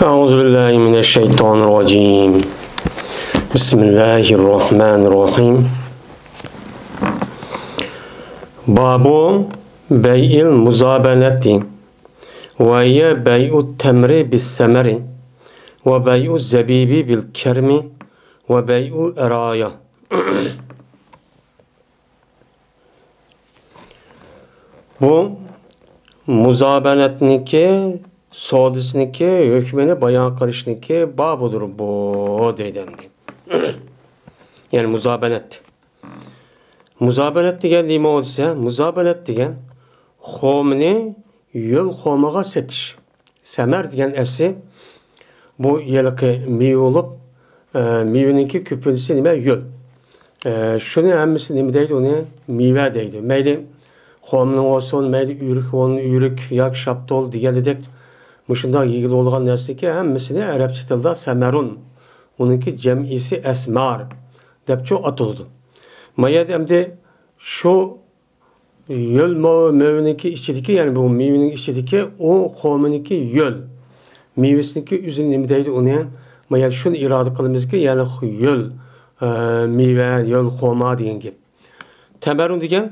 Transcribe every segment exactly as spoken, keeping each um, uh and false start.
أعوذ بالله من الشيطان الرجيم. بسم الله الرحمن الرحيم. باب بيع المزابنة، وهي بيع التمر بالثمر، وبيع الزبيب بالكرم، وبيع الأرايا. بۇ مۇزابەنەتنىكى، سودىسىنىكى ھۆكمىنى بايان قىلىشنىكى بابىدۇر بۇ، دەيدۇ ئەمدى. يەنى مۇزابەنەت. مۇزابەنەت دېگەن نېمە دېسە، مۇزابەنەت دېگەن خورمىنى يۆل خورمىغا سېتىش. سەمەر دېگەن ئەسلى بۇ ھېلىقى مېۋە بولۇپ، ئە، مېۋىنىڭكى كۆپىنچىسى نېمە؟ يۆل. ئە، شۇنى ھەممىسى نېمە دەيدۇ؟ ئۇنى مېۋە دەيدۇ. مەيلى خورمىنىڭ بولسۇن، مەيلى ئۆرۈك بولسۇن، ئۆرۈك ياكى شاپتۇل دېگەندەك مۇشۇنداق يېگىلى بولىدىغان نەرسىنىڭكى ھەممىسىنى ئەرەبچە تىلدا سەمەرۇن، ئۇنىڭكى جەمئىيسى ئەسمار دەپچۇ ئاتىلىدۇ. ما يەردە ئەمدى شۇ يۆل مو-، مېۋىنىڭكى ئىچىدىكى، يەنى بۇ مېۋىنىڭ ئىچىدىكى ئۇ خورمىنىڭكى يۆل. مېۋىسىنىڭكى ئۆزىنى نېمە دەيدۇ ئۇنى؟ ما يەنى شۇنى ئىرادە قىلىمىزكى، يەنى يۆل، ئە، مېۋە، يۆل خورما دېگەن گەپ. تەمەرۇن دېگەن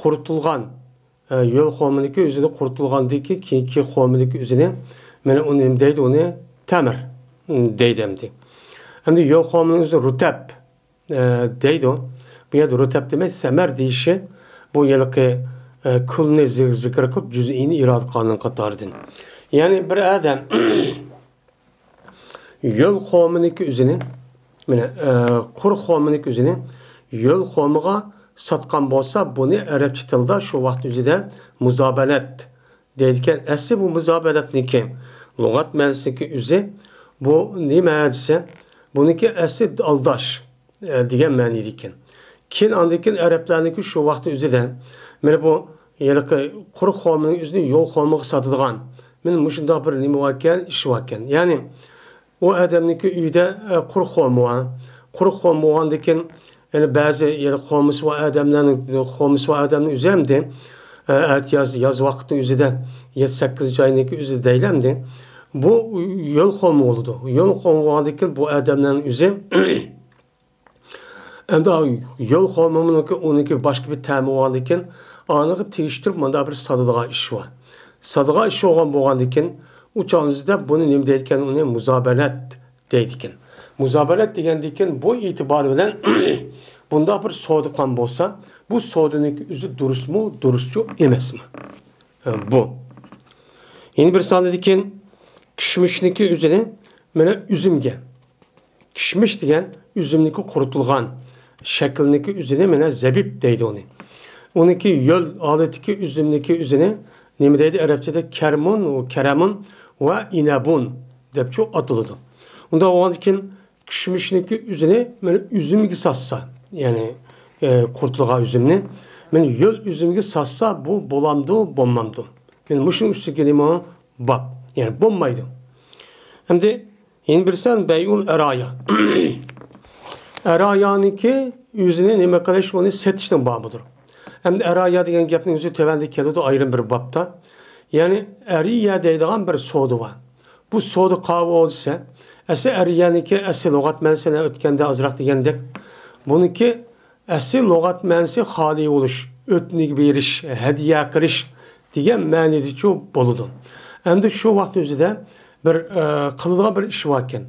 قۇرۇتۇلغان، ئە، يۆل خورمىنىڭكى ئۆزىنى قۇرۇتۇلغاندىكى كېيىنكى خورمىنىڭكى ئۆزىنى، مانا ئۇنى نېمە دەيدۇ ئۇنى؟ تەمر، م، دەيدۇ ئەمدى. ئەمدى يۆل خورمىنىڭ ئۆزى رۇتەب. ئە، دەيدۇ. بۇ يەردە رۇتەب دېمەي، سەمەر دېيىشى بۇ ھېلىقى، ئە، كۈلنى زى-، زىكىر قىلىپ، جۈزئىينى ئىرادە قىلغاننىڭ قاتارىدىن. يەنى بىر ئادەم يۆل خورمىنىڭكى ئۆزىنى، مانا، ئە، قۇرۇق خورمىنىڭكى ئۆزىنى يۆل خورمىغا ساتقان بولسا، بۇنى ئەرەبچە تىلدا شۇ ۋاقىت ئۆزىدە مۇزابەنەت دەيدىكەن. ئەسلى بۇ مۇزابەنەتنىڭكى لۇغەت مەنىسىنىڭكى ئۆزى بۇ نېمە دېسە، بۇنىڭكى ئەسلى ئالداش، ئە، دېگەن مەنىدىكەن. كېيىن ئاندىن كېيىن ئەرەبلەرنىڭكى شۇ ۋاقىتنىڭ ئۆزىدە، مانا بۇ ھېلىقى قۇرۇق خورمىنىڭ ئۆزىنى يۆل خورمىغا ساتىدىغان، مانا مۇشۇنداق بىر نېمە باركەن، ئىش باركەن. يەنى ئۇ ئادەمنىڭكى ئۆيىدە، ئە، قۇرۇق خورما بار. قۇرۇق خورما بولغاندىن كېيىن، يەنى بەزى يەنى خورمىسى بار ئادەملەرنىڭ، خورمىسى بار ئادەمنىڭ ئۆزى ئەمدى، ئە، ئەتىياز، ياز ۋاقىتنىڭ ئۆزىدە، يەتتە، سەككىزىنچى ئاينىڭكى ئۆزىدە دەيلى ئەمدى. بۇ يۆل خورما بولىدۇ. يۆل خورما بولغاندىن كېيىن بۇ ئادەملەرنىڭ ئۆزى ئەمدى يۆل خورمىنىڭكى ئۇنىڭكى باشقا بىر تەمى بولغاندىن كېيىن ئانىغا تېگىشتۈرۈپ مۇنداق بىر ساتىدىغان ئىش بار. ساتىدىغان ئىش بولغان بولغاندىن كېيىن ئۇ چاغنىڭ ئۆزىدە بۇنى نېمە دەيدىكەن؟ ئۇنى مۇزابەنەت دەيدىكەن. مۇزابەنەت دېگەندىكىن بۇ ئېتىبارى بىلەن بۇنداق بىر سودا قىلغان بولسا، بۇ سودىنىڭكى ئۆزى دۇرۇسمۇ، دۇرۇسچۇ ئەمەسمۇ؟ بۇ. يەنە بىر ساندىكىن كىشمىشنىڭكى ئۆزىنى مانا ئۈزۈمگە، كىشمىش دېگەن ئۈزۈمنىڭكى قۇرۇتۇلغان شەكلىنىڭكى ئۆزىنى مانا زەبىب دەيدۇ ئۇنى. ئۇنىڭكى يۆل ھالىتىدىكى ئۈزۈمنىڭكى ئۆزىنى نېمە دەيدۇ ئەرەبچىدە؟ كەرمۇن، كەرەمۇن ۋە ئىنەبۇن دەپچۇ ئاتىلىدۇ. ئۇنداق بولغاندىكىن كىشمىشنىڭكى ئۆزىنى مانا ئۈزۈمگە ساتسا، يەنى، ئە، قۇرۇتۇلغان ئۈزۈمنى مانا يۆل ئۈزۈمگە ساتسا، بۇ بولامدۇ، بولمامدۇ؟ مانا مۇشۇنىڭ ئۈستىگە نېمە بار؟ يەنى بولمايدۇ. ئەمدى يەنە بىرسى بەيئۇل ئەرايا. ئەرايانىڭكى ئۆزىنى نېمە قىلىش، ئۇنى سېتىشنىڭ بابىدۇر. ئەمدى ئەرايا دېگەن گەپنىڭ ئۆزى تۆۋەندە كېلىدۇ، ئايرىم بىر بابتا. يەنى ئەرىيە دەيدىغان بىر سودا بار. بۇ سودا قاۋۇ دېسە، ئەسلى ئەرىيەنىڭكى ئەسلى لۇغەت مەنىسىنى ئۆتكەندە ئازراق دېگەندەك، بۇنىڭكى ئەسلى لۇغەت مەنىسى خالىي بولۇش، ئۆتنە بېرىش، ھەدىيە قىلىش دېگەن مەنىدىچۇ بولىدۇ. ئەمدى شۇ ۋاقىت ئۆزىدە بىر، ئە، قىلىدىغان بىر ئىش باركەن.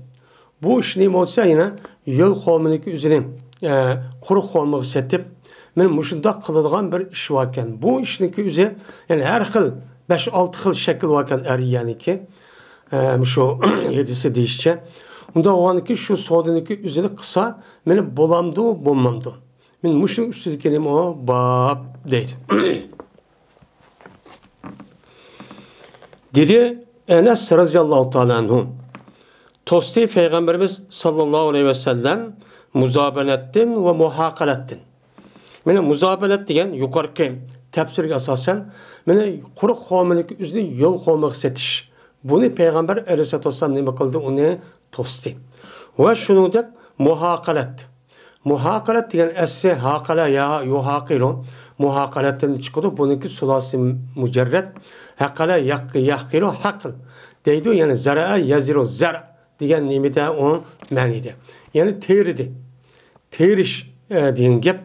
بۇ ئىش نېمە بولسا يەنە يۆل خورمىنىڭكى ئۆزىنى، ئە، قۇرۇق خورمىغا سېتىپ، مانا مۇشۇنداق قىلىدىغان بىر ئىش باركەن. بۇ ئىشنىڭكى ئۆزى، يەنى ھەر خىل بەش-ئالتە خىل شەكىل باركەن ئەرىيەنىڭكى. ئە، مۇشۇ ھەدىسى دېيىشىچە. ئۇنداق بولغاندىكىن شۇ سودىنىڭكى ئۆزىنى قىلسا، مانا بولامدۇ، بولمامدۇ؟ مانا مۇشۇنىڭ ئۈستىدىكى نېمە ئۇ؟ باب دەيدۇ. دېدى ئەنەس رەزىياللاھۇ تائالا ئەنھۇ. توستى پەيغەمبىرىمىز ساللاللاھۇ ئەلەيھى ۋەسەللەم مۇزابەنەتتىن ۋە مۇھاقەلەتتىن. مانا مۇزابەنەت دېگەن يۇقىرىقى تەپسىرگە ئاساسەن، مانا قۇرۇق خورمىنىڭكى ئۆزىنى يۆل خورمىغا سېتىش. بۇنى پەيغەمبەر ئەلەيھىسسالاتۇ ۋەسسالام نېمە قىلدى؟ ئۇنى توستى. ۋە شۇنىڭدەك مۇھاقەلەت. مۇھاقەلەت دېگەن ئەسلى ھاقەلە يا يۇھاقىلۇ. مۇھاقەلەتتىن چىقىدۇ. بۇنىڭكى سۇلاسى مۇجەررەد. ھەقەلە ياق-، ياقىلۇ ھەقىل. دەيدۇ. يەنى زەرە يەزرۇ زەر دېگەن نېمىدە ئۇ مەنىدە. يەنى تېرىدى. تېرىش، ئە، دېگەن گەپ.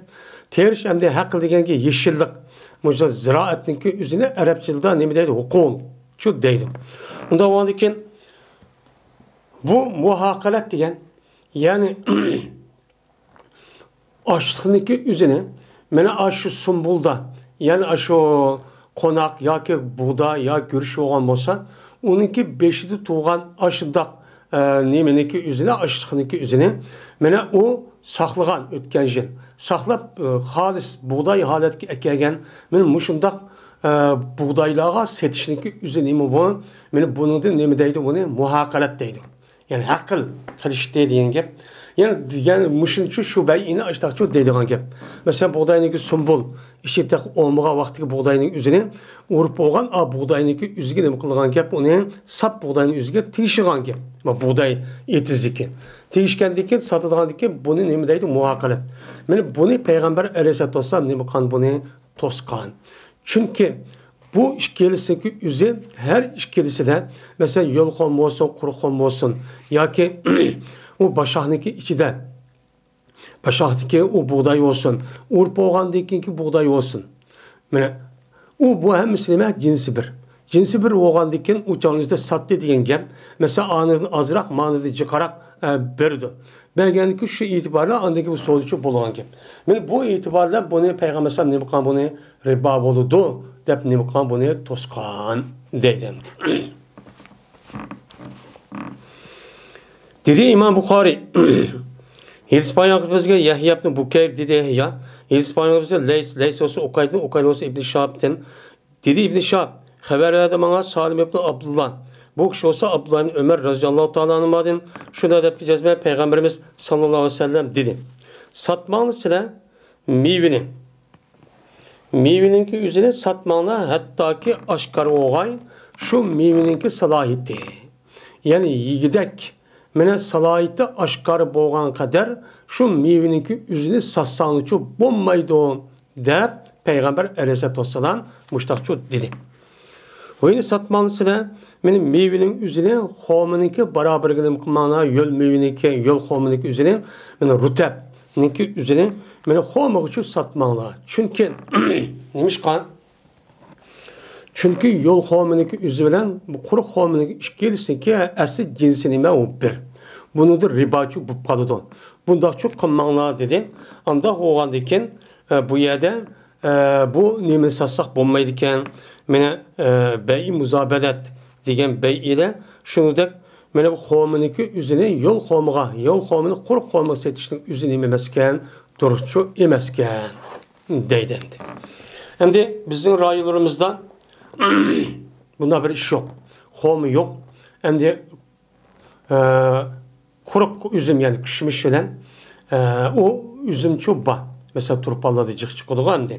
تېرىش ئەمدى ھەقىل دېگەنگە يېشىللىق. مۇشۇ زىرائەتنىڭكى ئۆزىنى ئەرەبچىلدا نېمە دەيدۇ؟ ھوقۇل. شۇ دەيدۇ. ئۇنداق بولغاندىكىن بۇ مۇھاقەلەت دېگەن، يەنى ئاشلىقنىڭكى ئۆزىنى، مانا ئاشۇ سۇمبۇلدا، يەنى ئاشۇ قوناق ياكى بۇغداي ياكى گۈرۈچ بولغان بولسا، ئۇنىڭكى بېشىدا تۇرغان ئاشۇنداق، ئە، نېمىنىڭكى ئۆزىنى، ئاشلىقنىڭكى ئۆزىنى، مانا ئۇ ساقلىغان ئۆتكەن يىل. ساقلاپ، ئە، خالىس بۇغداي ھالەتكە ئەكەلگەن، مانا مۇشۇنداق، ئە، بۇغدايلارغا سېتىشنىڭكى ئۆزى نېمە بۇ؟ مانا بۇنىڭدىن نېمە دەيدۇ؟ بۇنى مۇھاقەلەت دەيدۇ. يەنى ھەقىل قىلىشتى دېگەن گەپ. يەنى دېگەن مۇشۇنچە شۇ بەيئىنى ئاشتاقچۇ دەيدىغان گەپ. مەسىلەن، بۇغداينىڭكى سۇمبۇل، ئىچى تېخى ئولمىغان ۋاقتىدىكى بۇغداينىڭ ئۆزىنى ئۇرۇپ بولغان، ئا، بۇغداينىڭكى ئۆزىگە نېمە قىلغان گەپ، ئۇنى ساپ بۇغداينىڭ ئۆزىگە تېگىشىدىغان گەپ. ما بۇغداي ئېتىزدىكى. تېگىشكەندىن كېيىن، ساتىدىغاندىن كېيىن بۇنى نېمە دەيدۇ؟ مۇھاقەلەت. مانا بۇنى پەيغەمبەر ئەلەيھىسسالاتۇ ۋەسسالام نېمە قىلغان؟ بۇنى توسقان. چۈنكى بۇ ئىككىلىسىنىڭكى ئۆزى، ھەر ئىككىلىسىدە، مەسىلەن، يۆل خورما بولسۇن، قۇرۇق خورما بولسۇن ياكى ئۇ باشاقنىڭكى ئىچىدە، باشاقتىكى ئۇ بۇغداي بولسۇن، ئۇرۇپ بولغاندىن كېيىنكى بۇغداي بولسۇن. مانا، ئۇ، بۇ ھەممىسى نېمە؟ جىنسى بىر. جىنسى بىر بولغاندىن كېيىن ئۇ چاغنىڭ ئۆزىدە ساتتى دېگەن گەپ. مەسىلەن، ئانىدىن ئازراق، مانىدىن جىقراق، ئە، بېرىدۇ. بەرگەندىكى شۇ ئېتىبارلا ئاندىكى بۇ سودىچۇ بولغان گەپ. مانا بۇ ئېتىباردا بۇنى پەيغەمبەر ئەلەيھىسسالام نېمە قىلغان؟ بۇنى رىبا بولىدۇ دەپ نېمە قىلغان؟ بۇنى توسقان دەيدۇ ئەمدى. دېدى ئىمام بۇخارىي، ھېدىس بايان قىلىپ بىزگە يەھيا ئىبنى بۇكەير دېدى يەھيا، ھېدىس بايان قىلىپ بىزگە لەيس، لەيس بولسا ئۇقايلدىن، ئۇقايل بولسا ئىبنى شىھابتىن، دېدى ئىبنى شىھاب، خەۋەر بەردى ماڭا سالىم ئىبنى ئابدۇللا. بۇ كىشى بولسا ئابدۇللا ئىبنى ئۆمەر رەزىياللاھۇ تائالا ئەنھۇمادىن شۇنداق دەپتۇ جەزمەن پەيغەمبىرىمىز ساللاللاھۇ ئەلەيھى ۋەسەللەم دېدى. ساتماڭلار سىلەر مېۋىنى. مېۋىنىڭكى ئۆزىنى ساتماڭلار، ھەتتاكى ئاشكارا بولغاي شۇ مېۋىنىڭكى سالاھىيىتى. يەنى يېگۈدەك مانا سالاھىيىتى ئاشكارا بولغان قەدەر شۇ مېۋىنىڭكى ئۆزىنى ساتساڭلارچۇ بولمايدۇ، دەپ پەيغەمبەر ئەلەيھىسسالاتۇ ۋەسسالام مۇشتاقچۇ دېدى. ۋېنى ساتماڭلار سىلەر، مانا مېۋىنىڭ ئۆزىنى خورمىنىڭكى بارابىرىگە نېمە قىلماڭلار، يۆل مېۋىنىڭكى، يۆل خورمىنىڭكى ئۆزىنى، مانا رۇتەبنىڭكى ئۆزىنى، مانا خورمىغىچۇ ساتماڭلار. چۈنكى، نېمىشقا؟ چۈنكى يۆل خورمىنىڭكى ئۆزى بىلەن بۇ قۇرۇق خورمىنىڭكى ئىككىلىسىنىڭكى ئەسلى جىنسى نېمە؟ ئۇ بىر. بۇنىڭدا رىباچۇ بولۇپ قالىدۇ. بۇنداقچۇ قىلماڭلار دېدى. ئانداق بولغاندىكىن، ئە، بۇ يەردە، ئە، بۇ نېمىنى ساتساق بولمايدىكەن؟ مانا، ئە، بەيئى مۇزابەنەت دېگەن بەيئىدە شۇنىڭدەك مانا بۇ خورمىنىڭكى ئۆزىنى يۆل خورمىغا، يۆل خورمىنى قۇرۇق خورمىغا سېتىشنىڭ ئۆزى نېمە ئەمەسكەن؟ دۇرۇسچۇ ئەمەسكەن. دەيدۇ ئەمدى. ئەمدى بىزنىڭ رايونلىرىمىزدا بۇنداق بىر ئىش يوق. خورما يوق. ئەمدى، ئە، قۇرۇق ئۈزۈم، يەنى كىشمىش بىلەن، ئە، ئۇ ئۈزۈمچۇ بار. مەسىلەن، تۇرپانلاردا جىق چىقىدىغۇ ئەمدى.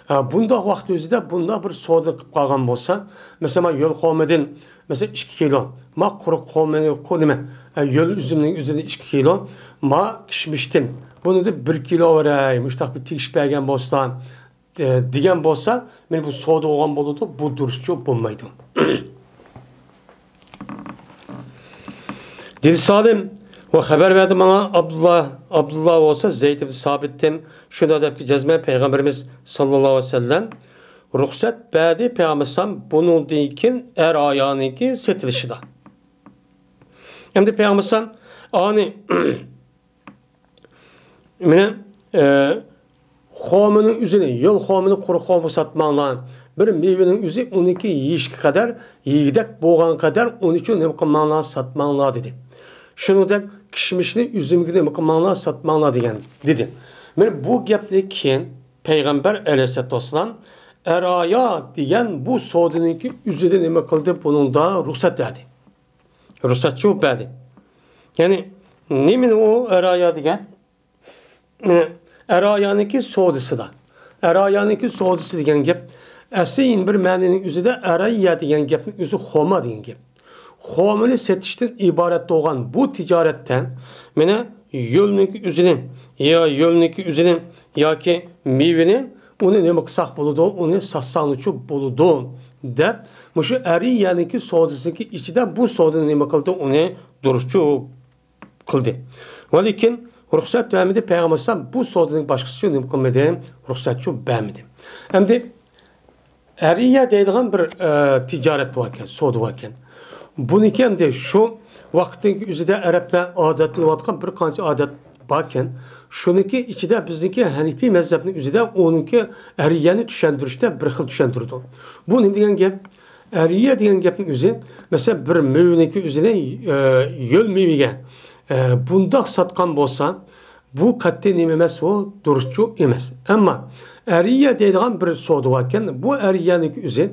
ئە، بۇنداق ۋاقىت ئۆزىدە بۇنداق بىر سودا قىلىپ قالغان بولسا، مەسىلەن، مانا يۆل خورمىدىن، مەسىلەن، ئىككى كىلو، ما قۇرۇق خورمىنى، قۇ-، نېمە، ئە، يۆل ئۈزۈمنىڭ ئۆزىدىن ئىككى كىلو، ما كىشمىشتىن، بۇنى دە بىر كىلو بېرەي، مۇشۇنداق بىر تېگىشىپ بەرگەن بولسا، دە-، دېگەن بولسا، مانا بۇ سودا بولغان بولىدۇ، بۇ دۇرۇسچۇ بولمايدۇ. دېدى سالىم، ۋە خەۋەر بەردى ماڭا ئابدۇللا، ئابدۇللا بولسا زەيد ئىبن سابىتتىن شۇنداق دەپكى جەزمەن پەيغەمبىرىمىز ساللاللاھۇ ئەلەيھى ۋەسەللەم رۇخسەت بەردى پەيغەمبەر ئەلەيھىسسالام بۇنىڭدىن كېيىن ئەر ئايالنىڭكى سېتىلىشىدا. ئەمدى پەيغەمبەر ئەلەيھىسسالام ئانى مانا، ئە، خورمىنىڭ ئۆزىنى، يۆل خورمىنى قۇرۇق خورما ساتماڭلار. بىر مېۋىنىڭ ئۆزى ئۇنىڭكى يېيىشكە قەدەر، يېگۈدەك بولغان قەدەر ئۇنىچۇ نېمە قىلماڭلار، ساتماڭلار دېدى. شۇنىڭدەك كىشمىشنى، ئۈزۈمگە نېمە قىلماڭلار، ساتماڭلار دېگەن دېدى. مانا بۇ گەپنى كېيىن پەيغەمبەر ئەلەيھىسسالاتۇ ۋەسسالام ئەر ئايال دېگەن بۇ سودىنىڭكى ئۆزىدە نېمە قىلدى، بۇنىڭدا رۇخسەت بەردى. رۇخسەتچۇ بەردى. يەنى نېمىنى ئۇ ئەر ئايال دېگەن؟ ئەر ئايالنىڭكى سودىسىدا. ئەر ئايالنىڭكى سودىسى دېگەن گەپ، ئەسلى يەنە بىر مەنىنىڭ ئۆزىدە ئەر ئايال دېگەن گەپنىڭ ئۆزى خورما دېگەن گەپ. خورمىنى سېتىشتىن ئىبارەت بولغان بۇ تىجارەتتە مانا يۆلنىڭكى ئۆزىنى، يا يۆلنىڭكى ئۆزىنى ياكى مېۋىنى ئۇنى نېمە قىلساق بولىدۇ، ئۇنى ساتساڭلىچۇ بولىدۇ دەپ، مۇشۇ ئەرىيەنىڭكى سودىسىنىڭكى ئىچىدە بۇ سودىنى نېمە قىلدى؟ ئۇنى دۇرۇسچۇ قىلدى. ۋە لېكىن رۇخسەت بەرمىدى، پەيغەمبەر ئەلەيھىسسالام بۇ سودىنىڭ باشقىسىچۇ نېمە قىلمىدى؟ رۇخسەتچۇ بەرمىدى. ئەمدى ئەرىيە دەيدىغان بىر، ئە، تىجارەت باركەن، سودا باركەن. بۇنىڭكى ئەمدى شۇ ۋاقىتنىڭ ئۆزىدە ئەرەبلەر ئادەتلىنىۋاتقان بىر قانچە ئادەت باركەن. شۇنىڭكى ئىچىدە بىزنىڭكى ھەنىفىي مەزھەپنىڭ ئۆزىدە ئۇنىڭكى ئەرىيەنى چۈشەندۈرۈشتە بىر خىل چۈشەندۈرىدۇ. بۇ نېمە دېگەن گەپ؟ ئەرىيە دېگەن گەپنىڭ ئۆزى، مەسىلەن، بىر مېۋىنىڭكى ئۆزىنى، ئە، يۆل مېۋىگە، ئە، بۇنداق ساتقان بولسا، بۇ قەتئىي نېمە ئەمەس، ئۇ دۇرۇسچۇ ئەمەس. ئەمما ئەرىيە دەيدىغان بىر سودا باركەن، بۇ ئەرىيەنىڭكى ئۆزى،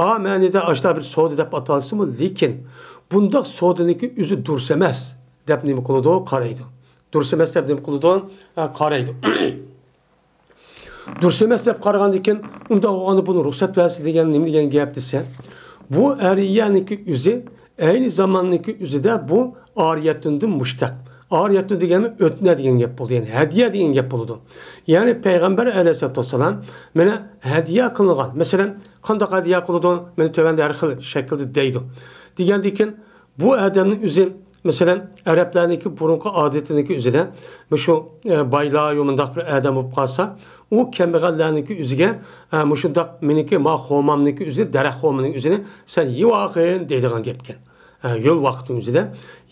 ئا مەنىدە ئاشۇنداق بىر سودا دەپ ئاتالسىمۇ، لېكىن بۇنداق سودىنىڭكى ئۆزى دۇرۇس ئەمەس دەپ نېمە قىلىدۇ؟ قارايدۇ. دۇرۇس ئەمەس دەپ نېمە قىلىدۇ؟ ئە، قارايدۇ. دۇرۇس ئەمەس دەپ قارىغاندىكىن، ئۇنداق بولغاندا بۇنى رۇخسەت بەرسە دېگەن نېمە دېگەن گەپ دېسە، بۇ ئەرىيەنىڭكى ئۆزى ئەينى زاماننىڭكى ئۆزىدە بۇ ئارىيەتۇندىن مۇشتەق. ئارىيەتۇن دېگەنمۇ ئۆتنە دېگەن گەپ بولىدۇ، يەنى ھەدىيە دېگەن گەپ بولىدۇ. يەنى پەيغەمبەر ئەلەيھىسسالاتۇ ۋەسسالام مانا ھەدىيە قىلىنغان، مەسىلەن، قانداق ھەدىيە قىلىدۇ؟ مانا تۆۋەندە ھەر خىل شەكىلدە دەيدۇ. دېگەندىكىن، بۇ ئادەمنىڭ ئۆزى، مەسىلەن، ئەرەبلەرنىڭكى بۇرۇنقى ئادىتىنىڭكى ئۆزىدە مۇشۇ، ئە، بايلار يا مۇنداق بىر ئادەم بولۇپ قالسا، ئۇ كەمبەغەللەرنىڭكى ئۆزىگە، ئە، مۇشۇنداق مېنىڭكى ما خورمامنىڭكى ئۆزى، دەرەخ خورمىنىڭ ئۆزىنى سەن يېۋالغىن دەيدىغان گەپكەن. ئە، يول ۋاقتىنىڭ ئۆزىدە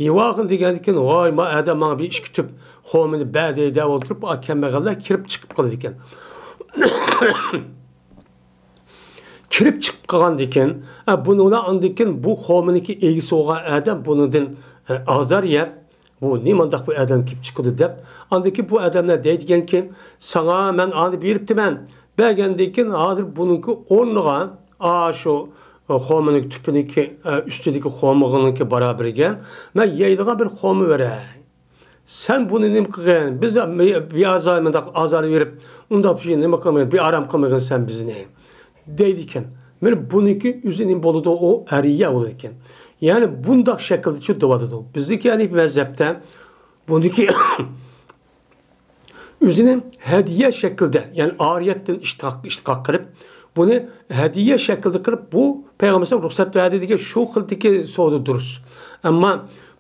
يېۋالغىن دېگەندىكىن، ۋاي، ما ئادەم ماڭا بىر ئىككى تۈپ خورمىنى بەر دەي دەپ ئولتۇرۇپ، ئا، كەمبەغەللەر كىرىپ چىقىپ قالىدىكەن. كىرىپ چىقىپ قالغاندىكىن، ئە، بۇنىڭدا ئاندىكىن بۇ خورمىنىڭكى ئىگىسى بولغان ئادەم بۇنىڭدىن، ئە، ئازار يەپ، بۇ نېمانداق بۇ ئادەم كېلىپ چىقىدۇ دەپ، ئاندىكىن بۇ ئادەملەر دەيدىكەنكى، ساڭا مەن ئانى بېرىپتىمەن، بەرگەندىن كېيىن ھازىر بۇنىڭكى ئورنىغا، ئا، شۇ، ئە، خورمىنىڭ تۈپىنىڭكى، ئە، ئۈستىدىكى خورمىغىنىڭكى باراۋىرىگە مەن يەيدىغان بىر خورما بېرەي. سەن بۇنى نېمە قىلغىن؟ بىز بىئازار مۇنداق ئازار بېرىپ، ئۇنداق بىر نېمە قىلمىغىن، بىئارام قىلمىغىن سەن بىزنى، دەيدىكەن. مانا بۇنىڭكى ئۆزى نېمە بولىدۇ؟ ئۇ ئەرىيە بولىدىكەن. يەنى بۇنداق شەكىلدىچۇ دەۋاتىدۇ. بىزدىكى ھەنىفىي مەزھەپتە بۇنىڭكى ئۆزىنى ھەدىيە شەكلىدە، يەنى ئارىيەتتىن ئىشتىقاق، ئىشتىقاق قىلىپ، بۇنى ھەدىيە شەكلىدە قىلىپ، بۇ پەيغەمبەر ئەلەيھىسسالام رۇخسەت بەردى دېگەن شۇ خىلدىكى سودا دۇرۇس. ئەمما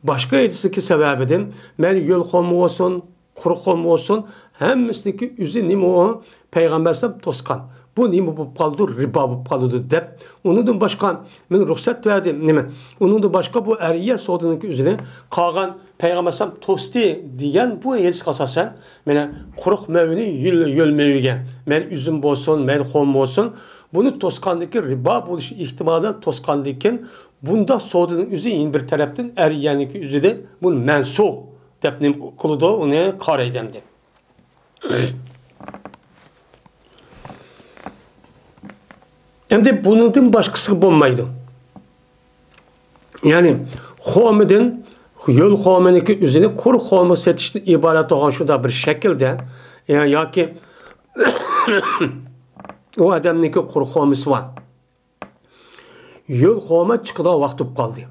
باشقا ھەدىسنىڭكى سەۋەبىدىن، مەيلى يۆل خورما بولسۇن، قۇرۇق خورما بولسۇن، ھەممىسىنىڭ ئۆزى نېمە ئۇ؟ پەيغەمبەر ئەلەيھىسسالام توسقان. بۇ نېمە بولۇپ قالىدۇ؟ رىبا بولۇپ قالىدۇ دەپ، ئۇنىڭدىن باشقا مانا رۇخسەت بەردى. نېمە؟ ئۇنىڭدىن باشقا بۇ ئەرىيە سودىنىڭكى ئۆزىنى قالغان پەيغەمبەر ئەلەيھىسسالام توستى دېگەن بۇ ھەدىسكە ئاساسەن، مانا قۇرۇق مېۋىنى يۆل، يۆل مېۋىگە، مەيلى ئۈزۈم بولسۇن، مەيلى خورما بولسۇن، بۇنى توسقاندىكى رىبا بولۇش ئېھتىمالى توسقاندىكىن، بۇنداق سودىنىڭ ئۆزى يەنە بىر تەرەپتىن ئەرىيەنىڭكى ئۆزىدە بۇ مەنسۇخ دەپ نېمە قىلىدۇ، ئۇنى قارايدۇ ئەمدى. ئەمدى بۇنىڭدىن باشقىسىغا بولمايدۇ. يەنى خورمىدىن، يۆل خورمىنىڭكى ئۆزىنى قۇرۇق خورما سېتىشتىن ئىبارەت بولغان شۇنداق بىر شەكىلدە، يا-، ياكى ئۇ ئادەمنىڭكى قۇرۇق خورمىسى بار. يۆل خورما چىقىدىغان ۋاقىت بولۇپ قالدى.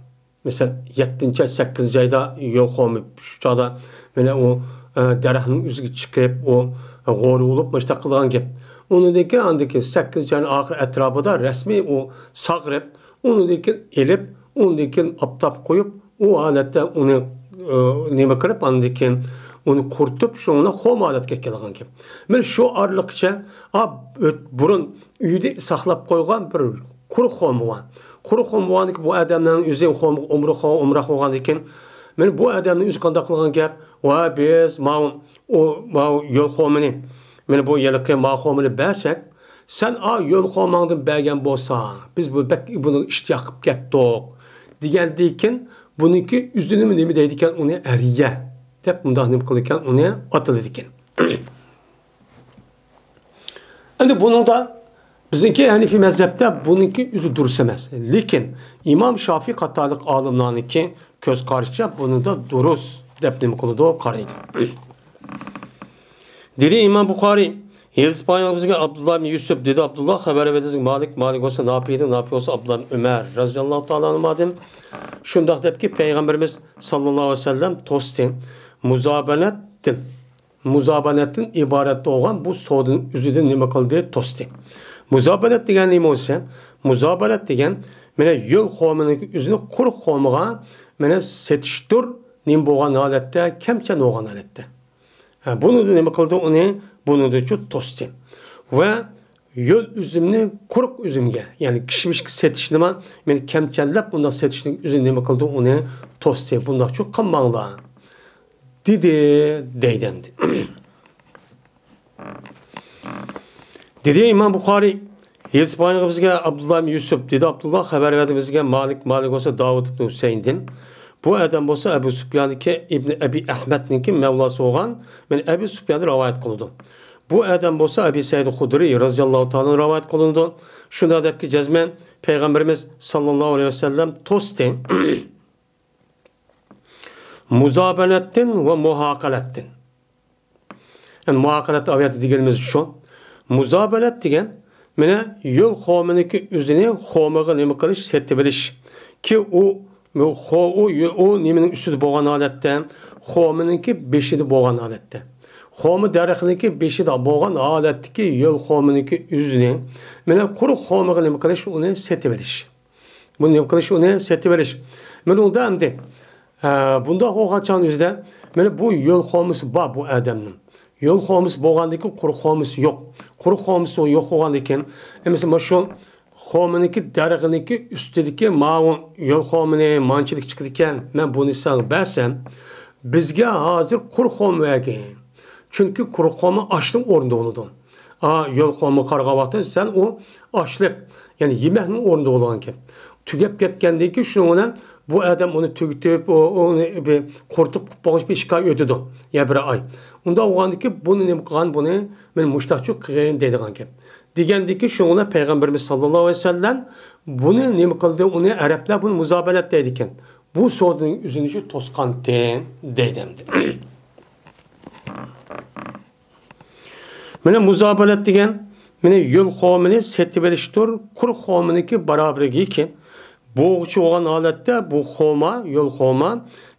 مەسىلەن، يەتتىنچى ئاي، سەككىزىنچى ئايدا يۆل خورما، شۇ چاغدا مانا ئۇ، ئە، دەرەخنىڭ ئۆزىگە چىقىپ، ئۇ غورا بولۇپ، مۇشۇنداق قىلىدىغان گەپ. ئۇنىڭدىن كېيىن، ئاندىن كېيىن سەككىزىنچى ئاينىڭ ئاخىرى ئەتراپىدا رەسمىي ئۇ ساغىرىپ، ئۇنىڭدىن كېيىن ئېلىپ، ئۇنىڭدىن كېيىن ئاپتاپقا قويۇپ، ئۇ ھالەتتە ئۇنى، ئە، نېمە قىلىپ، ئاندىن كېيىن ئۇنى قۇرۇتۇپ، شۇنىڭ بىلەن خورما ھالەتكە كەلگەن گەپ. مانا شۇ ئارىلىققىچە، ئا، ئۆت-، بۇرۇن ئۆيدە ساقلاپ قويغان بىر قۇرۇق خورما بار. قۇرۇق خورما باركەن، بۇ ئادەمنىڭ ئۆزى خورما ئومراق، ئومراق بولغاندىكىن، مانا بۇ ئادەمنىڭ ئۆزى قانداق قىلغان گەپ؟ ۋاي، بىز ماۋۇ، ئۇ، ماۋۇ يۆل خورمىنى، مانا بۇ ھېلىقى ما خورمىنى بەرسەك، سەن ئا يۆل خورماڭدىن بەرگەن بولساڭ، بىز بۇ بەك، بۇنى ئىشتىياق قىلىپ كەتتۇق، دېگەندىكىن، بۇنىڭكى ئۆزىنىمۇ نېمە دەيدىكەن، ئۇنى ئەرىيە دەپ مۇنداق نېمە قىلىدىكەن، ئۇنى ئاتىلىدىكەن. ئەمدى بۇنىڭدا بىزنىڭكى ھەنىفىي مەزھەپتە بۇنىڭكى ئۆزى دۇرۇس ئەمەس. لېكىن ئىمام شافىي قاتارلىق ئالىملارنىڭكى كۆز قارىشىچە بۇنىڭدا دۇرۇس دەپ نېمە قىلىدۇ؟ قارايدۇ. دېدى ئىمام بۇخارىي، ھەدىس بايان بىزگە ئابدۇللا ئىبن يۈسۈپ، دېدى ئابدۇللا، خەۋەر بەردى بىزگە مالىك، مالىك بولسا ناپىدىن، ناپى بولسا ئابدۇللا ئىبن ئۆمەر رەزىياللاھۇ تائالا ئەنھۇمادىن شۇنداق دەپكى، پەيغەمبىرىمىز ساللاللاھۇ ئەلەيھى ۋەسەللەم توستى. مۇزابەنەتتىن مۇزابەنەتتىن ئىبارەت بولغان بۇ سودىنىڭ ئۆزىدىن نېمە قىلدى؟ توستى. مۇزابەنەت دېگەن نېمە بولسا، مۇزابەلەت دېگەن، مانا يۆل خورمىنىڭكى ئۆزىنى قۇرۇق خورمىغا، مانا سېتىشتۇر، نېمە بولغان ھالەتتە، كەمچەل بولغان ھالەتتە. ھە، بۇنى نېمە قىلدى ئۇنى؟ بۇنىدىچۇ توستى. ۋە يۆل ئۈزۈمنى قۇرۇق ئۈزۈمگە، يەنى كىشمىشكە سېتىشنىمۇ، مانا كەمچەللەپ بۇنداق سېتىشنى ئۆزى نېمە قىلدى؟ ئۇنى توستى. بۇنداقچۇ قىلماڭلار، دېدى، دەيدۇ ئەمدى. دېدى ئىمام بۇخارىي، ھېدىس بايانىغا بىزگە ئابدۇللا ئىبن يۈسۈپ، دېدى ئابدۇللا، خەۋەر بەردى بىزگە مالىك، مالىك بولسا داۋۇت ئىبن ھۈسەيندىن. بۇ ئادەم بولسا ئەبۇ سۇپياندىكى ئىبن ئەبى ئەھمەدنىڭكى مەۋلاسى بولغان، مانا ئەبۇ سۇپياندىن رىۋايەت قىلىدۇ. بۇ ئادەم بولسا ئەبى سەئىد خۇدرىي رازىياللاھۇ تائالا رىۋايەت قىلىنىدۇ. شۇنداق دەپكى جەزمەن پەيغەمبىرىمىز ساللاللاھۇ ئەلەيھى ۋەسەللەم توستى. مۇزابەلەتتىن ۋە مۇھاقەلەتتىن. يەنى مۇھاقەلەت ئاۋىياتى دېگىنىمىز شۇ. مۇزابەلەت دېگەن، مانا يۆل خورمىنىڭكى ئۆزىنى خورمىغا نېمە قىلىش، سېتىۋېلىش. كى ئۇ، خو-، ئۇ، ئۇ نېمىنىڭ ئۈستىدە بولغان ھالەتتە، خورمىنىڭكى بېشىدا بولغان ھالەتتە. خورما دەرىخىنىڭكى بېشىدا بولغان ھالەتتىكى يۆل خورمىنىڭكى ئۆزىنى، مانا قۇرۇق خورمىغا نېمە قىلىش، ئۇنى سېتىۋېلىش. بۇنى نېمە قىلىش؟ ئۇنى سېتىۋېلىش. مېنىڭدە ئەمدى، ئە، بۇنداق بولغان چاغنىڭ ئۆزىدە، مانا بۇ يۆل خورمىسى بار بۇ ئادەمنىڭ. يۆل خورمىسى بولغاندىن كېيىن قۇرۇق خورمىسى يوق. قۇرۇق خورمىسى يوق بولغاندىن كېيىن، ئەمىسە مانا شۇ خورمىنىڭكى دەرىخىنىڭكى ئۈستىدىكى ماۋۇ يۆل خورمىنى مانچىلىك چىقىدىكەن، مەن بۇنى ساڭا بەرسەم، بىزگە ھازىر قۇرۇق خورما بەرگىن. چۈنكى قۇرۇق خورما ئاشنىڭ ئورنىدا بولىدۇ. ئا، يۆل خورما قارىغان ۋاقتىدا سەن ئۇ ئاشلىق، يەنى يېمەكنىڭ ئورنىدا بولغانكەن. تۈگەپ كەتكەندىن كېيىن شۇنىڭ بىلەن بۇ ئادەم ئۇنى تۈگىتىپ، ئۇ، ئۇنى بىر قۇرۇتۇپ قىلىپ بولغاچ بىر ئىككى ئاي ئۆتىدۇ. يا بىر ئاي. ئۇنداق بولغاندىن كېيىن بۇنى نېمە قىلغان، بۇنى مەن مۇشتاقچۇ قىلغىن دەيدىغانكەن. دېگەندىن كېيىن شۇنىڭ بىلەن پەيغەمبىرىمىز ساللاللاھۇ ئەلەيھى ۋەسەللەم بۇنى نېمە قىلدى؟ ئۇنى ئەرەبلەر بۇنى مۇزابەلەت دەيدىكەن. بۇ سودىنىڭ ئۆزىنى شۇ توسقانتى دەيدۇ ئەمدى. مانا مۇزابەلەت دېگەن، مانا يۆل خورمىنى سېتىۋېلىشتۇر، قۇرۇق خورمىنىڭكى بارابىرىگە كېلىپ، بوغچە بولغان ھالەتتە بۇ خورما، يۆل خورما،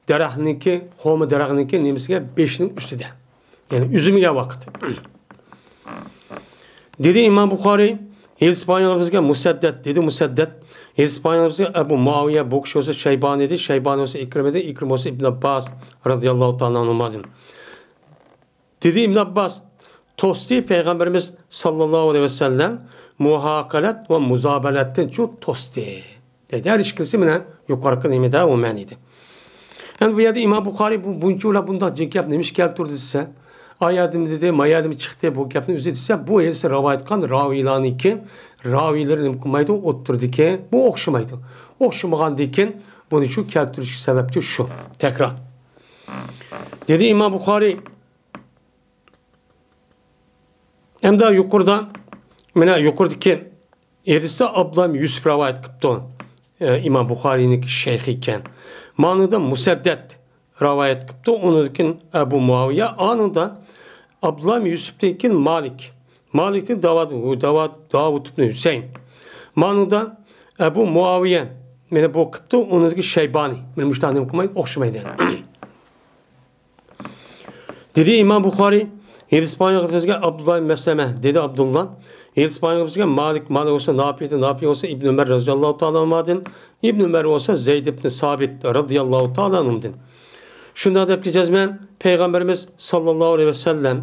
دەرەخنىڭكى، خورما دەرەخنىڭكى نېمىسىگە، بېشىنىڭ ئۈستىدە. يەنى ئۈزۈمىگە ۋاقىت. دېدى ئىمام بۇخارىي، ھېدىس بايانىغا بىزگە مۇسەددەد، دېدى مۇسەددەد. ھېدىس بايانىغا بىزگە ئەبۇ مۇئاۋىيە، بۇ كىشى بولسا شەيبانى ئىدى، شەيبانى بولسا ئىكرىمە ئىدى، ئىكرىمە بولسا ئىبن ئابباس رازىياللاھۇ تائالا ئەنھۇمادىن. دېدى ئىبن ئابباس، توستى پەيغەمبىرىمىز ساللاللاھۇ ئەلەيھى ۋەسەللەم مۇھاقەلەت ۋە مۇزابەلەتتىن چۇ توستى. دەيدۇ. ھەر ئىككىلىسى مانا يۇقىرىقى نېمىدە ئۇ مەنىدە. ئەمدى بۇ يەردە ئىمام بۇخارىي بۇ، بۇنچە بۇنداق جىق گەپ نېمە ئىش كەلتۈردى دېسە، ئايەدىمدە دېدى، مايەدىمدە چىقتى بۇ گەپنى ئۆزى دېسە، بۇ ھەدىسنى رىۋايەت قىلغان راۋىيلارنىڭكى، راۋىيلىرى نېمە قىلمايدۇ، ئوتتۇرىدىكى، بۇ ئوخشىمايدۇ. ئوخشىمىغاندىن كېيىن بۇنى شۇ كەلتۈرۈشكە سەۋەبچى شۇ. تەكرار. دېدى ئىمام بۇخارىي، ئەمدى يۇقىرىدا، مانا يۇقىرىدىكى ھەدىستە ئابدۇللا يۈسۈپ رىۋايەت قىپتۇ. ئە، ئىمام بۇخارىينىڭ شەيخى ئىكەن. مانىدا مۇسەددەد رىۋايەت قىپتۇ. ئۇنىڭدىن كېيىن ئەبۇ مۇئاۋىيە، ئانىڭدا ئابدۇللا يۈسۈپتىن كېيىن مالىك. مالىكتىن داۋۇد، داۋۇد، داۋۇد ئىبن ھۈسەين. مانىدا ئەبۇ مۇئاۋىيە، مانا بۇ قىپتۇ. ئۇنىڭدىن كېيىن شەيبانى. مانا مۇشۇنداق نېمە قىلمايدۇ، ئوخشىمايدۇ. دېدى ئىمام بۇخارىي، ھەدىس بايانىغا بىزگە ئابدۇللا ئىبن مەسلەمە، دېدى ئابدۇللا. ھەدىس بايانىغا بىزگە مالىك، مالىك بولسا ناپىدىن، ناپى بولسا ئىبن ئۆمەر رازىياللاھۇ تائالا ئەنھۇمادىن، ئىبن ئۆمەر بولسا زەيد ئىبن سابىت رازىياللاھۇ تائالا ئەنھۇدىن. شۇنداق دەپكى جەزمەن پەيغەمبىرىمىز ساللاللاھۇ ئەلەيھى ۋەسەللەم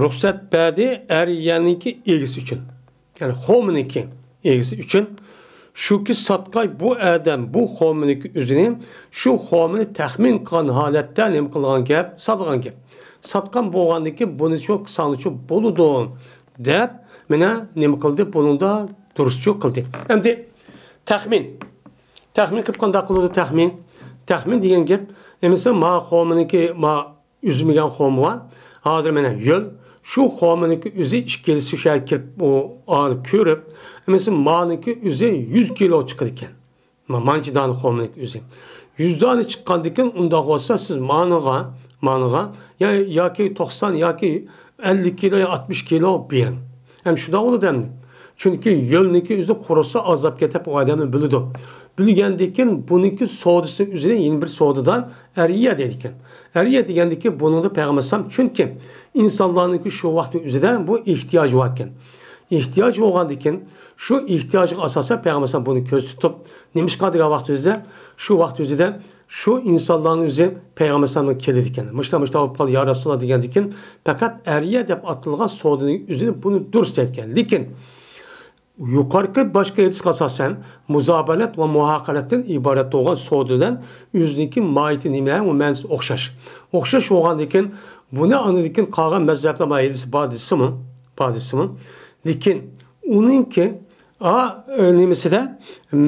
رۇخسەت بەردى ئەر يەرنىڭكى ئىگىسى ئۈچۈن. يەنى خورمىنىڭكى ئىگىسى ئۈچۈن، شۇكى ساتقاي بۇ ئادەم بۇ خورمىنىڭكى ئۆزىنى، شۇ خورمىنى تەخمىن قىلغان ھالەتتە نېمە قىلغان گەپ؟ ساتىدىغان گەپ. ساتقان بولغاندىن كېيىن بۇنى شۇ سانىچۇ بولىدۇ دەپ، مانا نېمە قىلدى؟ بۇنىڭدا دۇرۇسچۇ قىلدى. ئەمدى تەخمىن. تەخمىن قىلىپ قانداق قىلىدۇ تەخمىن؟ تەخمىن دېگەن گەپ، ئەمىسە ما خورمىنىڭكى، ما ئۈزمىگەن خورما بار. ھازىر مانا يۆل، شۇ خورمىنىڭكى ئۆزى ئىككىلىسى شۇ يەرگە كېلىپ، ئۇ ئانى كۆرۈپ، ئەمىسە مانىڭكى ئۆزى يۈز كىلو چىقىدىكەن. ما-، مانچە دانە خورمىنىڭكى ئۆزى. يۈز دانە چىققاندىكىن، ئۇنداق بولسا سىز مانىغا، مانىغا يا، ياكى توقسان ياكى ئەللىك كىلو يا ئاتمىش كىلو بېرىڭ. ھەم شۇنداق بولىدۇ ئەمدى. چۈنكى يۆلنىڭكى ئۆزى قۇرۇسا ئازاب كېتىپ ئۇ ئادەمنى بىلىدۇ. بىلگەندىن كېيىن بۇنىڭكى سودىسى ئۆزىنى يەنە بىر سودىدا ئەرىيە دەيدىكەن. ئەرىيە دېگەندىكى بۇنىڭدا پەيغەمبەر ئەلەيھىسسالام، چۈنكى ئىنسانلارنىڭكى شۇ ۋاقىتنىڭ ئۆزىدە بۇ ئېھتىياجى باركەن. ئېھتىياج بولغاندىكىن، شۇ ئېھتىياجغا ئاساسەن پەيغەمبەر ئەلەيھىسسالام بۇنى كۆرسىتىپ، نېمىشقا دېگەن ۋاقتىمىزدا، شۇ ۋاقتىمىزدا شۇ ئىنسانلارنىڭ ئۆزى پەيغەمبەر ئەلەيھىسسالامغا كېلىدىكەن. مۇشۇنداق، مۇشۇنداق بولۇپ قالدى، يا رەسۇلاللا دېگەندىكىن، پەقەت ئەرىيە دەپ ئاتالغان سودىنىڭ ئۆزىنى بۇنى دۇرۇس دەيدىكەن. لېكىن يۇقىرىقى باشقا ھەدىسكە ئاساسەن، مۇزابەنەت ۋە مۇھاقىرەتتىن ئىبارەت بولغان سودا بىلەن ئۆزىنىڭكى ماھىيىتى نېمە ۋە مەنىسى ئوخشاش. ئوخشاش بولغاندىكىن، بۇنى ئاندىن كېيىن قالغان مەزھەپلەر ھەدىسى بار دېسىمۇ، بار دېسىمۇ، لېكىن ئۇنىڭكى، ئا، ئە، نېمىسىدە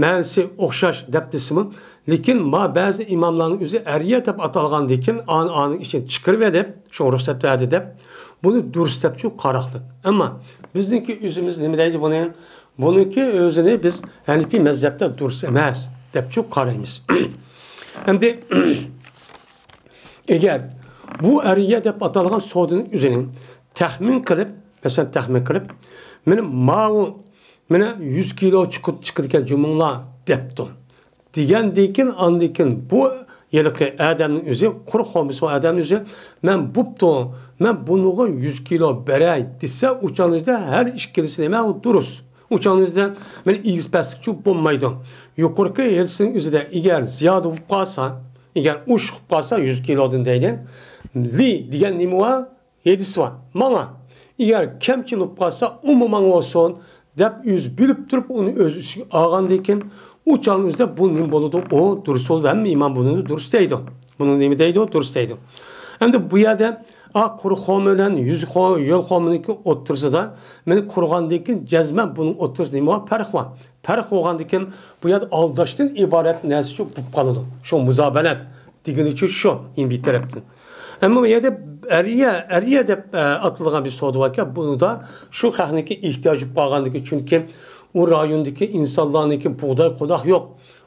مەنىسى ئوخشاش دەپ دېسىمۇ، لېكىن ما بەزى ئىماملارنىڭ ئۆزى ئەرىيە دەپ ئاتالغاندىكىن، ئانى ئانىڭ ئىچىنى چىقىرىۋېلىپ، شۇڭا رۇخسەت بەردى دەپ، بۇنى دۇرۇس دەپچۇ قاراقلىق. ئەمما بىزنىڭكى ئۆزىمىز نېمە دەيدۇ بۇنى؟ بۇنىڭكى ئۆزىنى بىز ھەنىپىي مەزھەپتە دۇرۇس ئەمەس دەپچۇ قارايمىز. ئەمدى ئەگەر بۇ ئەرىيە دەپ ئاتالغان سودىنىڭ ئۆزىنى تەخمىن قىلىپ، مەسىلەن، تەخمىن قىلىپ، مانا ماۋۇ، مانا يۈز كىلو چىقىدىكەن جۇمۇڭلار دەپتۇ. دېگەندىن كېيىن، ئاندىن كېيىن بۇ ھېلىقى ئادەمنىڭ ئۆزى، قۇرۇق خورمىسى بار ئادەمنىڭ ئۆزى، مەن بوپتۇ، مەن بۇنىڭغا يۈز كىلو بېرەي دېسە، ئۇ چاغنىڭدا ھەر ئىككىلىسى نېمە، ئۇ دۇرۇس. ئۇ چاغنىڭدا مەن ئېگىز پەسلىكچۇ بولمايدۇ. يۇقىرىقى ھېلىسىنىڭ ئۆزىدە ئەگەر زىيادە بولۇپ قالسا، ئەگەر ئوشۇپ قالسا يۈز كىلودىن دەيدۇ. لى دېگەن نېمە بار؟ ھەدىسى بار. ماڭا. ئەگەر كەمچىل بولۇپ قالسا، ئۇمۇ ماڭا بولسۇن، دەپ ئۆزى بىلىپ تۇرۇپ ئۇنى ئۆز ئۈستىگە ئالغاندىن كېيىن، ئۇ چاغنىڭ ئۆزىدە بۇ نېمە بولىدۇ؟ ئۇ دۇرۇس بولىدۇ. ھەممە ئىمام بۇنى دۇرۇس دەيدۇ. بۇنى نېمە دەيدۇ؟ دۇرۇس دەيدۇ. ئەمدى بۇ يەردە ئا قۇرۇق خورما بىلەن يۈز خو-، يۆل خورمىنىڭكى ئوتتۇرىسىدا مېنى قۇرغاندىن كېيىن جەزمەن بۇنىڭ ئوتتۇرىسىدا نېمە بار؟ پەرق بار. پەرق بولغاندىن كېيىن بۇ يەردە ئالداشتىن ئىبارەت نەرسىچۇ بولۇپ قالىدۇ. شۇ مۇزابەنەت دېگىنىچۇ شۇ، يەنە بىر تەرەپتىن. ئەمما بۇ يەردە ئەرىيە، ئەرىيە دەپ، ئە، ئاتىلىدىغان بىر سودا باركەن، بۇنىدا شۇ خەقنىڭكى ئېھتىياجى بولغاندىكى، چۈنكى ئۇ رايوندىكى ئىنسانلارنىڭكى بۇغداي، قونداق يوق.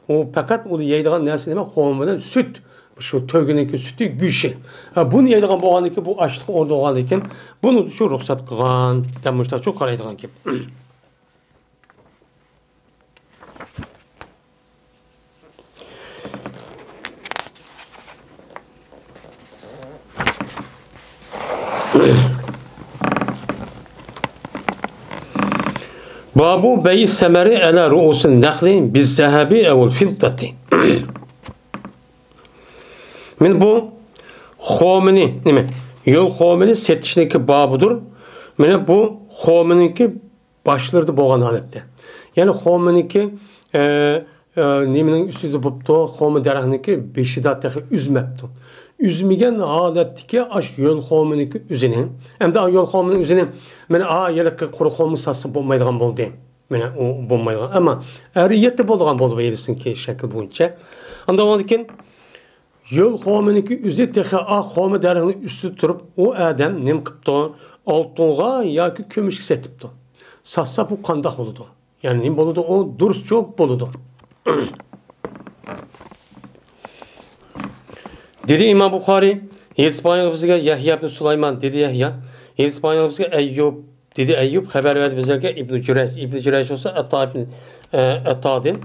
ئۇ پەقەت ئۇ يەيدىغان نەرسە نېمە؟ خورما بىلەن سۈت. شۇ تۆگىنىڭكى سۈتى، گۆشى. ھە، بۇنى يەيدىغان بولغاندىكىن، بۇ ئاشلىققا ئورۇن بولغاندىكىن، بۇنى شۇ رۇخسەت قىلغان دەپ مۇشۇنداقچۇ قارايدىغان گەپ. بابۇ بەيئىس سەمەرى ئەلا رۇئۇسىن نەخلى بىز زەھەبى ئەۋۇل فىلتەتى. مانا بۇ خورمىنى، نېمە، يۆل خورمىنى سېتىشنىڭكى بابىدۇر. مانا بۇ خورمىنىڭكى باشلىرىدا بولغان ھالەتتە. يەنى خورمىنىڭكى، ئە، ئە، نېمىنىڭ ئۈستىدە بوپتۇ؟ خورما دەرەخنىڭكى بېشىدا تېخى ئۈزمەپتۇ. ئۈزمىگەن ھالەتتىكى ئاش يۆل خورمىنىڭكى ئۆزىنى، ئەمدى ئا يۆل خورمىنىڭ ئۆزىنى، مانا ئا ھېلىقى قۇرۇق خورما ساتسا بولمايدىغان بولدى. مانا ئۇ بولمايدىغان. ئەمما ئەرىيەتتە بولىدىغان بولدى بۇ ھېلىسىنىڭكى شەكلى بويىچە. ئاندىن كېيىن يۆل خورمىنىڭكى ئۆزى تېخى ئا خورما دەرەخنىڭ ئۈستىدە تۇرۇپ، ئۇ ئادەم نېمە قىپتۇ؟ ئالتۇنغا ياكى كۈمۈشكە سېتىپتۇ. ساتسا بۇ قانداق بولىدۇ؟ يەنى نېمە بولىدۇ؟ ئۇ دۇرۇسچۇ بولىدۇ. دېدى ئىمام بۇخارىي، ھېدىس بايان بىزگە يەھيا ئىبن سۇلايمان، دېدى يەھيا، ھېدىس بايان بىزگە ئەييۇب، دېدى ئەييۇب، خەۋەر بەردى بىزلەرگە ئىبن جۈرەيج، ئىبن جۈرەيج بولسا ئەتا ئىبن، ئە، ئەتادىن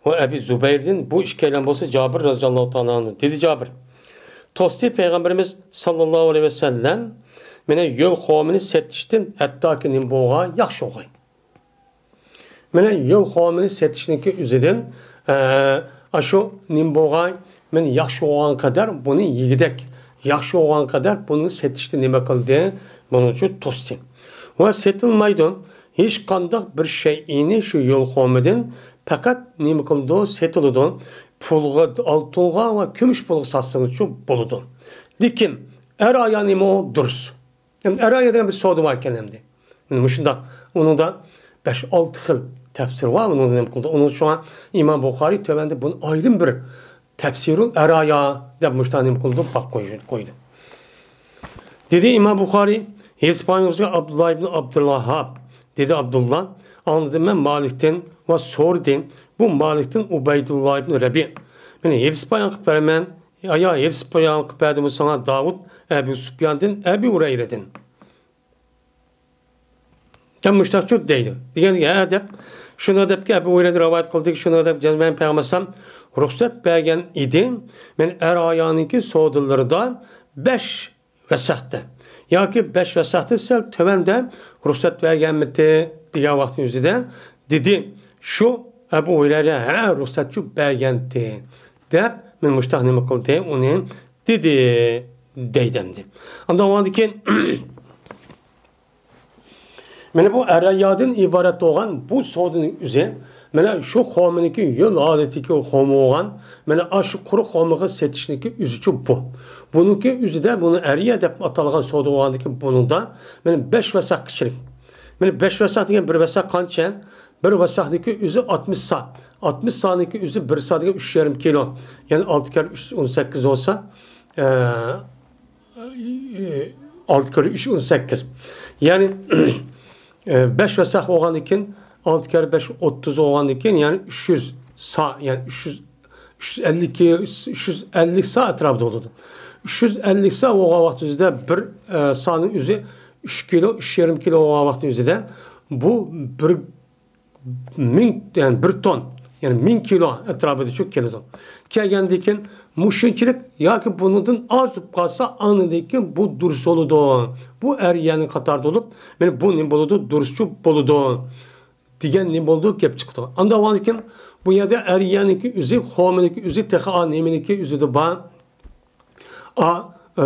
ۋە ئەبى زۇبەيردىن، بۇ ئىككىيلەن بولسا جابىر رەزىياللاھۇ تائالا ئەنھۇ. دېدى جابىر، توستى پەيغەمبىرىمىز ساللاللاھۇ ئەلەيھى ۋەسەللەم مانا يۆل خورمىنى سېتىشتىن ھەتتاكى نېمە بولغاي، ياخشى بولغاي. مانا يۆل خورمىنى سېتىشنىڭكى ئۆزىدىن، ئە، ئاشۇ نېمە بولغاي، مانا ياخشى بولغان قەدەر بۇنى يېگۈدەك، ياخشى بولغان قەدەر بۇنى سېتىشنى نېمە قىلدى؟ بۇنىڭ ئۈچۈن توستى. ۋە سېتىلمايدۇ. ھېچقانداق بىر شەيئىنى شۇ يۆل خورمىدىن پەقەت نېمە قىلىدۇ؟ سېتىلىدۇ. پۇلغا، ئالتۇنغا ۋە كۈمۈش پۇلغا ساتسىڭىزچۇ بولىدۇ. لېكىن ئەر ئايا نېمە ئۇ؟ دۇرۇس. ئەمدى ئەر ئايا دېگەن بىر سودا بار ئىكەن ئەمدى. مانا مۇشۇنداق. ئۇنىڭدا بەش-ئالتە خىل تەپسىر بار. ئۇنىڭدا نېمە قىلدى؟ ئۇنىڭ شۇڭا ئىمام بۇخارىي تۆۋەندە بۇنى ئايرىم بىر تەپسىرۇل ئەرايا دەپ مۇشۇنداق نېمە قىلدى؟ باب قويدى. دېدى ئىمام بۇخارىي، ھېدىس بايان بىزگە ئابدۇللا ئىبن ئابدۇلۋاھاب، دېدى ئابدۇللا، ئاڭلىدىم مەن مالىكتىن ۋە سورىدى، بۇ مالىكتىن ئۇبەيدۇللا ئىبن رەبىئ. مانا ھېدىس بايان قىلىپ بېرىمەن، يا، يا ھېدىس بايان قىلىپ بەردىمۇ ساڭا داۋۇت، ئەبۇ سۇپياندىن، ئەبۇ ھۇرەيرىدىن. دەپ مۇشۇنداقچۇ دەيدۇ. دېگەندىكىن، ھە دەپ، شۇنداق دەپكى، ئەبۇ ھۇرەيرە رىۋايەت قىلدىكى، شۇنداق دەپ جەزمەن پەيغەمبەر ئەلەيھىسسالام رۇخسەت بەرگەن ئىدى. مەن ئەر ئايانىڭكى سودىلىرىدا بەش ۋەسەختە ياكى بەش ۋەسەختە سەل تۆۋەندە رۇخسەت بەرگەنمىتى دېگەن ۋاقىتنىڭ ئۆزىدە دېدى، شۇ ئەبۇ ھۇرەيرە، ھە، رۇخسەتچۇ بەرگەنتى، دەپ، مېنى مۇشتاق نېمە قىلدى، ئۇنى دېدى، دەيدۇ ئەمدى. ئاندىن ئۇنىڭدىن كېيىن، مانا بۇ ئەرەييادىن ئىبارەت بولغان بۇ سودىنىڭ ئۆزى، مانا شۇ خورمىنىڭكى يۆل ھالىتىدىكى خورما بولغان، مانا ئاشۇ قۇرۇق خورمىغا سېتىشنىڭكى ئۆزىچۇ بۇ. بۇنىڭكى ئۆزىدە، بۇنى ئەرىيە دەپ ئاتالغان سودا بولغاندىكى بۇنىڭدا، مانا بەش ۋەسەقكىچىلىك. مانا بەش ۋەسەق دېگەن بىر ۋەسەق قانچە؟ بىر ۋەسەقنىڭكى ئۆزى ئاتمىش سا. ئاتمىش سانىڭكى ئۆزى بىر سا دېگەن ئۈچ يېرىم كىلو. يەنى ئالتە كەر ئۈچ يۈز ئون سەككىز بولسا، ئە، ئالتە كەر ئۈچ يۈز ئون سەككىز. يەنى، ئە، بەش ۋەسەق بولغاندىن كېيىن، ئالتە كەر بەش ئوتتۇز بولغاندىن كېيىن، يەنى ئۈچ يۈز سا، يەنى ئۈچ يۈز، ئۈچ يۈز ئەللىك، ئۈچ يۈز ئەللىك سا ئەتراپىدا بولىدۇ. ئۈچ يۈز ئەللىك سا بولغان ۋاقتىمىزدا بىر، ئە، سانىڭ ئۆزى ئۈچ كىلو، ئۈچ يېرىم كىلو بولغان ۋاقتىمىزدا بۇ بىر مىڭ، يەنى بىر تون، يەنى مىڭ كىلو ئەتراپىدا چۈشۈپ كېلىدۇ. كەلگەندىن كېيىن مۇشۇنچىلىك ياكى بۇنىڭدىن ئاز بولۇپ قالسا، ئاندىن كېيىن بۇ دۇرۇس بولىدۇ. بۇ ئەرىيەنىڭ قاتارىدا بولۇپ، مانا بۇ نېمە بولىدۇ؟ دۇرۇسچۇ بولىدۇ. دېگەن نېمە بولىدۇ؟ گەپ چىقىدۇ. ئاندىن كېيىن بۇ يەردە ئەرىيەنىڭكى ئۆزى، خورمىنىڭكى ئۆزى تېخى ئا نېمىنىڭكى ئۆزىدە بار؟ ئا، ئە،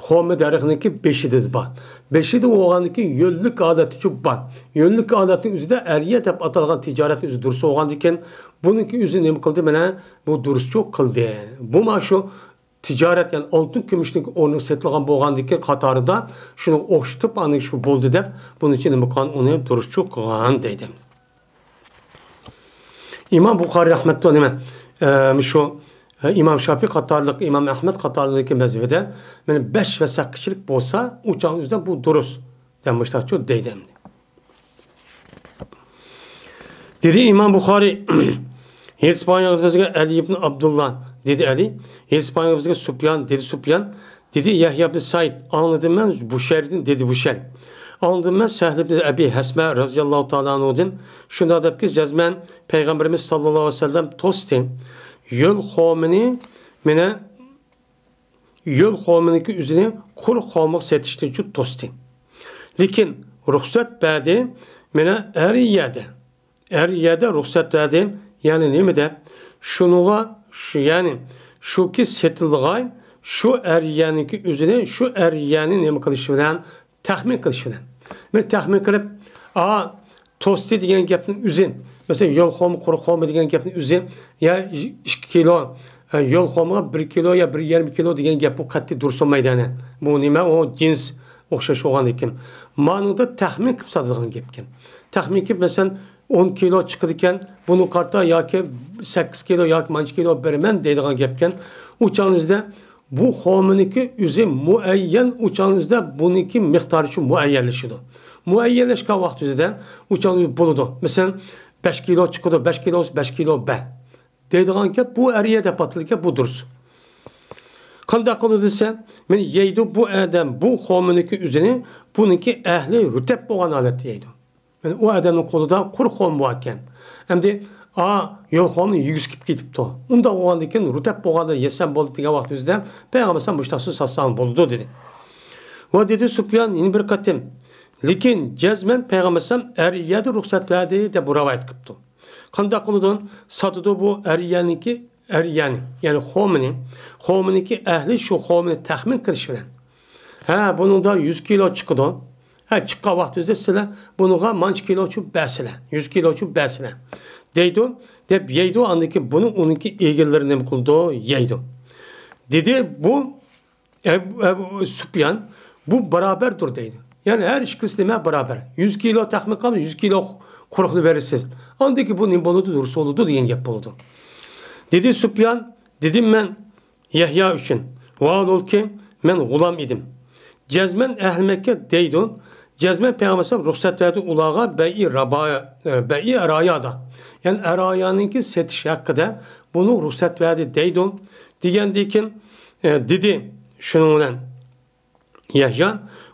خورما دەرىخىنىڭكى بېشىدا بار. بېشىدا بولغاندىكى يۆللۈك ھالەتتىچۇ بار. يۆللۈك ھالەتنىڭ ئۆزىدە ئەرىيە دەپ ئاتالغان تىجارەتنىڭ ئۆزى دۇرۇس بولغاندىكىن، بۇنىڭكى ئۆزى نېمە قىلدى؟ مانا بۇ دۇرۇسچۇ قىلدى. بۇ مانا شۇ تىجارەت، يەنى ئالتۇن كۈمۈشنىڭ ئورنىغا سېتىلغان بولغاندىكى قاتارىدا شۇنى ئوخشىتىپ، ئاندىن شۇ بولدى دەپ، بۇنىڭ ئۈچۈن نېمە قىلغان؟ ئۇنى دۇرۇسچۇ قىلغان دەيدۇ. ئىمام بۇخارىي رەھمەتۇللا نېمە، ئە، شۇ، ئە، ئىمام شافىي قاتارلىق، ئىمام ئەھمەد قاتارلىقنىڭكى مەزھىپىدە، مانا بەش ۋەسەقكىچىلىك بولسا، ئۇ چاغنىڭ ئۆزىدە بۇ دۇرۇس دەپ مۇشتاقچۇ دەيدۇ ئەمدى. دېدى ئىمام بۇخارىي، ھېلىقى پايغىمبىرىمىزگە ئەلى ئىبن ئابدۇللا، دېدى ئەلى، ھېلىقى پايغىمبىرىمىزگە سۇپيان، دېدى سۇپيان، دېدى يەھيا ئىبن سەئىد، ئاڭلىدىم مەن بۇشەيردىن، دېدى بۇشەير. ئاڭلىدىم مەن سەھل ئىبن ئەبى ھەسمە رەزىياللاھۇ تائالا ئەنھۇدىن، شۇنداق دەپكى، جەزمەن پەيغەمبىرىمىز ساللاللاھۇ ئەلەيھى ۋەسەللەم توستى. يۆل خورمىنى، مانا، يۆل خورمىنىڭكى ئۆزىنى قۇرۇق خورمىغا سېتىشتىنچۇ توستى. لېكىن رۇخسەت بەردى، مانا، ئەرىيەدە. ئەرىيەدە رۇخسەت بەردى. يەنى نېمىدە؟ شۇنىڭغا، شۇ، يەنى شۇكى سېتىلىدىغان شۇ ئەرىيەنىڭكى ئۆزىنى، شۇ ئەرىيەنى نېمە قىلىش بىلەن؟ تەخمىن قىلىش بىلەن. بىر تەخمىن قىلىپ، ئا، توستى دېگەن گەپنىڭ ئۆزى، مەسىلەن، يۆل خورما، قۇرۇق خورما دېگەن گەپنىڭ ئۆزى، يا ئىككى كىلو، ئە، يۆل خورمىغا بىر كىلو يا بىر يېرىم كىلو دېگەن گەپ، بۇ قەتئىي دۇرۇس بولمايدۇ، ئەنە. بۇ نېمە؟ ئۇ جىنس ئوخشاش بولغاندىكىن. مانىڭدا تەخمىن قىلىپ ساتىدىغان گەپكەن. تەخمىن قىلىپ، مەسىلەن، ئون كىلو چىقىدىكەن، بۇنى قارىتا ياكى سەككىز كىلو ياكى مانچە كىلو بېرىمەن دەيدىغان گەپكەن. ئۇ چاغنىڭىزدا بۇ خورمىنىڭكى ئۆزى مۇئەييەن، ئۇ چاغنىڭىزدا بۇنىڭكى مىقدارى شۇ مۇئەييەنلىشىدۇ. مۇئەييەنلەشكەن ۋاقتىڭىزدا ئۇ چاغنىڭىزدا بولىدۇ. مەسىلەن، بەش كىلو چىقىدۇ، بەش كىلو بولسا بەش كىلو بەر دەيدىغان گەپ، بۇ ئەرىيە دەپ ئاتىلىدىكەن، بۇ دۇرۇس. قانداق قىلىدۇ دېسە، مانا يەيدۇ بۇ ئادەم بۇ خورمىنىڭكى ئۆزىنى، بۇنىڭكى ئەھلى رۇتەپ بولغان ھالەتتە يەيدۇ. يەنى ئۇ ئادەمنىڭ قولىدا قۇرۇق خورما بار ئىكەن. ئەمدى، ئا، يۆل خورمىنى يېگۈسى كېلىپ كېتىپتۇ. ئۇنداق بولغاندىكىن، رۇتەپ بولغاندا يېسەم بولدى دېگەن ۋاقتىمىزدا، پەيغەمبەر ئەلەيھىسسالام مۇشۇنداق سۆز ساتساڭ بولىدۇ دېدى. ۋە دېدى سۇپيان يەنە بىر قېتىم، لېكىن جەزمەن پەيغەمبەر ئەلەيھىسسالام ئەرىيەدە رۇخسەت بەردى دەپ بۇ رىۋايەت قىپتۇ. قانداق قىلىدۇ؟ ساتىدۇ بۇ ئەرىيەنىڭكى، ئەرىيەنى، يەنى خورمىنى، خورمىنىڭكى ئەھلى شۇ خورمىنى تەخمىن قىلىش بىلەن. ھە، بۇنىڭدا يۈز كىلو چىقىدۇ. ھە، چىققان ۋاقتىڭىزدا سىلەر بۇنىڭغا مانچە كىلوچۇ بەرسىلەر، يۈز كىلوچۇ بەرسىلەر، دەيدۇ، دەپ يەيدۇ. ئاندىن كېيىن بۇنى ئۇنىڭكى ئېگىلىرى نېمە قىلىدۇ؟ يەيدۇ. دېدى بۇ ئەبۇ، ئەبۇ سۇپيان، بۇ بارابەردۇر دەيدۇ. يەنى ھەر ئىككىلىسى نېمە؟ بارابەر. يۈز كىلو تەخمىن قىلىمىز، يۈز كىلو قۇرۇقنى بېرىسىز. ئاندىن كېيىن بۇ نېمە بولىدۇ؟ دۇرۇس بولىدۇ دېگەن گەپ بولىدۇ. دېدى سۇپيان، دېدىم مەن، يەھيا ئۈچۈن، ۋاھالەنكى، مەن غۇلام ئىدىم. جەزمەن ئەھلى مەككە دەيدۇ. جەزمەن پەيغەمبەر ئەلەيھىسسالام رۇخسەت بەردى ئۇلارغا بەيئى رابا-، بەيئى ئەرايادا. يەنى ئەرايانىڭكى سېتىش ھەققىدە بۇنى رۇخسەت بەردى دەيدۇ. دېگەندىن كېيىن، ئە، دېدى شۇنىڭ بىلەن يەھيا،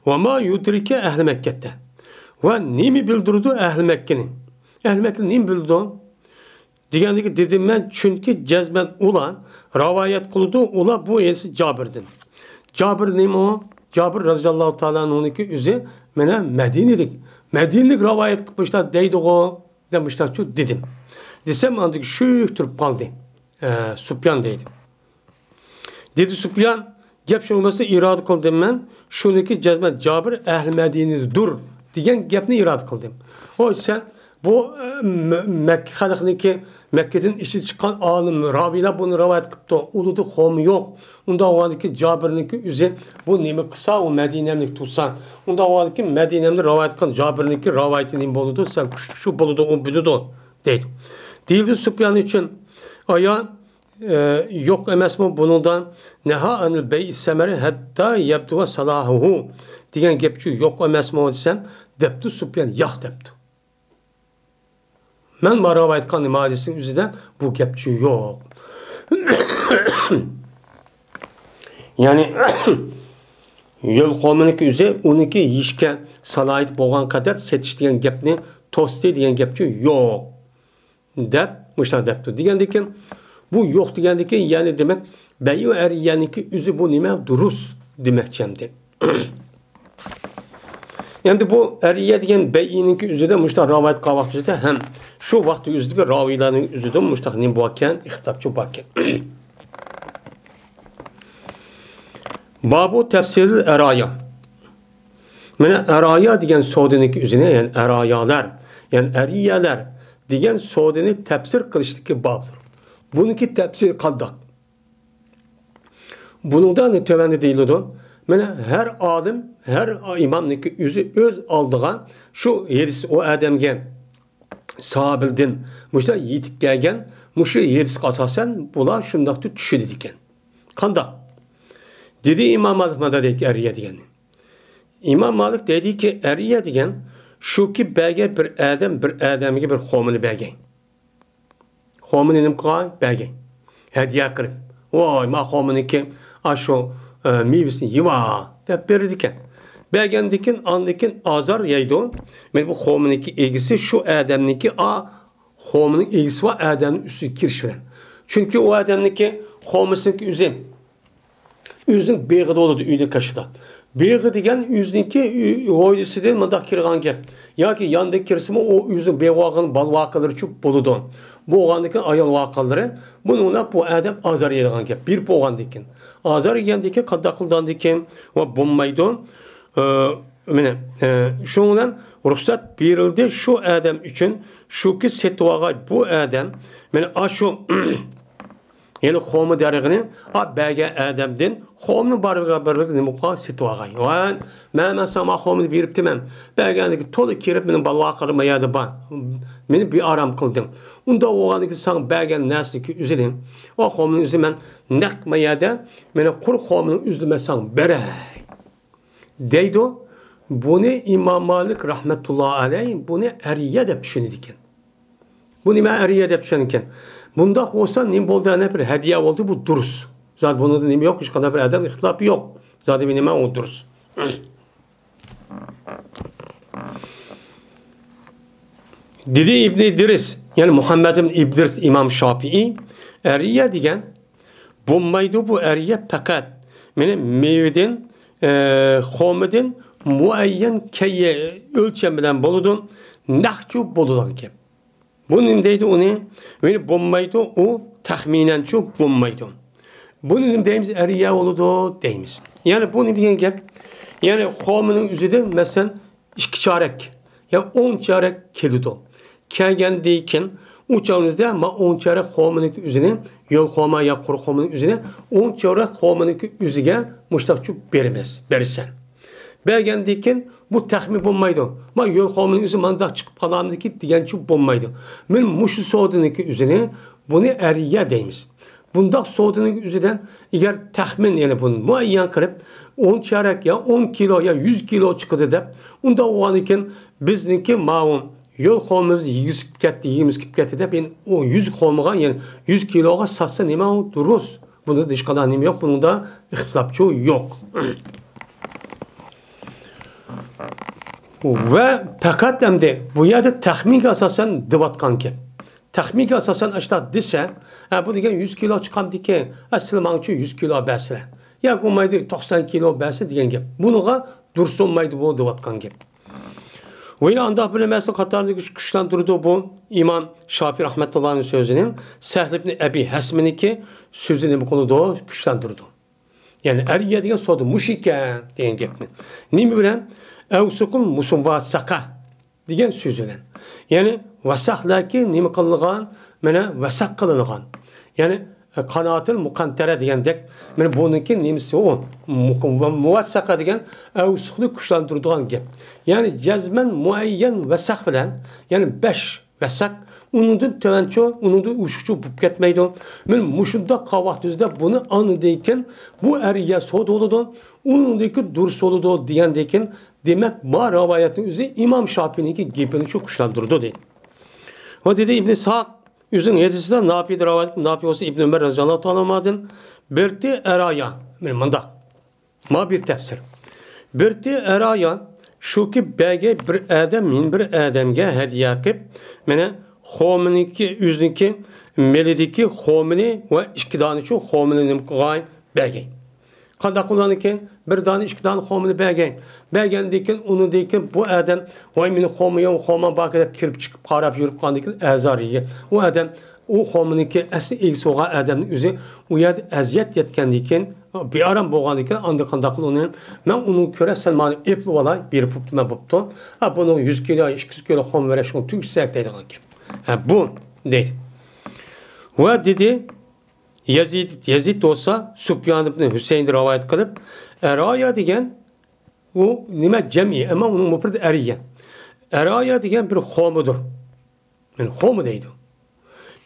ۋە ما يۇدرىكە ئەھلى مەككەتتە. ۋە نېمە بىلدۈرىدۇ ئەھلى مەككىنى؟ ئەھلى مەككە نېمە بىلىدۇ؟ دېگەندىكى دېدىم مەن، چۈنكى جەزمەن ئۇلار رىۋايەت قىلىدۇ، ئۇلار بۇ ھەدىسنى جابىردىن. جابىر نېمە ئۇ؟ جابىر رەزىياللاھۇ تائالا ئەنھۇنىڭكى ئۆزى مانا مەدىنىلىك، مەدىنىلىك راۋايەت قىلىپ مۇشۇنداق دەيدىغۇ، دەپ مۇشۇنداقچۇ دېدىم. دېسەم، ئاندىن كېيىن شۈك تۇرۇپ قالدى. ئە، سۇپيان دەيدۇ. دېدى سۇپيان، گەپ شۇ ئەمەسمۇ، ئىرادە قىلدىم مەن، شۇنىكى جەزمەن جابىر ئەھلى مەدىنىدۇر دېگەن گەپنى ئىرادە قىلدىم. ھوي، سەن بۇ، ئە، مە-، مەككە خەلقنىڭكى، مەككىدىن ئېشىپ چىققان ئالىم، راۋىيلار بۇنى راۋايەت قىپتۇ. ئۇلىدا قومى يوق. ئۇنداق بولغاندىكىن جابىرنىڭكى ئۆزى بۇ نېمە قىلسا، ئۇ مەدىنەملىك تۇرسا، ئۇنداق بولغاندىكىن مەدىنەمدە راۋايەت قىلغان جابىرنىڭكى راۋايىتى نېمە بولىدۇ؟ سەل كۈچلۈكچۇ بولىدۇ، ئۇ بىلىدۇ، دەيدۇ. دېيىلدى سۇپيان ئۈچۈن، ئايا، ئە، يوق ئەمەسمۇ بۇنىڭدا نەھا ئەنىل بەيئىس سەمەرە ھەتتا يەبدۇۋە سالاھۇھۇ دېگەن گەپچۇ يوق ئەمەسمۇ دېسەم، دەپتۇ سۇپيان، ياق دەپتۇ. مەن مانا راۋايەت قىلغان ھەدىسنىڭ ئۆزىدە بۇ گەپچۇ يوق. يەنى يۆل قومىنىڭكى ئۆزى ئۇنىڭكى يېيىشكە سالاھىيىتى بولغان قەدەر سېتىش دېگەن گەپنى توستى دېگەن گەپچۇ يوق. دەپ مۇشۇنداق دەپتۇ. دېگەندىكىن، بۇ يوق دېگەندىكىن، يەنى دېمەك، بەيئۇ ئەرىيەنىڭكى ئۆزى بۇ نېمە دۇرۇس دېمەكچى ئەمدى. ئەمدى بۇ ئەرىيە دېگەن بەيئىنىڭكى ئۆزىدە مۇشۇنداق راۋايەت قىلغان ۋاقتىدا ھەم شۇ ۋاقىت ئۆزىدىكى راۋىيلارنىڭ ئۆزىدە مۇشۇنداق نېمە باركەن، ئىختىلاپچۇ باركەن. بابۇ تەپسىرىل ئەرايا. مانا ئەرايا دېگەن سودىنىڭكى ئۆزىنى، يەنى ئەرايالار، يەنى ئەرىيەلەر دېگەن سودىنى تەپسىر قىلىشتىكى بابتۇر. بۇنىڭكى تەپسىرى قانداق؟ بۇنىڭدا ئەنە تۆۋەندە دېيىلىدۇ. مانا ھەر ئالىم، ھەر ئىمامنىڭكى ئۆزى ئۆز ئالدىغا شۇ ھەدىس ئۇ ئادەمگە ساھابىلدىن مۇشۇ يېتىپ كەلگەن مۇشۇ ھەدىسكە ئاساسەن بۇلار شۇنداقتا چۈشىنىدىكەن. قانداق؟ دېدى ئىمام مالىك مانا دەيدىكى ئەرىيە دېگەننى. ئىمام مالىك دەيدىكى ئەرىيە دېگەن شۇكى بەرگەن بىر ئادەم بىر ئادەمگە بىر خورمىنى بەرگەن. خورمىنى نېمە قىلغان؟ بەرگەن. ھەدىيە قىلىپ. ۋاي، ما خورمىنىكى ئاشۇ، ئە، مېۋىسىنى يېۋا دەپ بېرىدىكەن. بەرگەندىكىن، ئاندىكىن ئازار يەيدۇ. مانا بۇ خورمىنىكى ئىگىسى شۇ ئادەمنىكى، ئا، خورمىنىڭ ئىگىسى بار ئادەمنىڭ ئۈستىگە كىرىش بىلەن. چۈنكى ئۇ ئادەمنىكى خورمىسىنىڭكى ئۆزى ئۆزىنىڭ بېغىدا بولىدۇ، ئۆينىڭ قېشىدا. بېغى دېگەن ئۆزىنىڭكى ئۆ-، ھويلىسىدىن مۇنداق كىرىدىغان گەپ. ياكى ياندىن كىرسىمۇ ئۇ ئۆزىنىڭ بېغى بولغان بالا ۋاقالىرىچۇ بولىدۇ. بولغاندىكىن ئايال ۋاقالىرى بۇنى ئويلاپ بۇ ئادەم ئازار يەيدىغان گەپ. بېرىپ بولغاندىكىن. ئازار يېگەندىكىن قانداق قىلىدىغاندىكىن ۋە بولمايدۇ. ئى، مانا، ئى، شۇنىڭ بىلەن رۇخسەت بېرىلدى شۇ ئادەم ئۈچۈن، شۇكى سېتىۋالغاي بۇ ئادەم، مانا ئاشۇ يەنى خورما دەرىخىنى، ئا، بەرگەن ئادەمدىن خورمىنى بارىغا بىرلىك نېمە قىلغان سېتىۋالغاي. ۋاي، مەن، مەن ساڭا خورمىنى بېرىپتىمەن. بەرگەندىكى تولا كىرىپ، مېنىڭ بالا ۋاقالىرىم ما يەردە بار. مېنى بىئارام قىلدىڭ. ئۇنداق بولغاندىكىن ساڭا بەرگەن نەرسىنىڭكى ئۆزىنى، ئۇ خورمىنىڭ ئۆزى مەن نەق ما يەردە، مانا قۇرۇق خورمىنىڭ ئۆزىنى مەن ساڭا بېرەي. دەيدۇ. بۇنى ئىمام مالىك رەھمەتۇللا ئەلەي بۇنى ئەرىيە دەپ چۈشىنىدىكەن. بۇنى مەن ئەرىيە دەپ چۈشەنگەن. بۇنداق بولسا نېمە بولدى؟ ئەنە بىر ھەدىيە بولدى، بۇ دۇرۇس. زادى بۇنىڭدا نېمە يوق، ھېچقانداق بىر ئادەم ئىختىلاپى يوق. زادى مېنىمە ئۇ دۇرۇس. دېدى ئىبنى ئىدرىس، يەنى مۇھەممەد ئىبنى ئىدرىس ئىمام شاپىئىي، ئەرىيە دېگەن بولمايدۇ، بۇ ئەرىيە پەقەت مېنى مېۋىدىن، ئە، خورمىدىن مۇئەييەن كەييە ئۆلچەم بىلەن بولىدۇ، نەقچۇ بولىدىغان گەپ. بۇ نېمە دەيدۇ ئۇنى؟ مېنى بولمايدۇ، ئۇ تەخمىنەنچۇ بولمايدۇ. بۇنى نېمە دەيمىز؟ ئەرىيە بولىدۇ دەيمىز. يەنى بۇ نېمە دېگەن گەپ؟ يەنى خورمىنىڭ ئۆزىدىن، مەسىلەن، ئىككى چارەك يا ئون چارەك كېلىدۇ. كەلگەندىن كېيىن ئۇ چاغىمىزدا ما ئون چارەك خورمىنىڭكى ئۆزىنى، يۆل خورما يا قۇرۇق خورمىنىڭ ئۆزىنى، ئون چارەك خورمىنىڭكى ئۆزىگە مۇشتاقچۇ بېرىمىز، بېرىسەن. بەرگەندىن كېيىن بۇ تەخمىن بولمايدۇ. ما يۆل خورمىنىڭ ئۆزى مانداق چىقىپ قالامدىكى دېگەنچۇ بولمايدۇ. مېنى مۇشۇ سودىنىڭكى ئۆزىنى بۇنى ئەرىيە دەيمىز. بۇنداق سودىنىڭ ئۆزىدىن ئەگەر تەخمىن، يەنى بۇنى مۇئەييەن قىلىپ، ئون چارەك يا ئون كىلو يا يۈز كىلو چىقىدۇ دەپ، ئۇنداق بولغاندىكىن بىزنىڭكى ماۋۇ يۆل خورمىمىز يېگۈسى كېلىپ كەتتى، يېگۈمىز كېلىپ كەتتى دەپ، يەنى ئۇ يۈز خورمىغا، يەنى يۈز كىلوغا ساتسا نېمە ئۇ دۇرۇس. بۇنىڭدا ھېچقانداق نېمە يوق، بۇنىڭدا ئىختىلاپچۇ يوق. ۋە پەقەت ئەمدى بۇ يەردە تەخمىنگە ئاساسەن دېۋاتقان گەپ. تەخمىنگە ئاساسەن ئاشۇنداق دېسە، ھە، بۇ دېگەن يۈز كىلو چىقامدىكى، ھە، سىلە ماڭچۇ يۈز كىلو بەرسىلە. يا بولمايدۇ، توقسان كىلو بەرسە دېگەن گەپ. بۇنىڭغا دۇرۇس بولمايدۇ بۇ دېۋاتقان گەپ. ۋە يەنە ئانداق بىر نېمىسىنى قاتارىدا كۈچ-، كۈچلەندۈرىدۇ بۇ ئىمام شافىي رەھمەتۇللاھنىڭ سۆزىنىڭ سەھل ئىبنى ئەبى ھەسمىنىڭكى سۆزىنى نېمە قىلىدۇ؟ كۈچلەندۈرىدۇ. يەنى ئەرىيە دېگەن سودا مۇشۇ ئىكەن دېگەن گەپنى. نېمە بىلەن؟ ئەۋسۇقۇل مۇسۇۋۋاسەقە دېگەن سۆز بىلەن. يەنى ۋەسەقلەركى نېمە قىلىنغان؟ مانا ۋەسەق قىلىنغان. يەنى، ئە، قاناتىل مۇقەنتەرە دېگەندەك، مانا بۇنىڭكى نېمىسى ئۇ؟ مۇ-، مۇۋەسسەقە دېگەن ئەۋسۇقنى كۈچلەندۈرىدىغان گەپ. يەنى جەزمەن مۇئەييەن ۋەسەق بىلەن، يەنى بەش ۋەسەق، ئۇنىڭدىن تۆۋەنچۇ، ئۇنىڭدىن ئوشۇقچۇ بولۇپ كەتمەيدۇ. مانا مۇشۇنداق قاۋاق تۈزدە بۇنى ئاندىن كېيىن بۇ ئەرىيە سودا بولىدۇ، ئۇنىڭدىكى دۇرۇس بولىدۇ دېگەندىن كېيىن، دېمەك، ما رىۋايەتنىڭ ئۆزى ئىمام شافىينىڭكى گېپىنى شۇ كۈچلەندۈرىدۇ دەيدۇ. ۋە دېدى ئىبن ئىسھاق ئۆزىنىڭ ھەدىسىدە ناپىدىن رىۋايەت، ناپى بولسا ئىبن ئۆمەر رەزىياللاھۇ تائالا ئانھۇدىن، بىرتى ئەرايا، مانا مۇنداق. ما بىر تەپسىر. بىرتى ئەرايا، شۇكى بەگەي بىر ئادەم يەنە بىر ئادەمگە ھەدىيە قىپ، مانا خورمىنىڭكى، ئۆزىنىڭكى مېلىدىكى خورمىنى ۋە ئىككى دانىچۇ خورمىنى نېمە قىلغاي؟ بەگەي. قانداق قىلغاندىكىن، بىر دانە، ئىككى دانە خورمىنى بەگەي. بەگەندىكىن، ئۇنىڭدىن كېيىن بۇ ئادەم، ۋاي، مېنىڭ خورمىم يوق، خورمام باركەن دەپ كىرىپ چىقىپ قاراپ يۈرۈپ قالغاندىكىن، ئازار يېگەن. ئۇ ئادەم ئۇ خورمىنىڭكى ئەسلى ئىگىسى بولغان ئادەمنىڭ ئۆزى ئۇ يەردە ئەزىيەت يەتكەندىكىن، بىئارام بولغاندىكىن، ئاندىن قانداق قىل ئۇنى؟ مەن ئۇنىڭ كۆرە سەلمانى ئېپلىۋالاي، بېرىپ بوپتۇ، مەن بوپتۇ. ھە، بۇنىڭ يۈز كىلو، ئىككى يۈز كىلو خورما بېرىش ئۇنى تۈگىسەك دەيدىغان گەپ. ھە، بۇ دەيدۇ. ۋە دېدى، يەزىد، يەزىد بولسا سۇپيان ئىبن ھۈسەيندىن رىۋايەت قىلىپ، ئەرايا دېگەن ئۇ نېمە جەمئىي، ئەمما ئۇنىڭ مۇپرىدى ئەرىيە. ئەرايا دېگەن بىر خورمىدۇر. يەنى خورما دەيدۇ.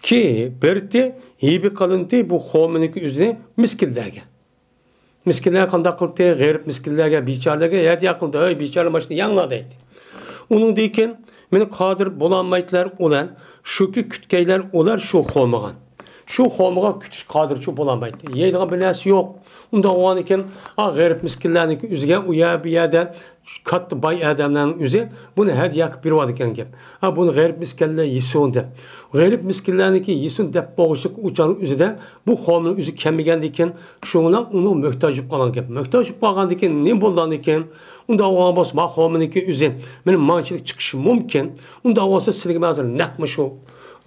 كى بىرتى ھىبە قىلىندى بۇ خورمىنىڭكى ئۆزىنى مىسكىنلەرگە. مىسكىنلەر قانداق قىلدى؟ غېرىب مىسكىنلەرگە، بىچارىلەرگە ھەدىيە قىلدى. ئەي بىچارە، ماشۇنى يەڭلار دەيدۇ. ئۇنىڭدىن كېيىن مېنى قادىر بولالمايدىلەر ئۇلار، شۇكى كۈتكەيلەر ئۇلار شۇ خورمىغا. شۇ خورمىغا كۈتۈش قادىرچۇ بولالمايدۇ. يەيدىغان بىر نەرسە يوق. ئۇنداق بولغاندىكىن، ئا، غېرىب مىسكىنلەرنىڭكى ئۆزىگە ئۇ يەر، بۇ يەردە كاتتا باي ئادەملەرنىڭ ئۆزى بۇنى ھەدىيە قىلىپ بېرىۋاتىدىكەن گەپ. ھا، بۇنى غېرىب مىسكىنلەر يېسۇن دەپ. غېرىب مىسكىنلەرنىڭكى يېسۇن دەپ بولغۇچىلىق ئۇچارنىڭ ئۆزىدە بۇ خورمىنىڭ ئۆزى كەلمىگەندىكىن، شۇڭا ئۇنىڭ موھتاج بولۇپ قالغان گەپ. موھتاج بولۇپ قالغاندىكىن نېمە بولغاندىكىن، ئۇنداق بولغان بولسا، ما خورمىنىڭكى ئۆزى مېنى مانچىلىك چىقىشى مۇمكىن. ئۇنداق بولسا، سىلىگە مەن ھازىر نەق مۇشۇ،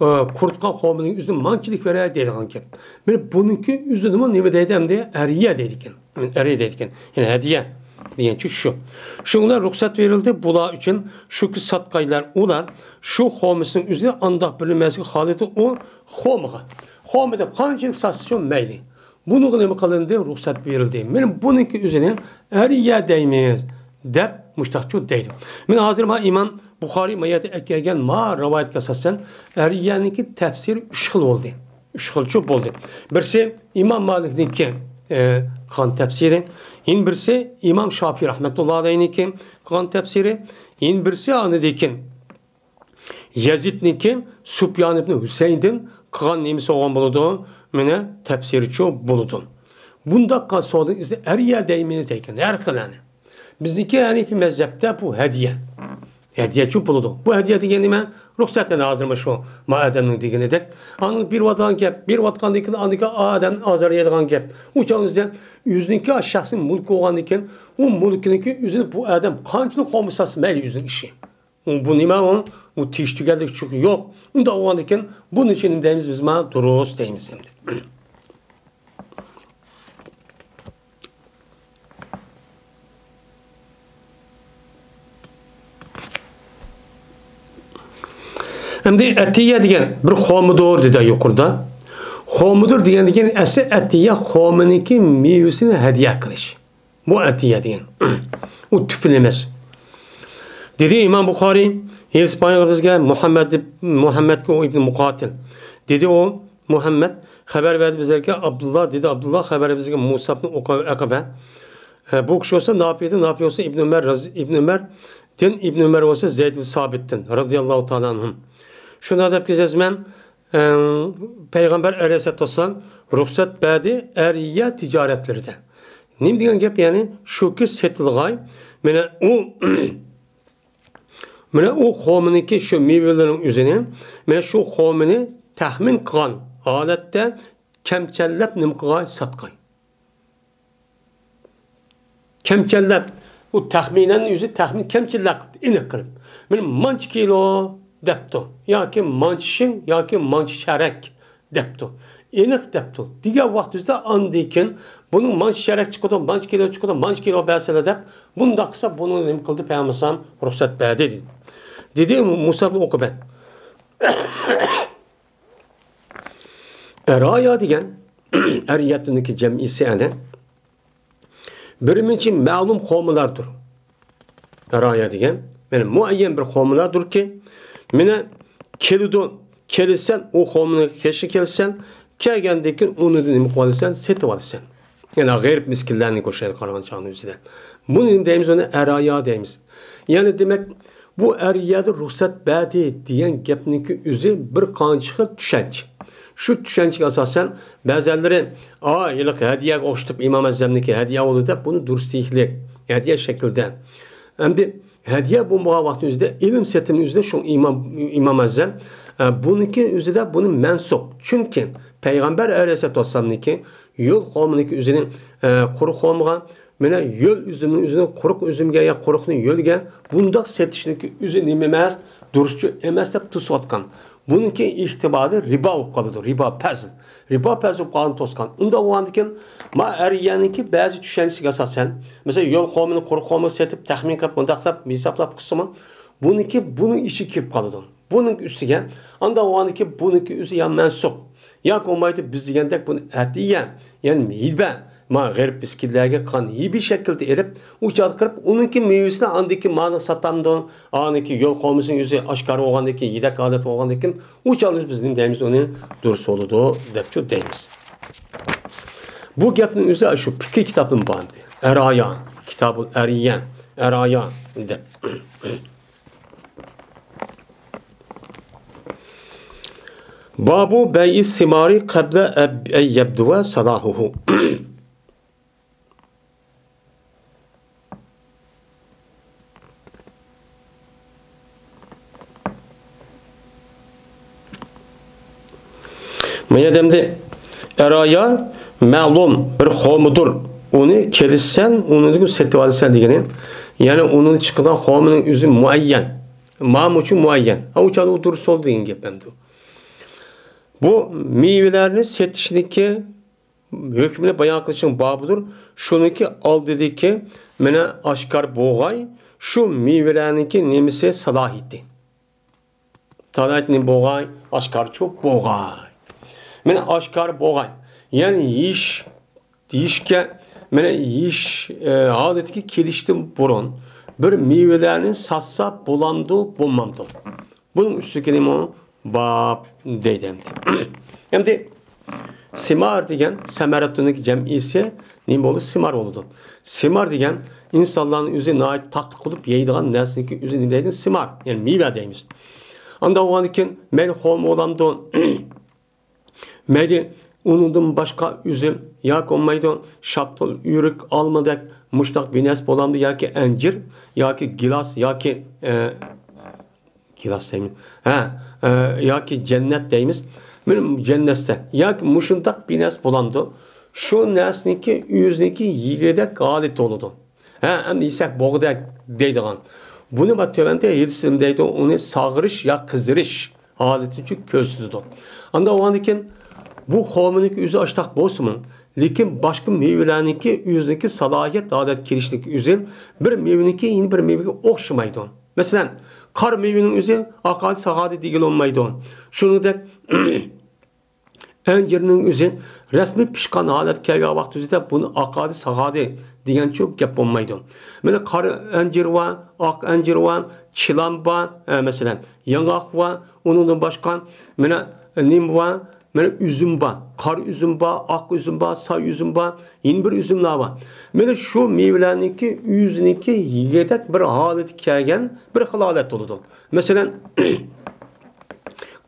ئە، قۇرۇتقان خورمىنىڭ ئۆزىنى مانچىلىك بېرەي دەيدىغان گەپ. مېنى بۇنىڭكى ئۆزىنىمۇ نېمە دەيدۇ ئەمدى؟ ئەرىيە دەيدىكەن. ئەرىيە دەيدىكەن. يەنى ھەدىيە دېگەنچە شۇ. شۇڭا رۇخسەت بېرىلدى بۇلار ئۈچۈن، شۇكى ساتقايلار ئۇلار شۇ خورمىسىنىڭ ئۆزىنى ئانداق بىر نېمىسىگە خالىدى ئۇ خورمىغا. خورما دەپ قانچىلىك ساتسىچۇ مەيلى. بۇنىڭغا نېمە قىلىندى؟ رۇخسەت بېرىلدى. مانا بۇنىڭكى ئۆزىنى ئەرىيە دەيمىز دەپ مۇشتاقچۇ دەيدۇ. مانا ھازىر ما ئىمام بۇخارىي ما يەردە ئەكەلگەن ما رىۋايەتكە ئاساسەن ئەرىيەنىڭكى تەپسىرى ئۈچ خىل بولدى. ئۈچ خىلچۇ بولدى. بىرسى ئىمام مالىكنىڭكى، ئە، قىلغان تەپسىرى، يەنە بىرسى ئىمام شافىي رەھمەتۇللا ئەلەيھنىڭكى قىلغان تەپسىرى، يەنە بىرسى ئاندىن كېيىن يەزىدنىڭكى سۇپيان ئىبن ھۈسەيندىن قىلغان نېمىسى بولغان بولىدۇ؟ مانا تەپسىرىچۇ بولىدۇ. بۇنداق قىلغان سودا ئىزى ئەرىيە دەيمىز دەيدىكەن، ھەر خىللارنى. بىزنىڭكى ھەنىفىي مەزھەپتە بۇ ھەدىيە. ھەدىيەچۇ بولىدۇ. بۇ ھەدىيە دېگەن نېمە؟ رۇخسەتلەرنى ھازىر مۇشۇ ما ئادەمنىڭ دېگىنىدەك. ئاندىن بېرىۋاتىدىغان گەپ، بېرىۋاتقاندىن كېيىن ئاندىكى ئادەمنى ئازار يەيدىغان گەپ. ئۇ چاغدا ئۆزىدە ئۆزىنىڭكى شەخسىي مۈلكى بولغاندىن كېيىن، ئۇ مۈلكىنىڭكى ئۆزىنى بۇ ئادەم قانچىلىك خورما ساتسا مەيلى ئۆزىنىڭ ئىشى. ئۇ، بۇ نېمە ئۇ؟ ئۇ تېگىش تۈگەللىك يوق. ئۇنداق بولغاندىكىن بۇنى چىن دەيمىز بىز، ما دۇرۇس دەيمىز ئەمدى. ئەمدى ئەتىيە دېگەن بىر خورمىدۇر دېدى يۇقىرىدا. خورمىدۇر دېگەندىكىن ئەسلى ئەتىيە خورمىنىڭكى مېۋىسىنى ھەدىيە قىلىش. بۇ ئەتىيە دېگەن. ئۇ تۈپۈن ئەمەس. دېدى ئىمام بۇخارىي، ھېدىس بايان بىزگە مۇھەممەد، مۇھەممەدكە ئۇ ئىبن مۇقاتىل. دېدى ئۇ، مۇھەممەد خەۋەر بەردى بىزلەرگە، ئابدۇللا، دېدى ئابدۇللا، خەۋەر بىزگە مۇسا ئىبن ئۇقبە. ئە، بۇ كىشى بولسا ناپىدىن، ناپى بولسا ئىبن ئۆمەر، ئىبن ئۆمەردىن، ئىبن ئۆمەر بولسا زەيد ئىبن سابىتتىن، رەزىياللاھۇ تائالا ئەنھۇم. شۇنداق دەپ كېزەزمەن، ئە، پەيغەمبەر ئەلەيھىسسالاتۇ ۋەسسالام رۇخسەت بەردى ئەرىيە تىجارەتلىرىدە. نېمە دېگەن گەپ، يەنى شۇكى سېتىلغاي، مانا ئۇ، مانا ئۇ خورمىنىڭكى شۇ مېۋىلىرىنىڭ ئۆزىنى، مانا شۇ خورمىنى تەخمىن قىلغان ھالەتتە كەمچەللەپ نېمە قىلغاي، ساتقاي. كەمچەللەپ ئۇ تەخمىنەن ئۆزى تەخمىن كەمچىللەر قىپتۇ، ئېنىق قىلىپ. مېنى مانچە كىلو دەپتۇ، ياكى مانچە شىڭ، ياكى مانچە چەرەك دەپتۇ. ئېنىق دەپتۇ. دېگەن ۋاقتىمىزدا ئاندىن كېيىن بۇنىڭ مانچە چەرەك چىقىدۇ، مانچە كىلو چىقىدۇ، مانچە كىلو بەرسىلە دەپ، بۇنداق قىلسا بۇنى نېمە قىلدى پەيغەمبەر ئەلەيھىسسالام؟ رۇخسەت بەردى دېدى. دېدى مۇسئەب ئىبنى ئۇمەير. ئەرايا دېگەن ئەرىيەتنىڭكى جەمئىسى ئەنە. بىرىنچى مەلۇم قومىلاردۇر. ئەرايا دېگەن، يەنى مۇئەييەن بىر قومىلاردۇركى، مانا كېلىدۇ، كېلىسەن، ئۇ قومىنىڭ قېشىغا كېلىسەن، كەلگەندىن كېيىن ئۇنىڭدىن نېمە قىلىۋالىسەن؟ سېتىۋالىسەن. يەنى غېرىب مىسكىنلەرنى ئوخشايدۇ قارىغان چاغنىڭ ئۆزىدە. بۇنى نېمە دەيمىز؟ ئۇنى ئەرايا دەيمىز. يەنى دېمەك، بۇ ئەرىيەدە رۇخسەت بەردى دېگەن گەپنىڭكى ئۆزى بىر قانچە خىل چۈشەنچە. شۇ چۈشەنچىگە ئاساسەن، بەزەنلىرى، ئا، ھېلىقى ھەدىيەگە ئوخشىتىپ ئىمام ئەزەمنىكى ھەدىيە بولدى دەپ، بۇنى دۇرۇس دېيىشلىك، ھەدىيە شەكلىدە. ئەمدى ھەدىيە بولمىغان ۋاقىتنىڭ ئۆزىدە، ئېلىم سېتىمنىڭ ئۆزىدە شۇ ئىمام، ئىمام ئەزەم، ئە، بۇنىڭكى ئۆزىدە بۇنى مەنسۇخ. چۈنكى پەيغەمبەر ئەلەيھىسسالاتۇ ۋەسسالامنىڭكى يول قومىنىڭكى ئۆزىنى، ئە، قۇرۇق قومىغا، مانا يول ئۈزۈمنى ئۆزىنى قۇرۇق ئۈزۈمگە يا قۇرۇقنى يۆلگە بۇنداق سېتىشنىڭكى ئۆزى نېمە ئەمەس، دۇرۇسچۇ ئەمەس دەپ توسۇۋاتقان. بۇنىڭكى ئېتىبارى رىبا بولۇپ قالىدۇ، رىبا پەزل. رىبا پەزل بولۇپ قالغان توسقان. ئۇنداق بولغاندىكىن، ما ئەرىيەنىڭكى بەزى چۈشەنچىسىگە ئاساسەن، مەسىلەن، يول قومىنى قۇرۇق قومىغا سېتىپ، تەخمىن قىلىپ، مۇنداقلاپ ھېسابلاپ قىلسىمۇ، بۇنىڭكى بۇنىڭ ئىچىگە كىرىپ قالىدۇ. بۇنىڭ ئۈستىگە، ئانداق بولغاندىكىن بۇنىڭكى ئۆزى يا مەنسۇخ. ياكى بولمايدۇ، بىز دېگەندەك بۇنى ئەتىيە، يەنى ھىبە، ما غېرىب مىسكىنلەرگە قان ھىبە شەكلىدە ئېلىپ، ئۇ چاغدا قىلىپ، ئۇنىڭكى مېۋىسىنى ئاندىكى مانا ساتامدۇ، ئانىكى يول قومىسىنىڭ ئۆزى ئاشكارا بولغاندىكىن، يېدەك ھالەت بولغاندىكىن، ئۇ چاغدا بىز نېمە دەيمىز، ئۇنى دۇرۇس بولىدۇ دەپچۇ دەيمىز. بۇ گەپنىڭ ئۆزى شۇ پىقىھ كىتابىدىمۇ بار ئىدى. ئەرايا، كىتابۇل ئەرىيە، ئەرايا دەپ. بابۇ بەيئى سىمارى قەبلە ئەن يەبدۇۋە سالاھۇھۇ. ما يەردە ئەمدى ئەرايا مەلۇم بىر قومىدۇر. ئۇنى كېلىسەن، ئۇنىڭدىن سېتىۋالىسەن دېگىنى. يەنى ئۇنىڭ چىقىدىغان قومىنىڭ ئۆزى مۇئەييەن. مانا شۇ مۇئەييەن. ھە، ئۇ چاغدا ئۇ دۇرۇس بولدى دېگەن گەپ ئەمدى. بۇ مېۋىلەرنى سېتىشنىكى ھۆكمىنى بايان قىلىشنىڭ بابىدۇر. شۇنىڭكى ئالدىدىكى مانا ئاشكار بوغاي، شۇ مېۋىلەرنىڭكى نېمىسى سالاھىيىتى. سالاھىيىتى نېمە بوغاي؟ ئاشكارچۇ بوغاي. مانا ئاشكار بوغاي. يەنى يېيىش، يېيىشكە، مانا يېيىش، ئە، ھالىتىگە كېلىشتىن بۇرۇن بىر مېۋىلەرنى ساتسا بولامدۇ، بولمامدۇ؟ بۇنىڭ ئۈستىگە نېمە باب دەيدۇ ئەمدى. ئەمدى سىمار دېگەن سەمەرەتۇنىڭ جەمئىسى نېمە بولىدۇ؟ سىمار بولىدۇ. سىمار دېگەن ئىنسانلارنىڭ ئۆزى ناھايىتى تاتلىق قىلىپ يەيدىغان نەرسىنىڭكى ئۆزى نېمە دەيدۇ؟ سىمار. يەنى مېۋە دەيمىز. ئانداق بولغاندىن كېيىن مەيلى خورما بولامدۇ؟ مەيلى ئۇنىڭدىن باشقا ئۈزۈم ياكى بولمايدۇ، شاپتۇل، ئۆرۈك، ئالمىدەك مۇشۇنداق بىر نەرسە بولامدۇ ياكى ئەنجىر ياكى گىلاس ياكى، ئە، گىلاس دەيمىز. ھە، ئە، ياكى جەننەت دەيمىز. مانا جەننەتتە ياكى مۇشۇنداق بىر نەرسە بولامدۇ؟ شۇ نەرسىنىڭكى ئۆزىنىڭكى يېگۈدەك ھالىتى بولىدۇ. ھە، ئەمدى يېسەك بولغۇدەك دەيدىغان. بۇنى بار تۆۋەندە ھېلىسىم دەيدۇ، ئۇنى ساغىرىش يا قىزىرىش ھالىتىچۇ كۆرسىتىدۇ. ئانداق بولغاندىكىن بۇ خورمىنىڭكى ئۆزى ئاشتاق بولسىمۇ، لېكىن باشقا مېۋىلەرنىڭكى ئۆزىنىڭكى سالاھىيەت ھالەت كېلىشلىك ئۆزى بىر مېۋىنىڭكى يەنە بىر مېۋىگە ئوخشىمايدۇ. مەسىلەن، قارا مېۋىنىڭ ئۆزى ئاقادى ساغادى دېگىلى بولمايدۇ. شۇنىڭدەك ئەنجىرنىڭ ئۆزى رەسمىي پىشقان ھالەتكە كەلگەن ۋاقىت ئۆزىدە بۇنى ئاقادى ساغادى دېگەنچۇ گەپ بولمايدۇ. مانا قارا ئەنجىر بار، ئاق ئەنجىر بار، چىلان بار، ئە، مەسىلەن، ياڭاق بار، ئۇنىڭدىن باشقا مانا نېمە بار؟ مانا ئۈزۈم بار، قارا ئۈزۈم بار، ئاق ئۈزۈم بار، ساي ئۈزۈم بار، يەنە بىر ئۈزۈملەر بار. مانا شۇ مېۋىلەرنىڭكى ئۆزىنىڭكى يېگۈدەك بىر ھالىتى كەلگەن بىر خىل ھالەت بولىدۇ. مەسىلەن،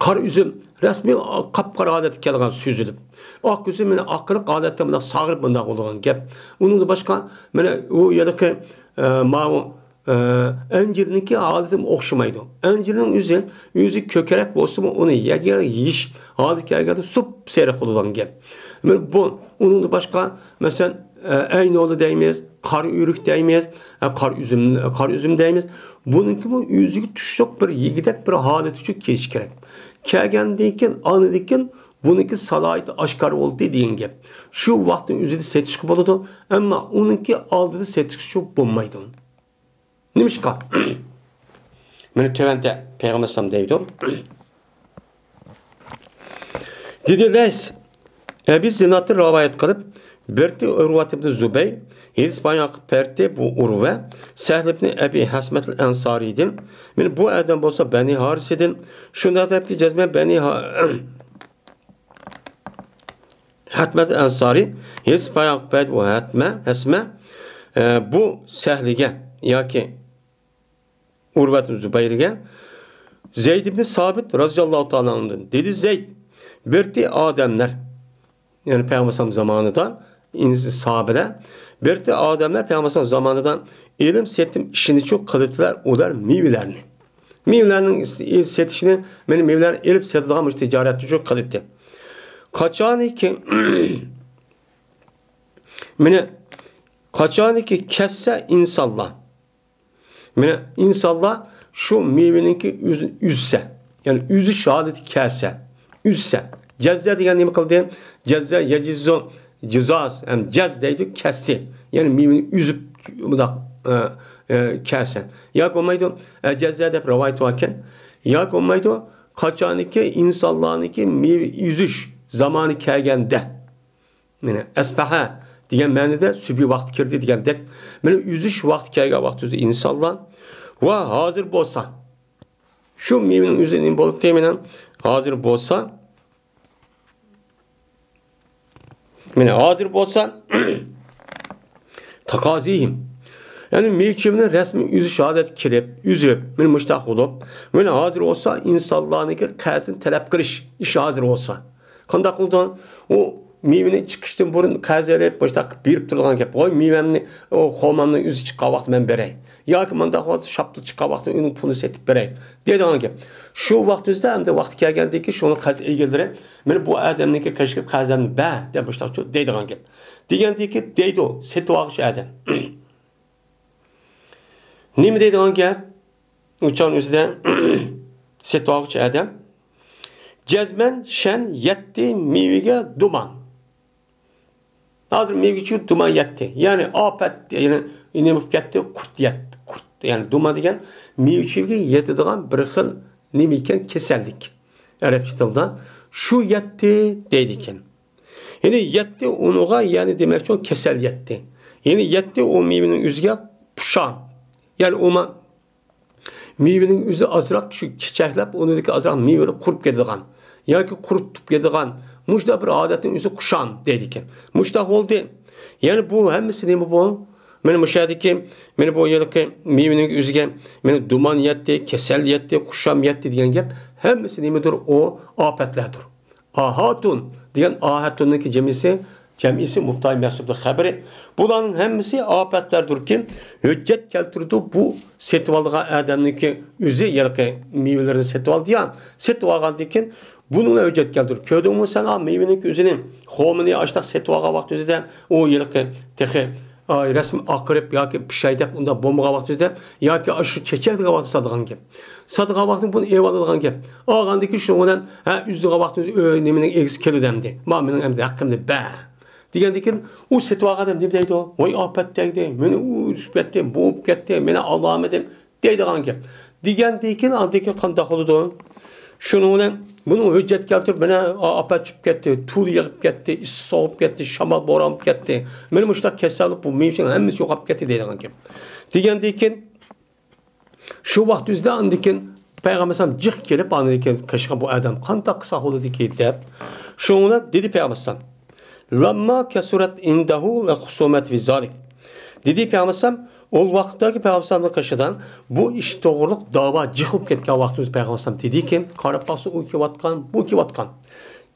قارا ئۈزۈم رەسمىي قاپقارا ھالەتكە كەلگەن سۈزۈلۈپ. ئاق ئۈزۈم مانا ئاقىرىق ھالەتتە مۇنداق ساغىرىپ مۇنداق بولىدىغان گەپ. ئۇنىڭدىن باشقا مانا ئۇ يەردىكى، ئە، ماۋۇ ئە، ئەنجىرنىڭكى ھالىتىمۇ ئوخشىمايدۇ. ئەنجىرنىڭ ئۆزى، ئۆزى كۆكرەك بولسىمۇ، ئۇنى يەگەن، يېيىش ھالىتى كەلگەندە سۇپسېرىق بولىدىغان گەپ. مانا بۇ، ئۇنىڭدىن باشقا، مەسىلەن، ئەينوللا دەيمىز، قارا ئۆرۈك دەيمىز، ئە، قارا ئۈزۈم، قارا ئۈزۈم دەيمىز. بۇنىڭكىمۇ ئۆزىگە تۇشلۇق بىر يېگۈدەك بىر ھالەت ئۈچۈن كېلىشى كېرەك. كەلگەندىن كېيىن، ئاندىن كېيىن بۇنىڭكى سالاھىيىتى ئاشكارا بولدى دېگەن گەپ. شۇ ۋاقىتنىڭ ئۆزىدە سېتىشقا بولىدۇ، ئەمما ئۇنىڭكى ئالدىدا سېتىشقا بولمايدۇ. نېمىشقا؟ مانا تۆۋەندە پەيغەمبەر ئەلەيھىسسالام دەيدۇ. دېدى لەيس، ئەبى زىنادتىن رىۋايەت قىلىپ، بېرىتى ئۇرۋەت ئىبنى زۇبەير، ھېدىس بايان قىلىپ بەردى بۇ ئۇرۋە، سەھل ئىبنى ئەبى ھەسمەتىل ئەنسارىيدىن، مانا بۇ ئادەم بولسا بەنى ھارىسىدىن، شۇنداق دەپكى جەزمەن بەنى ھا-، ھەتمەت ئەنسارى، ھېدىس بايان قىلىپ بەردى بۇ ھەتمە، ھەسمە، ئە، بۇ سەھلىگە ياكى ئۇرۋەت زۇبەيرگە زەيد ئىبنى سابىت رازىياللاھۇ تائالا ئەنھۇدىن دېدى، زەيد، بىرتى ئادەملەر، يەنى پەيغەمبەر ئەلەيھىسسالام زامانىدا ئىنس-، ساھابىلەر، بىرتى ئادەملەر پەيغەمبەر ئەلەيھىسسالام زامانىدا ئېلىم سېتىم ئىشىنى چوڭ قىلىۋېتىلەر، ئۇلار مېۋىلەرنى، مېۋىلەرنىڭ س-، سېتىشىنى، مېنى مېۋىلەرنى ئېلىپ سېتىدىغان مۇشۇ تىجارەتنى چوڭ قىلىتتى. قاچانكى، مېنى، قاچانكى كەسسە ئىنسانلار، مانا ئىنسانلار شۇ مېۋىنىڭكى ئۆزىنى ئۈزسە، يەنى ئۈزۈش ھالىتى كەلسە، ئۈزسە. جەززە دېگەن نېمە قىلدى؟ جەززە يەجىززۇ جىزاز، ھەم جەز دەيدۇ، كەسسى. يەنى مېۋىنى ئۈزۈپ، مۇنداق، ئە، ئە، كەلسە. ياكى بولمايدۇ، ئە، جەززە دەپ رىۋايەت باركەن. ياكى بولمايدۇ، قاچانكى ئىنسانلارنىڭكى مېۋە ئۈزۈش زامانى كەلگەندە. مانا، ئەسبەھە دېگەن مەنىدە سۈبھى ۋاقتى كىردى دېگەندەك، مانا، ئۈزۈش ۋاقتى كەلگەن ۋاقتىدا ئىنسانلار ۋە ھازىر بولسا، شۇ مېۋىنىڭ ئۆزى نېمە بولدى؟ مانا، ھازىر بولسا، مانا، ھازىر بولسا، تاقازىھىم. يەنى مېۋە-چېۋىنى رەسمىي ئۈزۈش ھالەتكە كېلىپ، ئۈزۈپ، مانا مۇشتاق بولۇپ، مانا ھازىر بولسا ئىنسانلارنىڭكى قەرزىنى تەلەپ قىلىش ئىشى ھازىر بولسا. قانداق قىلىدۇ؟ ئۇ مېۋىنى چىقىشتىن بۇرۇن قەرز ئېلىپ، مۇشتاق بېرىپ تۇرىدىغان گەپ. ۋاي، مېۋەمنى، ئۇ خورمامنى ئۆزى چىققان ۋاقىتتا مەن بېرەي. ياكى مۇنداق بولسا شاپتۇل چىققان ۋاقىتتا ئۇنىڭ پۇلىنى سېتىپ بېرەي دەيدىغان گەپ. شۇ ۋاقىت ئۆزىدە ئەمدى ۋاقتى كەلگەندىن كېيىن شۇنىڭ قەرز ئىگىلىرى، مانا بۇ ئادەمنىڭكى كەشكە قەرزەمنى بەر دەپ مۇشتاق دەيدىغان گەپ. دېگەندىن كېيىن دەيدۇ سېتىۋالغۇچى ئادەم. نېمە دەيدىغان گەپ؟ ئۇ چاغنىڭ ئۆزىدە سېتىۋالغۇچى ئادەم. جەزمەن شەن يەتتى مېۋىگە دۇمان. ھازىر مېۋىگە چۈشۈپ دۇمان يەتتى. يەنى ئاپەت، يەنى نېمە بولۇپ كەتتى؟ قۇرت يەتتى. قۇرت، يەنى دۇمان دېگەن مېۋە-چېۋىگە يېتىدىغان بىر خىل نېمە ئىكەن؟ كېسەللىك. ئەرەبچە تىلدا شۇ يەتتى دەيدىكەن. يەنى يەتتى ئۇنىغا، يەنى دېمەكچى، ئۇ كېسەل يەتتى. يەنى يەتتى ئۇ مېۋىنىڭ ئۆزىگە پۇشام. يەنى ئۇما مېۋىنىڭ ئۆزى ئازراق شۇ چېچەكلەپ، ئۇنىڭدىكى ئازراق مېۋىلەر قۇرۇپ كېتىدىغان ياكى قۇرۇتۇپ كېتىدىغان مۇشۇنداق بىر ھالەتنىڭ ئۆزى قۇشام دەيدىكەن. مۇشۇنداق بولدى. يەنى بۇ ھەممىسى نېمە بۇ؟ مانا مۇشۇ يەردىكى، مانا بۇ ھېلىقى مېۋىنىڭ ئۆزىگە، مانا دۇمان يەتتى، كېسەل يەتتى، قۇشام يەتتى دېگەن گەپ ھەممىسى نېمىدۇر؟ ئۇ ئاپەتلەردۇر. ئاھاتۇن دېگەن ئاھەتۇننىڭكى جەمئىسى، جەمئىسى مۇبتەدا مەھزۇفنىڭ خەبىرى. بۇلارنىڭ ھەممىسى ئاپەتلەردۇركى، ھۆججەت كەلتۈرىدۇ بۇ سېتىۋالىدىغان ئادەمنىڭكى ئۆزى، ھېلىقى مېۋىلىرىنى سېتىۋالدى يا، سېتىۋالغاندىن كېيىن بۇنىڭ بىلەن ھۆججەت كەلتۈر. كۆردۈڭمۇ سەن ئا مېۋىنىڭكى ئۆزىنى، خورمىنى ئاشتاق سېتىۋالغان ۋاقتىڭىزدا ئۇ ھېلىقى تېخى، ئاي، رەسمىي ئاقىرىپ ياكى پىشاي دەپ ئۇنداق بولمىغان ۋاقتىڭىزدا ياكى ئاشۇ چېچەك دېگەن ۋاقىت ساتىدىغان گەپ. ساتىدىغان ۋاقتىڭ بۇنى ئېلىۋالىدىغان گەپ. ئالغاندىن كېيىن شۇنىڭ بىلەن، ھە، ئۈزىدىغان ۋاقتىڭىز، ئۆ، نېمىنىڭ ئىگىسى كېلىدۇ ئەمدى. ما مېنىڭ ئەمدى ھەققىمنى بەر. دېگەندىن كېيىن ئۇ سېتىۋالغان ئادەم نېمە دەيدۇ؟ ۋاي ئاپەت دەيدۇ، مېنى ئۇ ئۈزۈپ كەتتى، بوغۇپ كەتتى، مېنى ئالالمىدىم. دەيدىغان گەپ. دېگەندىن كېيىن، ئاندىن كېيىن قانداق بولىدۇ؟ شۇنىڭ بىلەن بۇنىڭ ھۆججەت كەلتۈرۈپ، مانا، ئاپەت چۈشۈپ كەتتى، تۇل يېغىپ كەتتى، ئىسسىق سوغۇپ كەتتى، شامال بوران بولۇپ كەتتى. مانا مۇشۇنداق كېسەللىك بۇ مېۋىنىڭ ھەممىسى يوقاپ كەتتى دەيدىغان گەپ. دېگەندىن كېيىن شۇ ۋاقىت ئۆزىدە ئاندىن كېيىن پەيغەمبەر ئەلەيھىسسالام جىق كېلىپ، ئاندىن كېيىن قېشىغا بۇ ئادەم قانداق قىلساق بولىدىكى دەپ. شۇنىڭ بىلەن دېدى پەيغەمبەر ئەلەيھىسسالام، لەمما كەسۇرەت ئىندەھۇ لەخۇسۇمەت بىزالىك. دېدى پەيغەمبەر ئەلەيھىسسالام، ئۇ ۋاقىتتىكى پەيغەمبەر ئەلەيھىسسالامنىڭ قېشىدا بۇ ئىش توغرۇلۇق داۋا جىق بولۇپ كەتكەن ۋاقتىمىز پەيغەمبەر ئەلەيھىسسالام دېدىكى، قاراپ باقسا ئۇ كېلىۋاتقان، بۇ كېلىۋاتقان.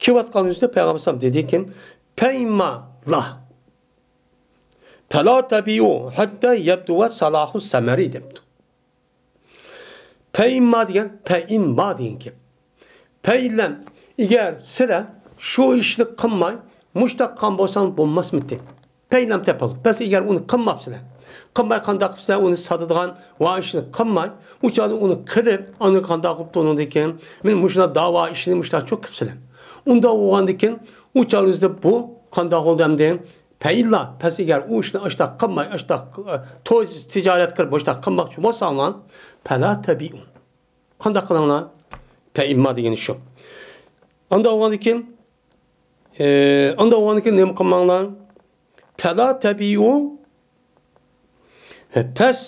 كېلىۋاتقان يۈزىدە پەيغەمبەر ئەلەيھىسسالام دېدىكى، پەيما لا، پەلا تەبىئۇ ھەتتا يەبدۇۋە سالاھۇ سەمەرى دەپتۇ. پەئىمما دېگەن، پەئىنما دېگەن گەپ. پەئىنلەم، ئەگەر سىلەر شۇ ئىشنى قىلماي، مۇشتاق قىلغان بولساڭ بولماسمىتى؟ پەيلەم تەپەل. بەس ئەگەر ئۇنى قىلماپسىلەر. قىلماي قانداق قىپسىلەر؟ ئۇنى ساتىدىغان ۋە ئىشنى قىلماي، ئۇ چاغدا ئۇنى قىلىپ، ئاندىن قانداق قىپتۇ ئۇنىڭدىن كېيىن؟ مېنىڭ مۇشۇنداق داۋا ئىشىنى مۇشۇنداق چوق قىپسىلەر. ئۇنداق بولغاندىن كېيىن، ئۇ چاغدا بۇ قانداق بولدى ئەمدى؟ پەيلا، بەس ئەگەر ئۇ ئىشنى ئاشتاق قىلماي، ئاشتاق، ئە، توي تىجارەت قىلىپ، مۇشتاق قىلماقچى بولساڭلار، پەلا تەبىئۇ. قانداق قىلىڭلار؟ پەئىمما دېگىنى شۇ. ئانداق بولغاندىن كېيىن، ئى، ئانداق بولغاندىن كېيىن نېمە قىلماڭلار؟ پەلا تەبىئۇ. پەس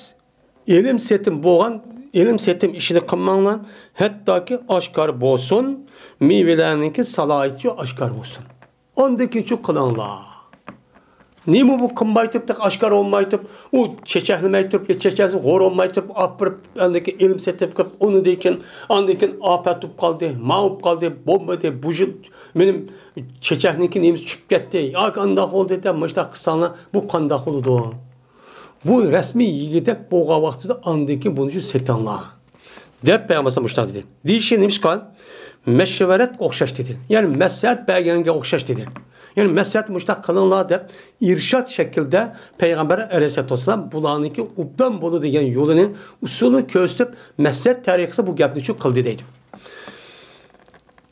ئېلىم سېتىم بولغان، ئېلىم سېتىم ئىشىنى قىلماڭلار. ھەتتاكى ئاشكارا بولسۇن، مېۋىلەرنىڭكى سالاھىيىتى ئاشكارا بولسۇن. ئاندىن كېيىنچۇ قىلىڭلار. نېمە بۇ قىلماي تۇرۇپ، تېخى ئاشكارا بولماي تۇرۇپ، ئۇ چېچەكلىمەي تۇرۇپ، يا چېچەكسىز غور بولماي تۇرۇپ، ئاپىرىپ، ئاندىن كېيىن ئېلىم سېتىپ قىلىپ، ئۇنىڭدىن كېيىن، ئاندىن كېيىن ئاپەت بولۇپ قالدى، ما بولۇپ قالدى، بولمىدى، بۇ يىل مېنىڭ چېچەكنىڭكى نېمىسى چۈشۈپ كەتتى، ياكى ئانداق بولدى دەپ، مۇشۇنداق قىلساڭلار، بۇ قانداق بولىدۇ؟ بۇ رەسمىي يېگۈدەك بولغان ۋاقتىدا ئاندىن كېيىن بۇنى شۇ سېتىڭلار. دەپ پەيغەمبەر ئالەيھىسسالام مۇشۇنداق دېدى. دېيىشى نېمىشقا؟ مەشۋەرەتكە ئوخشاش دېدى. يەنى مەسلىھەت بەرگەنگە ئوخشاش دېدى. يەنى مەسلىھەت مۇشۇنداق قىلىڭلار دەپ ئىرشاد شەكلىدە پەيغەمبەر ئەلەيھىسسالاتۇ ۋەسسالام بۇلارنىڭكى ئوبدان بولىدۇ دېگەن يولىنى، ئۇسۇلىنى كۆرسىتىپ، مەسلىھەت تەرىقىسى بۇ گەپنى شۇ قىلدى دەيدۇ.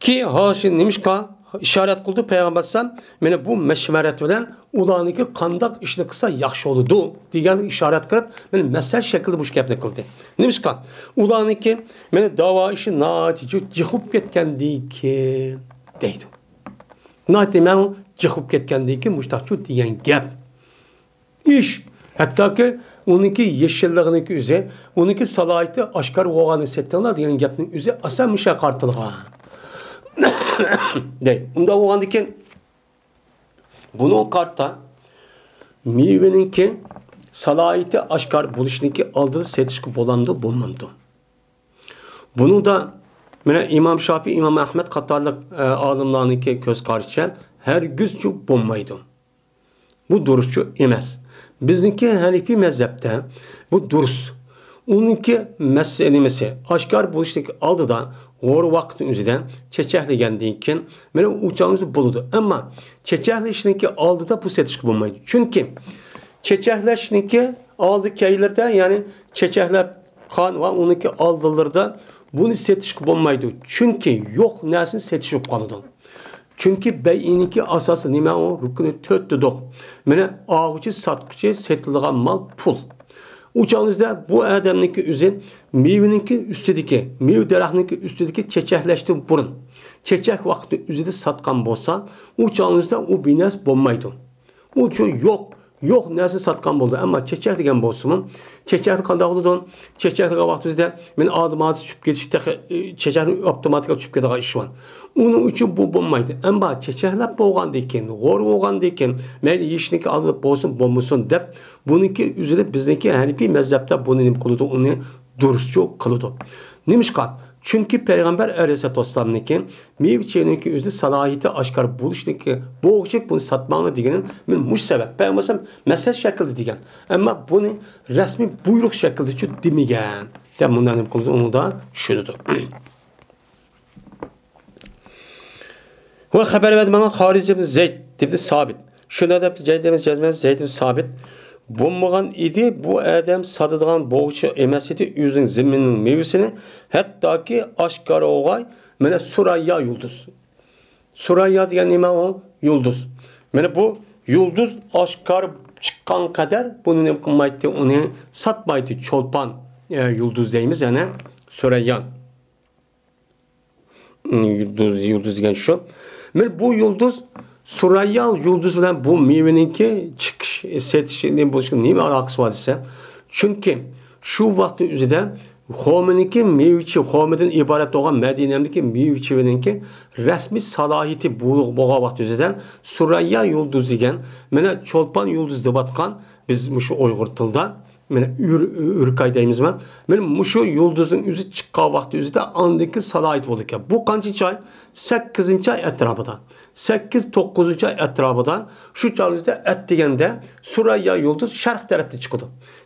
كى ھاشى نېمىشقا ئىشارەت قىلدى پەيغەمبەر ئەلەيھىسسالام، مانا بۇ مەشۋەرەت بىلەن ئۇلارنىڭكى قانداق ئىشنى قىلسا ياخشى بولىدۇ دېگەنگە ئىشارەت قىلىپ، مانا مەسلىھەت شەكلىدە مۇشۇ گەپنى قىلدى. نېمىشقا؟ ئۇلارنىڭكى مانا داۋا ئىشى ناھايىتى جىق، جىق بولۇپ كەتكەندىكىن دەيدۇ. ناھايىتى مەن جىق بولۇپ كەتكەندىكىن مۇشتاقچۇ دېگەن گەپ. ئىش، ھەتتاكى ئۇنىڭكى يېشىللىقىنىڭكى ئۆزى، ئۇنىڭكى سالاھىيىتى ئاشكارا بولغاننى سېتىڭلار دېگەن گەپنىڭ ئۆزى ئاسان مۇشۇ قارىتىلغان. دەي. ئۇنداق بولغاندىكىن، بۇنىڭغا قارىتا مېۋىنىڭكى سالاھىيىتى ئاشكارا بولۇشنىڭكى ئالدىدا سېتىشقا بولامدۇ، بولمامدۇ؟ بۇنىڭدا مانا ئىمام شافىي، ئىمام ئەھمەد قاتارلىق، ئە، ئالىملارنىڭكى كۆز قارىشىچە ھەرگىزچۇ بولمايدۇ. بۇ دۇرۇسچۇ ئەمەس. بىزنىڭكى ھەنىپىي مەزھەپتە بۇ دۇرۇس. ئۇنىڭكى مەس-، نېمىسى، ئاشكارا بولۇشتىكى ئالدىدا غور ۋاقىتنىڭ ئۆزىدە چېچەكلىگەندىن كېيىن، مانا ئۇ چاغنىڭ ئۆزى بولىدۇ. ئەمما چېچەكلىشنىڭكى ئالدىدا بۇ سېتىشقا بولمايدۇ. چۈنكى چېچەكلەشنىڭكى ئالدى كەيلىرىدە، يەنى چېچەكلەپ قان ۋە ئۇنىڭكى ئالدىلىرىدا بۇنى سېتىشقا بولمايدۇ. چۈنكى يوق نەرسىنى سېتىش بولۇپ قالىدۇ. چۈنكى بەيئىنىڭكى ئاساسى نېمە ئۇ؟ رۇكنى تۆت دېدۇق. مانا ئالغۇچى، ساتقۇچى، سېتىلىدىغان مال، پۇل. ئۇ چاغىمىزدا بۇ ئادەمنىڭكى ئۆزى مېۋىنىڭكى ئۈستىدىكى، مېۋە دەرەخنىڭكى ئۈستىدىكى چېچەكلەشتىن بۇرۇن، چېچەك ۋاقتى ئۆزىدە ساتقان بولسا، ئۇ چاغىمىزدا ئۇ بىنەس بولمايدۇ. ئۇچۇ يوق، يوق نەرسە ساتقان بولىدۇ. ئەمما چېچەك دېگەن بولسىمۇ، چېچەكنى قانداق بولىدۇ؟ چېچەك دېگەن ۋاقتىمىزدا مېنىڭ ئادىماتى چۈشۈپ كېتىش تېخى، ئى، چېچەكنى ئاپتوماتىكا چۈشۈپ كېتىدىغان ئىش بار. ئۇنىڭ ئۈچۈن بۇ بولمايدۇ. ئەمما چېچەكلەپ بولغاندىن كېيىن، غور بولغاندىن كېيىن، مەيلى يېيىشنىڭكى ئالدىدا بولسۇن، بولمىسۇن دەپ، بۇنىڭكى ئۆزىنى بىزنىڭكى ھەنىپىي مەزھەپتە بۇنى نېمە قىلىدۇ؟ ئۇنى دۇرۇسچۇ قىلىدۇ. نېمىشقا؟ چۈنكى پەيغەمبەر ئەلەيھىسسالاتۇ ۋەسسالامنىڭكى مېۋە چېيىنىڭكى ئۆزى سالاھىيىتى ئاشكارا بولۇشنىڭكى بولغۇچە بۇنى ساتماڭلار دېگىنى مەن مۇشۇ سەۋەب. پەيغەمبەر مەسەلەن شەكىلدە دېگەن. ئەمما بۇنى رەسمىي بۇيرۇق شەكلىدىچۇ دېمىگەن. دەپ مۇنداق نېمە قىلىدۇ؟ ئۇنىڭدا چۈشىنىدۇ. ۋە خەۋەر بەردى ماڭا خارىج ئىبن زەيد ئىبن سابىت. شۇنداق دەپتۇ، زەيد ئىبن جەزمەن، زەيد ئىبن سابىت بولمىغان ئىدى، بۇ ئادەم ساتىدىغان بوغچى ئەمەس ئىدى، ئۆزىنىڭ زېمىنىنىڭ مېۋىسىنى ھەتتاكى ئاشكارا بولغاي، مانا سۇراييا يۇلدۇز. سۇراييا دېگەن نېمە ئۇ؟ يۇلدۇز. مانا بۇ يۇلدۇز ئاشكارا چىققان قەدەر بۇنى نېمە قىلمايتتى، ئۇنى ساتمايتتى. چولپان، ئە، يۇلدۇز دەيمىز، يەنە سۇراييا. يۇلدۇز، يۇلدۇز دېگەن شۇ. مانا بۇ يۇلدۇز، سۇراييا يۇلدۇز بىلەن بۇ مېۋىنىڭكى چىقىش، سېتىش، نېمە بولۇشىغا نېمە ئالاقىسى بار دېسە، چۈنكى شۇ ۋاقىتنىڭ ئۆزىدە خورمىنىڭكى مېۋىچى، خورمىدىن ئىبارەت بولغان مەدىنەمدىكى مېۋىچىۋىنىڭكى رەسمىي سالاھىيىتى بولۇق بولغان ۋاقىت ئۆزىدە سۇراييا يۇلدۇز دېگەن، مانا چولپان يۇلدۇز دەۋاتقان، بىز مۇشۇ ئۇيغۇر تىلىدا مانا ئۆر-، ئۆركاي دەيمىزمۇ؟ مانا مۇشۇ يۇلدۇزنىڭ ئۆزى چىققان ۋاقتى ئۆزىدە ئاندىكى سالاھىيىتى بولىدىكەن. بۇ قانچىنچى ئاي؟ سەككىزىنچى ئاي ئەتراپىدا. سەككىز، توققۇزىنچى ئاي ئەتراپىدا شۇ چاغلاردا ئەتىگەندە سۇراييا يۇلدۇز شەرق تەرەپتىن چىقىدۇ.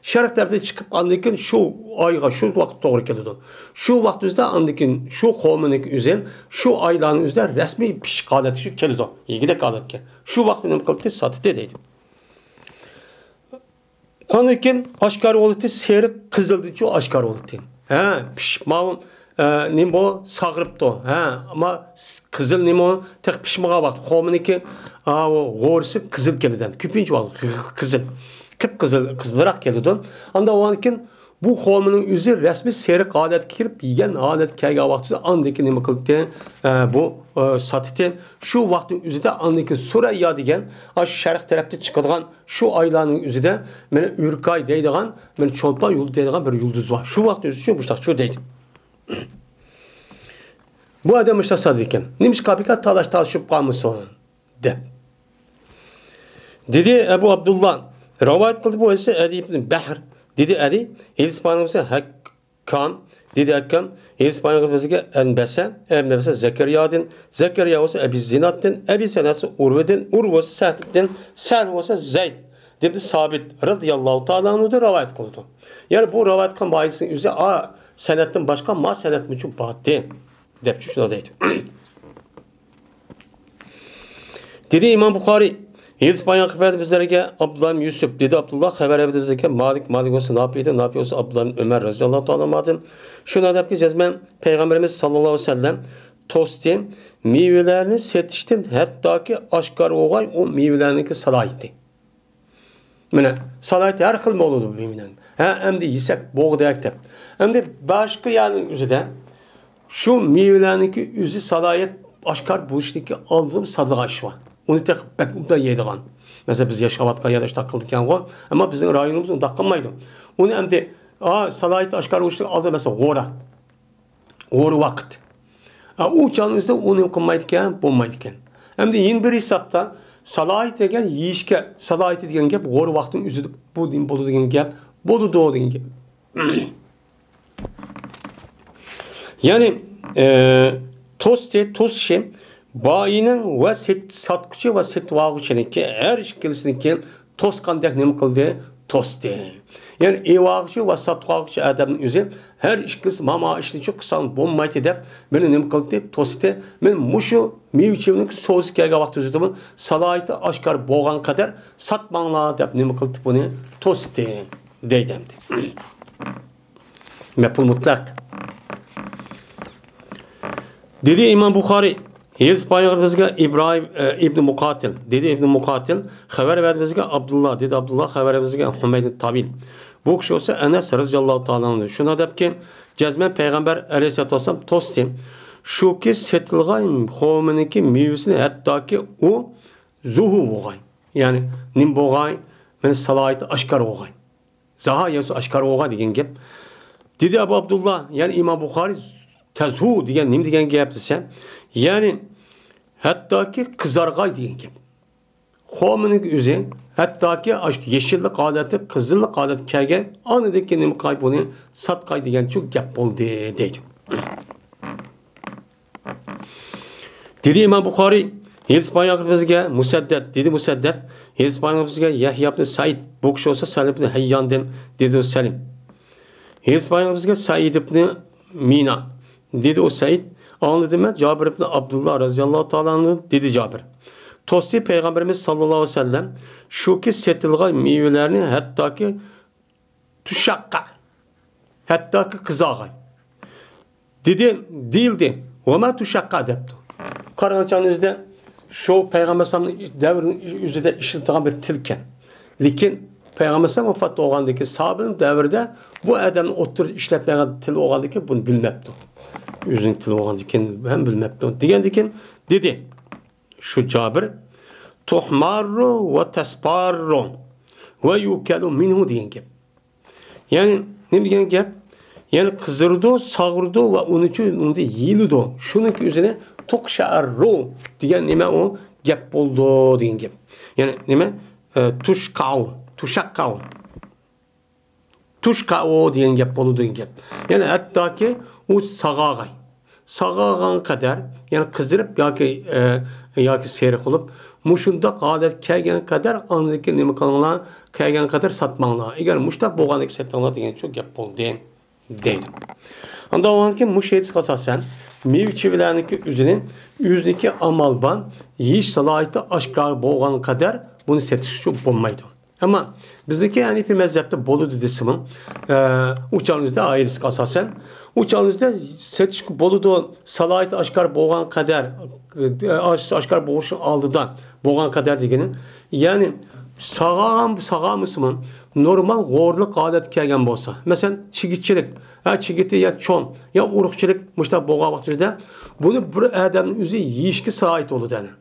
شەرق تەرەپتىن چىقىپ، ئاندىن كېيىن شۇ ئايغا، شۇ ۋاقىت توغرا كېلىدۇ. شۇ ۋاقىت ئۆزىدە ئاندىن كېيىن شۇ خورمىنىڭكى ئۆزى شۇ ئايلارنىڭ ئۆزىدە رەسمىي پىشىق ھالەتكە شۇ كېلىدۇ. يېگۈدەك ھالەتكە. شۇ ۋاقىتتا نېمە قىلدى؟ ساتتى دەيدۇ. ئاندىن كېيىن ئاشكارا بولۇتى سېرىق قىزىلدىنچۇ ئاشكارا بولۇتى. ھە، پىشىپ ماۋۇ، ئە، نېمە بۇ؟ ساغرىپتۇ. ھە، ئەمما س-، قىزىل نېمە ئۇ؟ تېخى پىشمىغان ۋاقىت. خورمىنىڭكى، ئا، ئۇ غورىسى قىزىل كېلىدۇ. كۆپىنچە ۋاقىت قىزىل، قىپقىزىل، قىزىلراق كېلىدۇ. ئاندىن كېيىن بۇ خورمىنىڭ ئۆزى رەسمىي سېرىق ھالەتكە كىرىپ، يېگەن ھالەتكە كەلگەن ۋاقتىدا ئاندىن كېيىن نېمە قىلدى؟ ئە، بۇ، ئە، ساتتى. شۇ ۋاقىتنىڭ ئۆزىدە ئاندىن كېيىن سۈرەييا دېگەن، ئاشۇ شەرق تەرەپتە چىقىدىغان شۇ ئايلارنىڭ ئۆزىدە مانا ئۆركاي دەيدىغان، مانا چولپان يۇلتۇزى دەيدىغان بىر يۇلتۇز بار. شۇ ۋاقىتنىڭ ئۆزى ئۈچۈن مۇشتاق شۇ دەيدۇ. بۇ ئادەم مۇشتاق سادىكەن. نېمىشقا بىكار تالاش تارتىشىپ قالمىسۇن؟ دەپ. دېدى ئەبۇ ئابدۇللا، رىۋايەت قىلدى بۇ ھەدىسنى ئەلى ئىبن بەھر. دېدى ئەلى، ھەدىس بارمىسا ھەككام. دېدى ھەككام، ھەدىس بارمىسا ئەنبەسە، ئەنبەسە زەكەرىيادىن، زەكەرىيا بولسا ئەبى زىنادتىن، ئەبى زىناد بولسا ئۇرۋىدىن، ئۇرۋا بولسا سەھلدىن، سەھل بولسا زەيد. دېدى سابىت رەزىياللاھۇ تائالا ئەنھۇدىن رىۋايەت قىلىدۇ. يەنى بۇ رىۋايەت قىلغان بۇ ھەدىسنىڭ ئۆزى، ئا، سەنەدتىن باشقا ما سەنەد مۇچۇ بارتى. دەپ شۇنداق دەيدۇ. دېدى ئىمام بۇخارىي، ھەدىس بايان قىلىپ بەردى بىزلەرگە ئابدۇللا ئىبن يۈسۈپ، دېدى ئابدۇللا خەۋەر بەردى بىزگە مالىك، مالىك بولسا نافىئدىن، نافىئ بولسا ئابدۇللا ئىبن ئۆمەر رەزىياللاھۇ تائالا ئەنھۇدىن. شۇنداق دەپكى جەزمەن پەيغەمبىرىمىز ساللاللاھۇ ئەلەيھى ۋەسەللەم توستى، مېۋىلەرنى سېتىشتىن ھەتتاكى ئاشكارا بولغاي ئۇ مېۋىلەرنىڭكى سالاھىيىتى. مانا، سالاھىيىتى ھەر خىل بولىدۇ مېۋىنىڭ. ھە، ئەمدى يېسەك بولغۇدەك دەپ. ئەمدى باشقا يەرنىڭ ئۆزىدە شۇ مېۋىلەرنىڭكى ئۆزى سالاھىيەت ئاشكارا بولۇشتىكى ئالدىدا ساتىدىغان ئىش بار. ئۇنى تېخى بەك ئوبدان يەيدىغان. مەسىلەن، بىز ياشاۋاتقان يەردە شۇنداق قىلىدىكەنغۇ. ئەمما بىزنىڭ رايونىمىز ئۇنداق قىلمايدۇ. ئۇنى ئەمدى، ئا، سالاھىيىتى ئاشكارا بولۇشتىكى ئالدىدا، مەسىلەن، غورا. غورا ۋاقىت. ئا، ئۇ چاغنىڭ ئۆزىدە ئۇ نېمە قىلمايدىكەن، بولمايدىكەن. ئەمدى يەنە بىر ھېسابتا سالاھىيىتى دېگەن، يېيىشكە سالاھىيىتى دېگەن گەپ غورا ۋاقىتنىڭ ئۆزىدە بۇ نېمە بولىدۇ دېگەن گەپ، بولىدۇ دېگەن گەپ. يەنى، ئە، توستى، توسۇشى بايىنىڭ ۋە سېت-، ساتقۇچى ۋە سېتىۋالغۇچىنىڭكى ھەر ئىككىلىسىنىڭكى توسقاندەك نېمە قىلدى؟ توستى. يەنى ئېلىۋالغۇچى ۋە ساتقۇچى ئادەمنىڭ ئۆزى ھەر ئىككىلىسى ماما ئىشنى شۇ قىلساڭ بولمايتتى دەپ مېنى نېمە قىلدى؟ توستى. مېنى مۇشۇ مېۋە چېۋىنىڭ سودىسى كەلگەن ۋاقتى ئۆزىدىمۇ سالاھىيىتى ئاشكارا بولغان قەدەر ساتماڭلار دەپ نېمە قىلدى؟ بۇنى توستى دەيدۇ ئەمدى. مەپئۇل مۇتلەق. دېدى ئىمام بۇخارىي، ھەدىس بايان قىلىپ بىزگە ئىبراھىم، ئە، ئىبنى مۇقاتىل. دېدى ئىبنى مۇقاتىل، خەۋەر بەردى بىزگە ئابدۇللا. دېدى ئابدۇللا، خەۋەر بەردى بىزگە ھۇمەيد تابىن. بۇ كىشى بولسا ئەنەس رەزىياللاھۇ تائالا ئەنھۇ. شۇنداق دەپكى، جەزمەن پەيغەمبەر ئەلەيھىسسالاتۇ ۋەسسالام توستى. شۇكى سېتىلغان خورمىنىڭكى مېۋىسىنى ھەتتاكى ئۇ زۇھۇ بولغاي. يەنى نېمە بولغاي؟ مېنى سالاھىيىتى ئاشكارا بولغاي. زاھا يەنسۇ ئاشكارا بولغان دېگەن گەپ. دېدى ئەبۇ ئابدۇللا، يەنى ئىمام بۇخارىي، تەزھۇ دېگەن نېمە دېگەن گەپ دېسە، يەنى ھەتتاكى قىزارغاي دېگەن گەپ. خورمىنىڭ ئۆزى ھەتتاكى ئاشۇ يېشىللىق ھالەتتە، قىزىللىق ھالەتكە كەلگەن، ئاندىن كېيىن نېمە قىلغاي، بۇنى ساتقاي دېگەنچۇ گەپ بولدى دەيدۇ. دېدى ئىمام بۇخارىي، ھەدىس بايان قىلىپ بىزگە مۇسەددەد، دېدى مۇسەددەد، ھەدىس بايان قىلىپ بىزگە يەھيا ئىبنى سەئىد، بۇ كىشى بولسا سەلىم ئىبنى ھەيياندىن، دېدى سەلىم. ھەدىس بايان قىلىپ بىزگە سەئىد ئىبنى مىنا، دېدى ئۇ سەئىد، ئاڭلىدىم مەن جابىر ئىبنى ئابدۇللا رەزىياللاھۇ تائالا ئەنھۇ، دېدى جابىر. توستى پەيغەمبىرىمىز ساللاللاھۇ ئەلەيھى ۋەسەللەم، شۇكى سېتىلغان مېۋىلەرنى ھەتتاكى تۇشاققا، ھەتتاكى قىزارغاي. دېدى، دېيىلدى، ۋەما تۇشاققا دەپتۇ. قارىغان چاغنىڭ ئۆزىدە شۇ پەيغەمبەر ئەلەيھىسسالامنىڭ دەۋرىنىڭ ئۆزىدە ئىشلىتىدىغان بىر تىلكەن. لېكىن پەيغەمبەر ئەلەيھىسسالام ۋاپات بولغاندىن كېيىن، ساھابىنىڭ دەۋرىدە بۇ ئادەمنىڭ ئوتتۇرىدا ئىشلەتمەيدىغان تىل بولغاندىن كېيىن بۇنى بىلمەپتۇ. ئۆزىنىڭ تىلى بولغاندىن كېيىن ھەم بىلمەپتۇ. دېگەندىن كېيىن دېدى شۇ جابىر، تۇھماررۇ ۋە تەسپاررۇ ۋە يۇكەلۇ مىنھۇ دېگەن گەپ. يەنى نېمە دېگەن گەپ؟ يەنى قىزىرىدۇ، ساغرىدۇ ۋە ئۇنىڭ ئۈچۈن ئۇندا يېيىلىدۇ. شۇنىڭكى ئۆزىنى تۇقشەررۇ دېگەن نېمە ئۇ؟ گەپ بولىدۇ دېگەن گەپ. يەنى نېمە؟ ئە، تۇشقاۋ، تۇشاققاۋ. تۇشقاۋۇ دېگەن گەپ بولىدۇ دېگەن گەپ. يەنى ھەتتاكى ئۇ ساغاغاي. ساغاغان قەدەر، يەنى قىزىرىپ ياكى، ئە، ياكى سېرىق بولۇپ، مۇشۇنداق ھالەت كەلگەن قەدەر ئاندىن كېيىن نېمە قىلىڭلار؟ كەلگەن قەدەر ساتماڭلار. ئەگەر مۇشۇنداق بولغاندىكىن سېتىڭلار دېگەن شۇ گەپ بولدى، دەيدۇ. ئاندىن كېيىن مۇشۇ ھەدىسكە ئاساسەن، مېۋە چىۋىلەرنىڭكى ئۆزىنى، ئۆزىنىڭكى ئامال بار، يېيىش سالاھىيىتى ئاشكارا بولغان قەدەر بۇنى سېتىشقا بولمايدۇ. ئەمما بىزنىڭكى ھەنىپىي مەزھەپتە بولىدۇ دېسىمۇ، ئە، ئۇ چاغنىڭىزدا ئائىلىسىگە ئاساسەن، ئۇ چاغنىڭىزدا سېتىشقا بولىدۇ، سالاھىيىتى ئاشكارا بولغان قەدەر، ئە، ئاش-، ئاشكارا بولۇشنىڭ ئالدىدا بولغان قەدەر دېگىنى، يەنى ساغاغان، ساغامىسىمۇ نورمال غورلۇق ھالەتكە كەلگەن بولسا، مەسىلەن، چىگىتچىلىك، ھە، چىگىتى يا چوڭ، يا ئۇرۇقچىلىق مۇشۇنداق بولغان ۋاقتىمىزدا بۇنى بىر ئادەمنىڭ ئۆزى يېيىشكە سالاھىيىتى بولىدۇ، يەنى.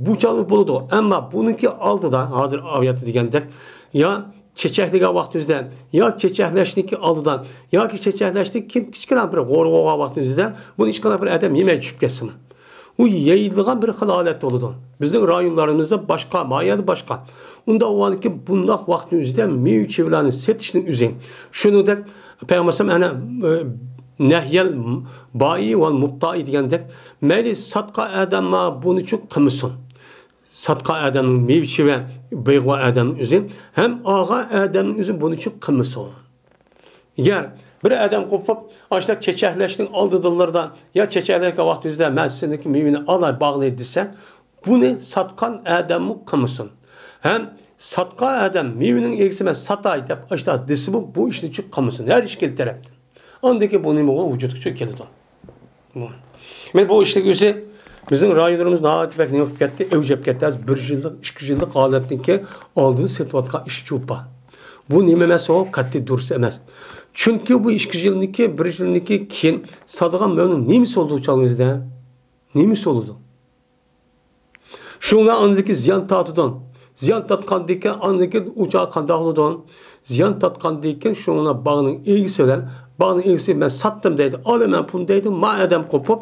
بۇ چاغدا بولىدۇ. ئەمما بۇنىڭكى ئالدىدا، ھازىر ئايەتتە دېگەندەك، يا چېچەكلىگەن ۋاقتىمىزدا، يا چېچەكلەشنىڭكى ئالدىدا، ياكى چېچەكلەشتىن كېيىن كىچىككىنە بىر غورغا بولغان ۋاقتىمىزدا، بۇنى ھېچقانداق بىر ئادەم يېمەي چۈشۈپ كەتسىمۇ، ئۇ يەيدىغان بىر خىل ھالەتتە بولىدۇ. بىزنىڭ رايونلىرىمىزدا باشقا، ما يەردە باشقا. ئۇنداق بولغاندىكىن بۇنداق ۋاقىتنىڭ ئۆزىدە مېۋە-چېۋىلەرنى سېتىشنىڭ ئۆزى. شۇنىڭدەك پەيغەمبەر ئەنە، ئە، نەھيەل بائى ۋەل مۇبتائى دېگەندەك، مەيلى ساتقان ئادەممۇ بۇنى چۈ قىلمىسۇن. ساتقان ئادەمنىڭ مېۋە-چېۋە، بېغىۋار ئادەمنىڭ ئۆزى، ھەم ئالغان ئادەمنىڭ ئۆزى بۇنى چۈ قىلمىسۇن. ئەگەر بىر ئادەم قوپۇپ، ئاشۇنداق چېچەكلەشنىڭ ئالدىدىلىرىدا يا چېچەكلەشكەن ۋاقتىمىزدا مەن سېنىڭكى مېۋىنى ئالاي، باغنى دېسە، بۇنى ساتقان ئادەممۇ قىلمىسۇن. ھەم ساتقان ئادەم مېۋىنىڭ ئىگىسى مەن ساتاي دەپ ئاشۇنداق دېسىمۇ، بۇ ئىشنى چۈ قىلمىسۇن. ھەر ئىككىلا تەرەپتىن. ئاندىن كېيىن بۇ نېمە بولغان ۋۇجۇدقا چۈ كېلىدۇ. بۇ. مانا بۇ ئىشنىڭ ئۆزى بىزنىڭ رايونلىرىمىز ناھايىتى بەك نېمە قىلىپ كەتتى، ئەۋج ئېلىپ كەتتى. ھازىر بىر يىللىق، ئىككى يىللىق ھالەتنىڭكى ئالدىدا سېتىۋاتقان ئىش چۇ بار. بۇ نېمە ئەمەس ئۇ؟ قەتئىي دۇرۇس ئەمەس. چۈنكى بۇ ئىككى يىلنىڭكى، بىر يىلنىڭكى كېيىن ساتىدىغان مېۋىنىڭ نېمىسى بولىدۇ ئۇ چاغنىڭىزدا؟ نېمىسى بولىدۇ؟ شۇڭا ئاندىكى زىيان تارتىدۇ. زىيان تارتقاندىكىن ئاندىكى ئۇ چاغ قانداق بولىدۇ؟ زىيان تارتقاندىكىن شۇڭا باغنىڭ ئىگىسى بىلەن، باغنىڭ ئىگىسى مەن ساتتىم دەيدۇ، ئالىمەن پۇلنى دەيدۇ، ما ئادەم قوپۇپ،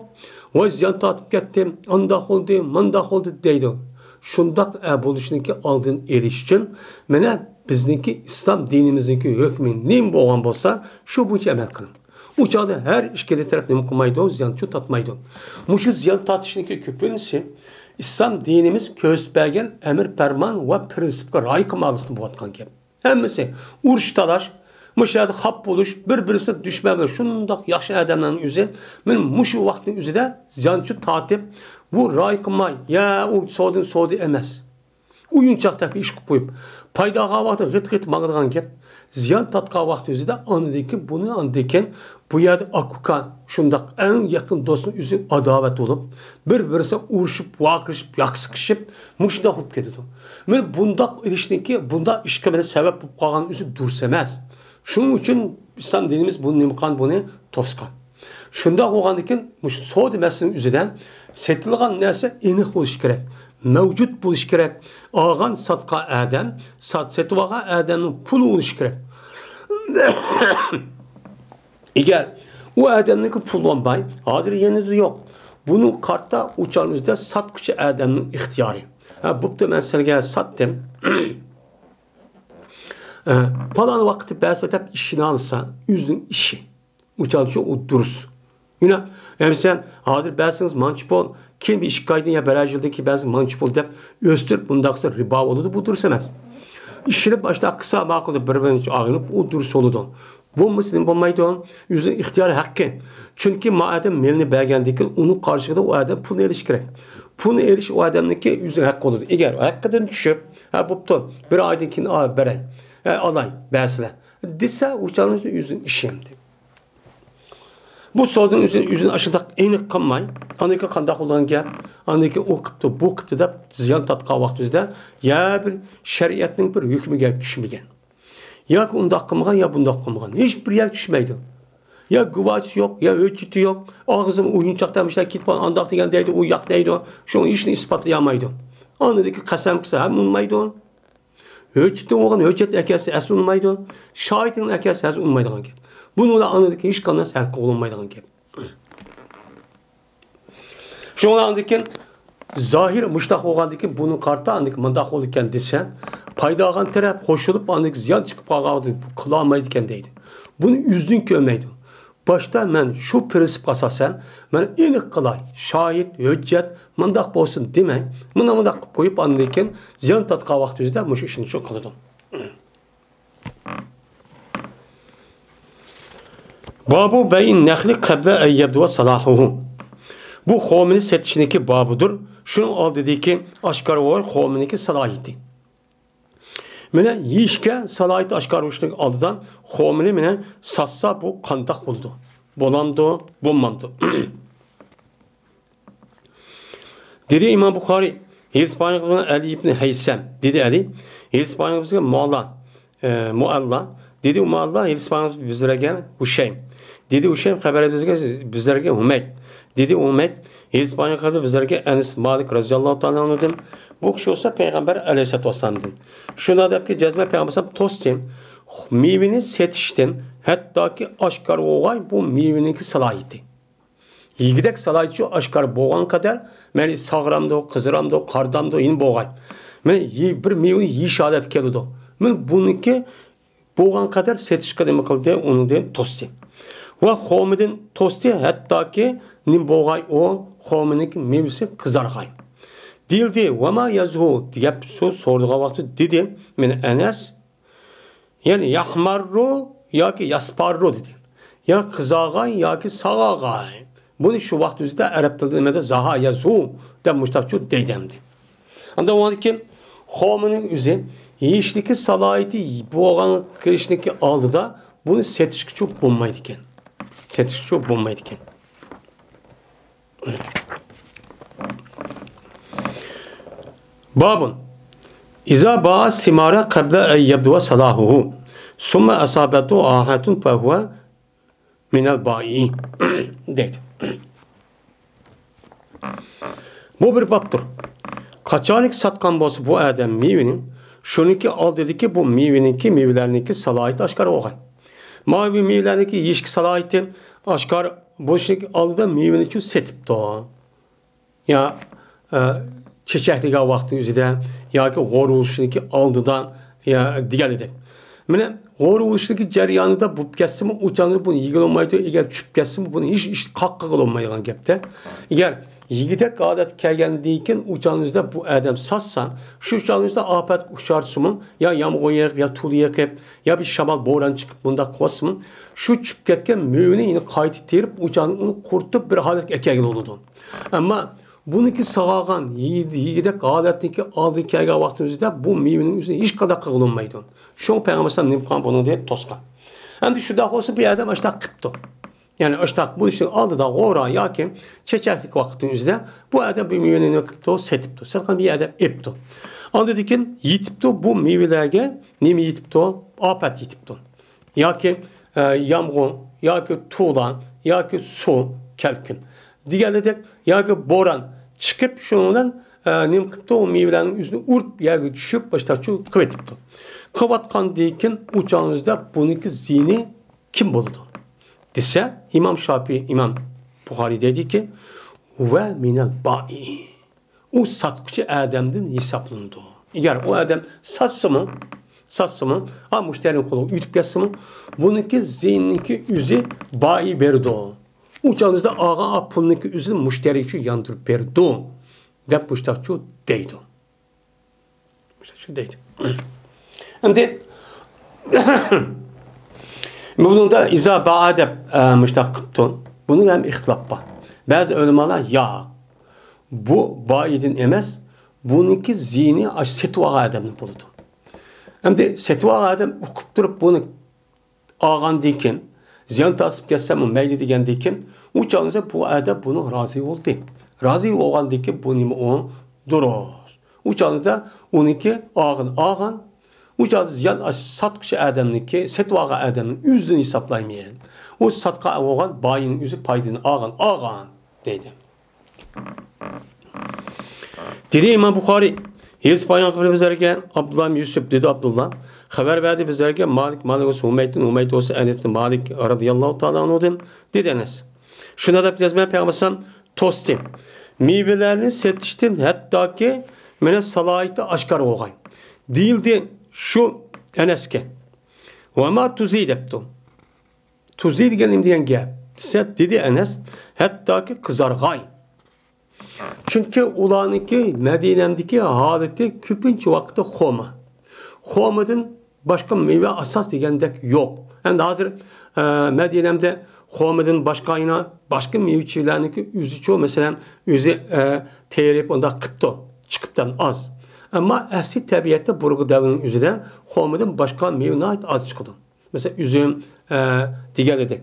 ۋاي زىيان تارتىپ كەتتىم، ئانداق بولدى، مانداق بولدى دەيدۇ. شۇنداق، ئە، بولۇشنىڭكى ئالدىنى ئېلىش ئۈچۈن مانا بىزنىڭكى ئىسلام دىنىمىزنىڭكى ھۆكمى نېمە بولغان بولسا، شۇ بويىچە ئەمەل قىلىڭ. ئۇ چاغدا ھەر ئىككىلى تەرەپ نېمە قىلمايدۇ؟ زىيانچۇ تارتمايدۇ. مۇشۇ زىيان تارتىشنىڭكى كۆپىنچىسى ئىسلام دىنىمىز كۆرسىتىپ بەرگەن ئەمىر پەرمان ۋە پىرىنسىپقا رىئايە قىلماسلىقتىن بولۇۋاتقان گەپ. ھەممىسى ئۇرۇش تالاش، مۇشۇ يەردە خاپا بولۇش، بىر-بىرسىگە دۈشمەن بولۇش، شۇنداق ياخشى ئادەملەرنىڭ ئۆزى مانا مۇشۇ ۋاقىتنىڭ ئۆزىدە زىيانچۇ تارتىپ، بۇ رىئايە قىلماي، يا ئۇ سودىنى سودا ئەمەس. ئويۇنچاق دەپ ئىش قىلىپ قويۇپ، پايدا ئالغان ۋاقتىدا غىت-غىت ماڭىدىغان گەپ. زىيان تارتقان ۋاقتى ئۆزىدە ئاندىن كېيىن بۇنى، ئاندىن كېيىن بۇ يەردە ئاكا-ئۇكا، شۇنداق ئەڭ يېقىن دوستنىڭ ئۆزى ئاداۋەت بولۇپ، بىر-بىرسى ئۇرۇشۇپ، ۋارقىرىشىپ، ياكا سىقىشىپ، مۇشۇنداق بولۇپ كېتىدۇ. مانا بۇنداق ئېلىشنىڭكى، بۇنداق ئىشقا مانا سەۋەب بولۇپ قالغان ئۆزى دۇرۇس ئەمەس. شۇنىڭ ئۈچۈن ئىسلام دىنىمىز بۇنى نېمە قىلغان، بۇنى توسقان. شۇنداق بولغاندىكىن، مۇشۇ سودا مەسىلىنىڭ ئۆزىدە سېتىلغان نەرسە ئېنىق بولۇشى كېرەك، مەۋجۇت بولۇشى كېرەك. ئالغان، ساتقان ئادەم، سات-، سېتىۋالغان ئادەمنىڭ پۇلى بولۇشى كېرەك. ئەگەر ئۇ ئادەمنىڭكى پۇلى بولماي، ھازىر يېنىدا يوق. بۇنىڭ قارىتا ئۇ چاغنىڭدا ساتقۇچى ئادەمنىڭ ئىختىيارى. ھە، بوپتۇ، مەن سىلەرگە ساتتىم. ئە، پالان ۋاقىتتا بەرسە دەپ ئىشىنالىسا، ئۆزىنىڭ ئىشى. ئۇ چاغدا شۇ، ئۇ دۇرۇس. يەنە، ئەمسە ھازىر بەرسىڭىز مانچە پۇل، كېيىن بىر ئىككى ئايدىن يا بىرەر يىلدىن كېيىن بەرسىڭىز مانچە پۇل دەپ ئۆستۈرۈپ، بۇنداق قىلسا رىبا بولىدۇ، بۇ دۇرۇس ئەمەس. ئىشىنىپ ئاشۇنداق قىلسا ماقۇل دەپ بىر-بىرىنى ئاغىنىپ، ئۇ دۇرۇس بولىدۇ. بولمىسا نېمە بولمايدۇ؟ ئۆزىنىڭ ئىختىيارى، ھەققى. چۈنكى ما ئادەم مېلىنى بەرگەندىن كېيىن ئۇنىڭ قارشىلىقىدا ئۇ ئادەم پۇلنى ئېلىشى كېرەك. پۇلنى ئېلىش ئۇ ئادەمنىڭكى ئۆزىنىڭ ھەققى بولىدۇ. ئەگەر ھەققىدىن چۈشۈپ، ھە، بوپتۇ، بىر ئايدىن كېيىن، ئا، بېرەي، ھە، ئالاي، بەرسىلە دېسە، ئۇ چاغدا ئۆزىنىڭ ئىشى ئەمدى. بۇ سودىنى ئۆزى، ئۆزىنى ئاشۇنداق ئېنىق قىلماي، ئاندىكى قانداق بولغان گەپ، ئاندىكى ئۇ قىپتۇ، بۇ قىپتۇ دەپ زىيان تارتقان ۋاقتىمىزدا يا بىر شەرىئەتنىڭ بىر ھۆكمىگە چۈشمىگەن. ياكى ئۇنداق قىلمىغان، يا بۇنداق قىلمىغان. ھېچ بىر يەرگە چۈشمەيدۇ. يا گۇۋاھچىسى يوق، يا ھۆججىتى يوق. ئاغزىدىن ئويۇنچاق دەمىشلەر كېتىپ، ئانداق دېگەن دەيدۇ، ئۇ ياق دەيدۇ. شۇڭا ھېچنى ئىسپاتلىيالمايدۇ. ئاندىن قەسەم قىلسا ھەم ئۇنىمايدۇ. ھۆججىتى بولغان ھۆججەت ئەكەلسە ئەسلى ئۇنىمايدۇ. شاھىتىنى ئەكەلسە ئەسلى ئۇنىمايدىغان گەپ. بۇنى ئۇلار ئاندىن كېيىن ھېچقانداق ھەل قىلغىلى بولمايدىغان گەپ. شۇڭا ئاندىن كېيىن زاھىر مۇشتاق بولغاندىن كېيىن بۇنى قارىتا ئاندىن كېيىن مۇنداق بولىدىكەن دېسە، پايدا ئالغان تەرەپ قوشۇلۇپ ئاندىن كېيىن زىيان چىقىپ قالغان قىلالمايدىكەن دەيدۇ. بۇنى ئۆزىدىن كۆرمەيدۇ. باشتا مەن شۇ پىرىنسىپقا ئاساسەن، مەن ئېنىق قىلاي، شاھىت، ھۆججەت، مۇنداق بولسۇن دېمەي، مۇنداق مۇنداق قىلىپ قويۇپ ئاندىن كېيىن زىيان تارتقان ۋاقتىمىزدا مۇشۇ ئىشنى شۇ قىلىدۇ. بابۇ بەيئىن نەخلى قەبلە ئەن يەبدۇۋە سالاھۇھۇ. بۇ خورمىنى سېتىشنىڭكى بابىدۇر. شۇنىڭ ئالدىدىكى ئاشكارا بولغان خورمىنىڭكى سالاھىيىتى. مانا يېيىشكە سالاھىيىتى ئاشكارا بولۇشنىڭ ئالدىدا خورمىنى مانا ساتسا، بۇ قانداق بولىدۇ؟ بولامدۇ، بولمامدۇ؟ دېدى ئىمام بۇخارىي، ھېدىس بايان قىلغان ئەلى ئىبنى ھەيسەم. دېدى ئەلى، ھېدىس بايان قىلغان مۇئەللا، ئە، مۇئەللا. دېدى مۇئەللا، ھېدىس بايان بىزلەرگە ھۇشەيم. دېدى ھۇشەيم، خەۋەر بىزگە، بىزلەرگە ھۇمەيد. دېدى ھۇمەيد، ھېدىس بايان قىلدى بىزلەرگە ئەنەس مالىك رەزىياللاھۇ تائالا ئەنھۇدىن. بۇ كىشى بولسا پەيغەمبەر ئەلەيھىسسالاتۇ ۋەسسالامدىن. شۇنداق دەپكى، جەزمەن پەيغەمبەر ئەلەيھىسسالام توستى، مېۋىنى سېتىشتىن ھەتتاكى ئاشكارا بولغاي بۇ مېۋىنىڭكى سالاھىيىتى. يېگۈدەك سالاھىيىتى شۇ ئاشكارا بولغان قەدەر، مەيلى ساغرامدۇ، قىزىرامدۇ، قارىدامدۇ، يەنە بولغاي. مانا يې-، بىر مېۋىنى يېيىش ھالەتكە كېلىدۇ. مانا بۇنىڭكى بولغان قەدەر سېتىشقا نېمە قىلدى، ئۇنىڭدىن توستى. ۋە خورمىدىن توستى، ھەتتاكى نېمە بولغاي ئۇ خورمىنىڭكى مېۋىسى قىزارغاي. دېيىلدى، ۋەما يەزھۇ دېگەن سورىغان ۋاقىتتا دېدى، مانا ئەنەس، يەنى يەھمەررۇ ياكى يەسپەررۇ دېدى. يا قىزارغاي ياكى ساغارغاي. بۇنى شۇ ۋاقىت ئۆزىدە ئەرەب تىلىدا نېمىدە زاھا يەزھۇ دەپ مۇشتاقچۇ دەيدۇ ئەمدى. ئاندىن ئۇنىڭدىن كېيىن خورمىنىڭ ئۆزى يېيىشلىكى سالاھىيىتى بولغان قىلىشنىڭكى ئالدىدا بۇنى سېتىشقىچۇ بولمايدىكەن. سېتىشقىچۇ بولمايدىكەن. بابٌ إذا باع الثمار قبل أن يبدو صلاحه ثم أصابته آفة فهو من البائع دەيدۇ. بۇ بىر بابتۇر. قاچانكى ساتقان بولسا بۇ ئادەم مېۋىنى، شۇنىڭكى ئالدىدىكى بۇ مېۋىنىڭكى، مېۋىلەرنىڭكى سالاھىيىتى ئاشكارا بولغان. ماۋۇ مېۋىلەرنىڭكى يېيىشكە سالاھىيىتى ئاشكارا بولۇشنىڭكى ئالدىدا مېۋىنىچۇ سېتىپتۇ. يا، ئە، چېچەكلىگەن ۋاقىتنىڭ ئۆزىدە ياكى غورۇلۇشنىڭكى ئالدىدا، يا، دېگەن ئىدى. مانا، غورۇلۇشنىڭكى جەريانىدا بولۇپ كەتسىمۇ، ئۇ چاغدا بۇنى يېگىلى بولمايدۇ. ئەگەر چۈشۈپ كەتسىمۇ، بۇنى ھېچ ئىش قاققىلى بولمايدىغان گەپتە. ئەگەر يېگۈدەك ھالەتكە كەلگەندىن كېيىن، ئۇ چاغنىڭ ئۆزىدە بۇ ئادەم ساتسا، شۇ چاغنىڭ ئۆزىدە ئاپەتكە ئۇچرىسىمۇ، يا يامغۇر يېغىپ، يا تولا يېغىپ، يا بىر شامال، بوران چىقىپ، بۇنداق قىلىۋاتسىمۇ، شۇ چۈشۈپ كەتكەن مېۋىنى يەنە قايتا تېرىپ، ئۇ چاغنى ئۇنى قۇرۇتۇپ، بىر ھالەتكە ئەكەلگىلى بولىدۇ. ئەمما بۇنىڭكى ساغارغان، يېگۈدەك ھالەتنىڭكى ئالدىغا كەلگەن ۋاقىتنىڭ ئۆزىدە بۇ مېۋىنىڭ ئۆزىنى ھېچقانداق قىلغىلى بولمايدۇ. شۇڭا پەيغەمبەر ئەلەيھىسسالام نېمە قىلغان بۇنىڭدىن توسقان. ئەمدى شۇنداق بولسا، بۇ ئادەم ئاشۇنداق قىپتۇ. يەنى ئاشۇنداق بولۇشنىڭ ئالدىدا غورا ياكى چېچەكلىك ۋاقىتنىڭ ئۆزىدە بۇ ئادەم بۇ مېۋىنى نېمە قىپتۇ؟ سېتىپتۇ. ساتقان بۇ ئادەم ئېپتۇ. ئاندىن كېيىن يېتىپتۇ، بۇ مېۋىلەرگە نېمە يېتىپتۇ؟ ئاپەت يېتىپتۇ. ياكى، ئە، يامغۇر، ياكى تولا، ياكى سۇ، كەلكۈن دېگەنلىدەك، ياكى بوران چىقىپ، شۇنىڭ بىلەن، ئە، نېمە قىپتۇ؟ ئۇ مېۋىلەرنىڭ ئۆزىنى ئۇرۇپ، يەرگە چۈشۈپ، باشقىچە قىلىۋېتىپتۇ. قىلىۋاتقاندىن كېيىن ئۇ چاغنىڭ ئۆزىدە بۇنىڭكى زىيىنى كىم بولىدۇ دېسە، ئىمام شاپىئىي، ئىمام بۇخارىي دەيدىكى، ۋە مىنەل بائىئى. ئۇ ساتقۇچى ئادەمدىن ھېسابلىنىدۇ. ئەگەر ئۇ ئادەم ساتسىمۇ، ساتسىمۇ، ھا، مۇشتەرىنىڭ قولىغا ئۆتۈپ كەتسىمۇ، بۇنىڭكى زىيىنىنىڭكى ئۆزى بائىئ بېرىدۇ. ئۇ چاغدا ئالغان پۇلنىڭكى ئۆزىنى مۇشتەرى ئۈچۈن ياندۇرۇپ بېرىدۇ، دەپ مۇشتاقچۇ دەيدۇ. شۇ دەيدۇ. ئەمدى بۇنىڭدا ئىزا باء دەپ، ئە، مۇشتاق قىپتۇ. بۇنىڭ ھەم ئىختىلاپ بار. بەزى ئۆلىمالار ياق، بۇ بائىدىن ئەمەس، بۇنىڭكى زىيىنى ئاشۇ سېتىۋالغان ئادەمنى بولىدۇ. ئەمدى سېتىۋالغان ئادەم ئۇقۇپ تۇرۇپ بۇنى ئالغاندىن كېيىن، زىيان تارتىپ كەتسەممۇ مەيلى دېگەندىن كېيىن، ئۇ چاغدا بۇ ئادەم بۇنىڭغا رازى بولدى. رازى بولغاندىن كېيىن بۇ نېمە ئۇ؟ دۇرۇس. ئۇ چاغدا ئۇنىڭكى ئالغىنى ئالغان، ئۇ چاغدا زىيان ئاش-، ساتقۇچى ئادەمنىڭكى، سېتىۋالغان ئادەمنىڭ ئۆزىدىن ھېسابلايمەن. ئۇ ساتقان بولغان بائىنىڭ ئۆزى پايدىنى ئالغان، ئالغان دەيدۇ. دېدى ئىمام بۇخارىي، ھېدىس بايان قىلدى بىزلەرگە ئابدۇللا ئىبن يۈسۈپ، دېدى ئابدۇللا، خەۋەر بەردى بىزلەرگە مالىك، مالىك بولسا ھۇمەيدتىن، ھۇمەيد بولسا ئەنەس ئىبن مالىك رەزىياللاھۇ تائالا ئەنھۇدىن، دېدى ئەنەس. شۇنداق دەپ يازماي پەيغەمبەر ئەلەيھىسسالام توستى. مېۋىلەرنى سېتىشتىن ھەتتاكى مانا سالاھىيىتى ئاشكارا بولغاي. دېيىلدى شۇ ئەنەسكە. ۋەما تۇزى دەپتۇ. تۇزى دېگەن نېمە دېگەن گەپ دېسە، دېدى ئەنەس، ھەتتاكى قىزارغاي. چۈنكى ئۇلارنىڭكى مەدىنەمدىكى ھالىتى كۆپىنچە ۋاقىتتا خورما. خورمىدىن باشقا مېۋە ئاساس دېگەندەك يوق. ئەمدى ھازىر، ئە، مەدىنەمدە خورمىدىن باشقا يەنە باشقا مېۋە-چېۋىلەرنىڭكى ئۆزىچۇ، مەسىلەن، ئۆزى، ئە، تېرىپ ئۇنداق قىپتۇ، چىقىپتۇ ئاز. ئەمما ئەسلى تەبىئەتتە بۇرۇنقى دەۋرنىڭ ئۆزىدە قومىدىن باشقا مېۋە ناھايىتى ئاز چىقىدۇ. مەسىلەن، ئۈزۈم، ئە، دېگەنلىدەك.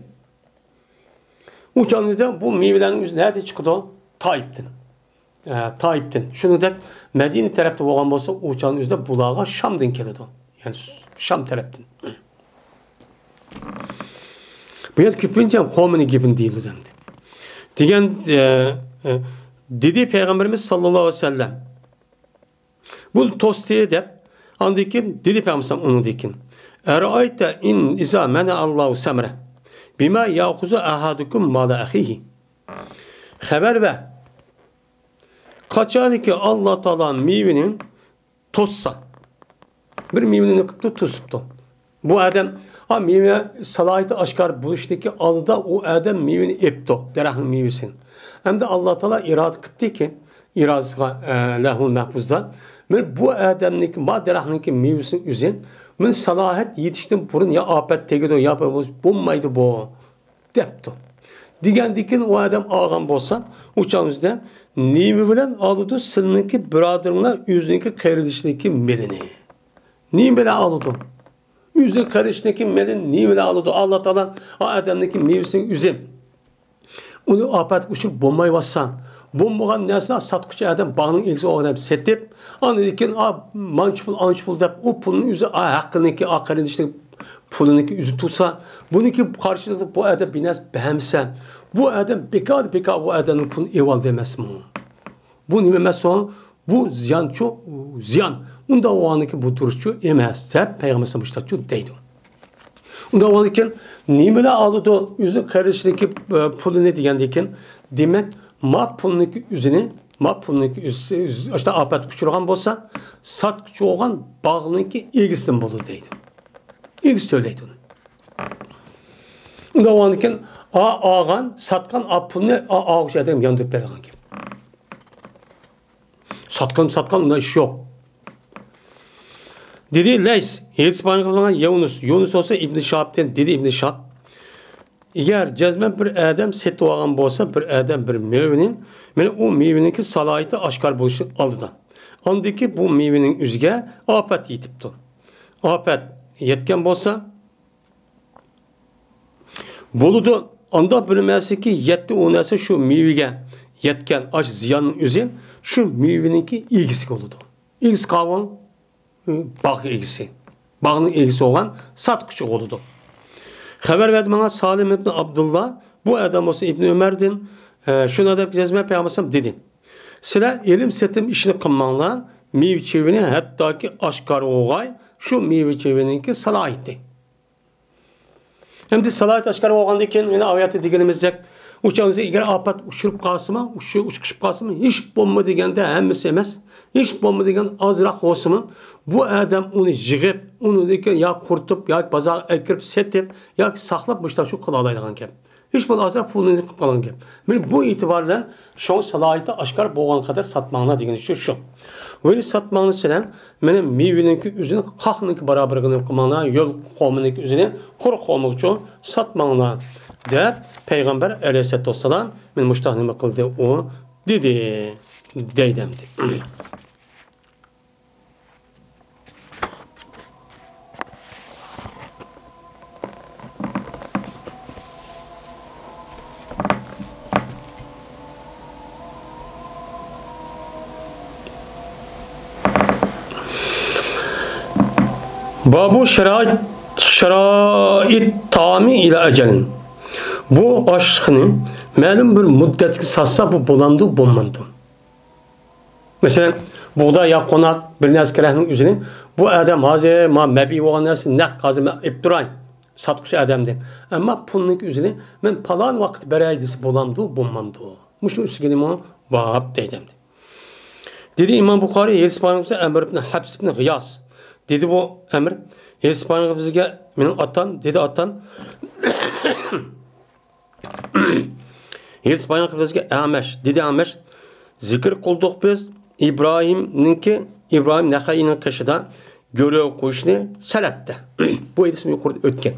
ئۇ چاغدا بۇ مېۋىلەرنىڭ ئۆزى نەدىن چىقىدۇ؟ تائىپتىن. ئە، تائىپتىن. شۇنىڭدەك مەدىنە تەرەپتە بولغان بولسا، ئۇ چاغنىڭ ئۆزىدە بۇلارغا شامدىن كېلىدۇ. يەنى شام تەرەپتىن. بۇ يەردە كۆپىنچە قومىنىڭ گېپىنى دېيىلىدۇ ئەمدى. دېگەن، ئە، ئە، دېدى پەيغەمبىرىمىز ساللاللاھۇ ئەلەيھى ۋەسەللەم. بۇنى توستى دەپ، ئاندىن كېيىن دېدى پەيغەمبەر ئۇنىڭدىن كېيىن، «ئەرائەيتە ئىن ئىزا مەنەئەللاھۇ سەمرە، بىما يەخۇزۇ ئەھەدۇكۇم مالا ئەخىھى.» خەۋەر بەر. قاچانكى ئاللا تائالا مېۋىنى توسسا، بىر مېۋىنى نېمە قىپتۇ؟ توسۇپتۇ. بۇ ئادەم، ئا، مېۋە سالاھىيىتى ئاشكارا بولۇشتىكى ئالدىدا ئۇ ئادەم مېۋىنى ئېپتۇ، دەرەخنىڭ مېۋىسىنى. ئەمدى ئاللا تائالا ئىرادە قىپتىكى، ئىرادىسىغا، ئە، لەھۇل مەھپۇزدا، مەن بۇ ئادەمنىڭكى، ما دەرەخنىڭكى مېۋىسىنى ئۈزۈپ، مەن سالاھىيەت يېتىشتىن بۇرۇن يا ئاپەت تېگىدۇ، يا بولمايدۇ بۇ. دەپتۇ. دېگەندىكىن ئۇ ئادەم ئالغان بولسا، ئۇ چاغىمىزدا نېمە بىلەن ئالىدۇ سىلىنىڭكى بۇرادىرىڭلار ئۆزىنىڭكى قېرىندىشىنىڭكى مېلىنى؟ نېمە بىلەن ئالىدۇ؟ ئۆزىنىڭ قېرىندىشىنىڭكى مېلىنى نېمە بىلەن ئالىدۇ؟ ئاللا تائالا ئۇ ئادەمنىڭكى مېۋىسىنى ئۈزۈپ، ئۇنى ئاپەتكە ئۇچۇرۇپ بولمايۋاتسا، بولمىغان نەرسىنى ساتقۇچى ئادەم، باغنىڭ ئىگىسى بولغان ئادەم سېتىپ، ئاندىن كېيىن، ئا، مانچە پۇل، ئانچە پۇل دەپ، ئۇ پۇلنى ئۆزى، ئا، ھەققىنىڭكى، ئا، قېرىندىشىنىڭ پۇلىنىڭكى ئۆزى تۇرسا، بۇنىڭكى قارشىلىقىدا بۇ ئادەم بىر نەرسە بەرمىسە، بۇ ئادەم بىكار، بىكار بۇ ئادەمنىڭ پۇلىنى ئېۋالدى ئەمەسمۇ؟ بۇ نېمە ئەمەس سوڭ؟ بۇ زىيانچۇ، زىيان. ئۇنداق بولغاندىكىن بۇ دۇرۇسچۇ ئەمەس، دەپ پەيغەمبەر مۇشتاقچۇ دەيدۇ. ئۇنداق بولغاندىكىن نېمە بىلەن ئالىدۇ؟ ئۆزىنىڭ قېرىندىشىنىڭكى، ئە، پۇلىنى دېگەندىكىن، دېمەك، ما پۇلنىڭكى ئۆزىنى، ما پۇلنىڭكى ئۆزى، ئۆزى ئاشۇنداق ئاپەتكە ئۇچرىغان بولسا، ساتقۇچى بولغان باغنىڭكى ئىگىسىدىن بولىدۇ دەيدۇ. ئىگىسى تۆلەيدۇ ئۇنى. ئۇنداق بولغاندىكىن، ئا، ئالغان، ساتقان، ئا، پۇلنى، ئا، ئالغۇچى ئادەم ياندۇرۇپ بېرىدىغان گەپ. ساتقان، ساتقان، ئۇنداق ئىش يوق. دېدى لەيس، ھېدىس بايان قىلغان يۇنۇس. يۇنۇس بولسا ئىبنى شىھابتىن، دېدى ئىبنى شىھاب، ئەگەر جەزمەن بىر ئادەم سېتىۋالغان بولسا، بىر ئادەم بىر مېۋىنى، مانا ئۇ مېۋىنىڭكى سالاھىيىتى ئاشكارا بولۇشنىڭ ئالدىدا، ئاندىكى بۇ مېۋىنىڭ ئۆزىگە ئاپەت يېتىپتۇ. ئاپەت يەتكەن بولسا، بولىدۇ، ئانداق بىلمەسلىككى يەتتى ئۇ نەرسە شۇ مېۋىگە يەتكەن ئاش زىياننىڭ ئۆزى شۇ مېۋىنىڭكى ئىگىسىگە بولىدۇ. ئىگىسى قاۋۇل، باغ ئىگىسى. باغنىڭ ئىگىسى بولغان ساتقۇچى بولىدۇ. خەۋەر بەردى ماڭا سالىم ئىبن ئابدۇللا، بۇ ئادەم بولسا ئىبن ئۆمەردىن، ئە، شۇنداق دەپ يازما پەيغەمبەر دېدى، سىلەر ئېلىم سېتىم ئىشىنى قىلماڭلار، مېۋە چېۋىنى ھەتتاكى ئاشكارا بولغاي، شۇ مېۋە چېۋىنىڭكى سالاھىيىتى. ئەمدى سالاھىيەت ئاشكارا بولغاندىن كېيىن، يەنە ئايەتتە دېگىنىمىزدەك، ئۇ چاغدا ئەگەر ئاپەت ئۇچۇرۇپ قالسىمۇ، ئۇچ-، ئۇچۇپ قالسىمۇ، ھېچ بولما دېگەندە ھەممىسى ئەمەس، ھېچ بولما دېگەن ئازراق بولسىمۇ، بۇ ئادەم ئۇنى يىغىپ، ئۇنى لېكىن يا قۇرۇتۇپ، ياكى بازارغا ئەكىرىپ سېتىپ، ياكى ساقلاپ مۇشۇنداق شۇ قىلالايدىغان گەپ. ھېچ بولمىسا ئازراق پۇلنى قىلىپ قالغان گەپ. مانا بۇ ئېتىبار بىلەن شۇڭا سالاھىيىتى ئاشكارا بولغان قەدەر ساتماڭلار دېگىنى شۇ، شۇ. ۋەلى ساتماڭلار سىلەر، مانا مېۋىنىڭكى ئۆزىنى قاقنىڭكى بارابىرىگە نېمە قىلماڭلار، يول قومىنىڭكى ئۆزىنى قۇرۇق قومىغىچۇ ساتماڭلار، دەپ پەيغەمبەر ئەلەيھىسسالاتۇ ۋەسسالام مانا مۇشۇنداق نېمە قىلدى، ئۇ دېدى، دەيدۇ ئەمدى. بابۇ شارائىت، شارائىت تائامى ئىلە ئەجەلىن. بۇ ئاشلىقنى مەلۇم بىر مۇددەتكە ساتسا، بۇ بولامدۇ، بولمامدۇ؟ مەسىلەن، بۇغداي يا قوناق بىر نەرسە كېرەكنىڭ ئۆزىنى، بۇ ئادەم ھازىر ما مەبىي بولغان نەرسە نەق ھازىر مەن ئېلىپ تۇراي، ساتقۇچى ئادەمدىن. ئەمما پۇلنىڭكى ئۆزىنى مەن پالان ۋاقىت بېرەي دېسە بولامدۇ، بولمامدۇ؟ مۇشۇنىڭ ئۈستىگە نېمە باب دەيدۇ ئەمدى. دېدى ئىمام بۇخارىي، ھەدىس بارمىسا ئەمر ئىبن ھەپس ئىبن غىياس. دېدى بۇ ئەمر، ھەدىس بارمىسا بىزگە مېنىڭ ئاتام، دېدى ئاتام، ھەدىس بايان قىلىپ بىزگە ئەمەش، دېدى ئەمەش، زىكىر قىلدۇق بىز ئىبراھىمنىڭكى، ئىبراھىم نەخەئىينىڭ قېشىدا گۆرۈ قويۇشنى سەلەپتە. بۇ ھەدىسمۇ يۇقىرىدا ئۆتكەن.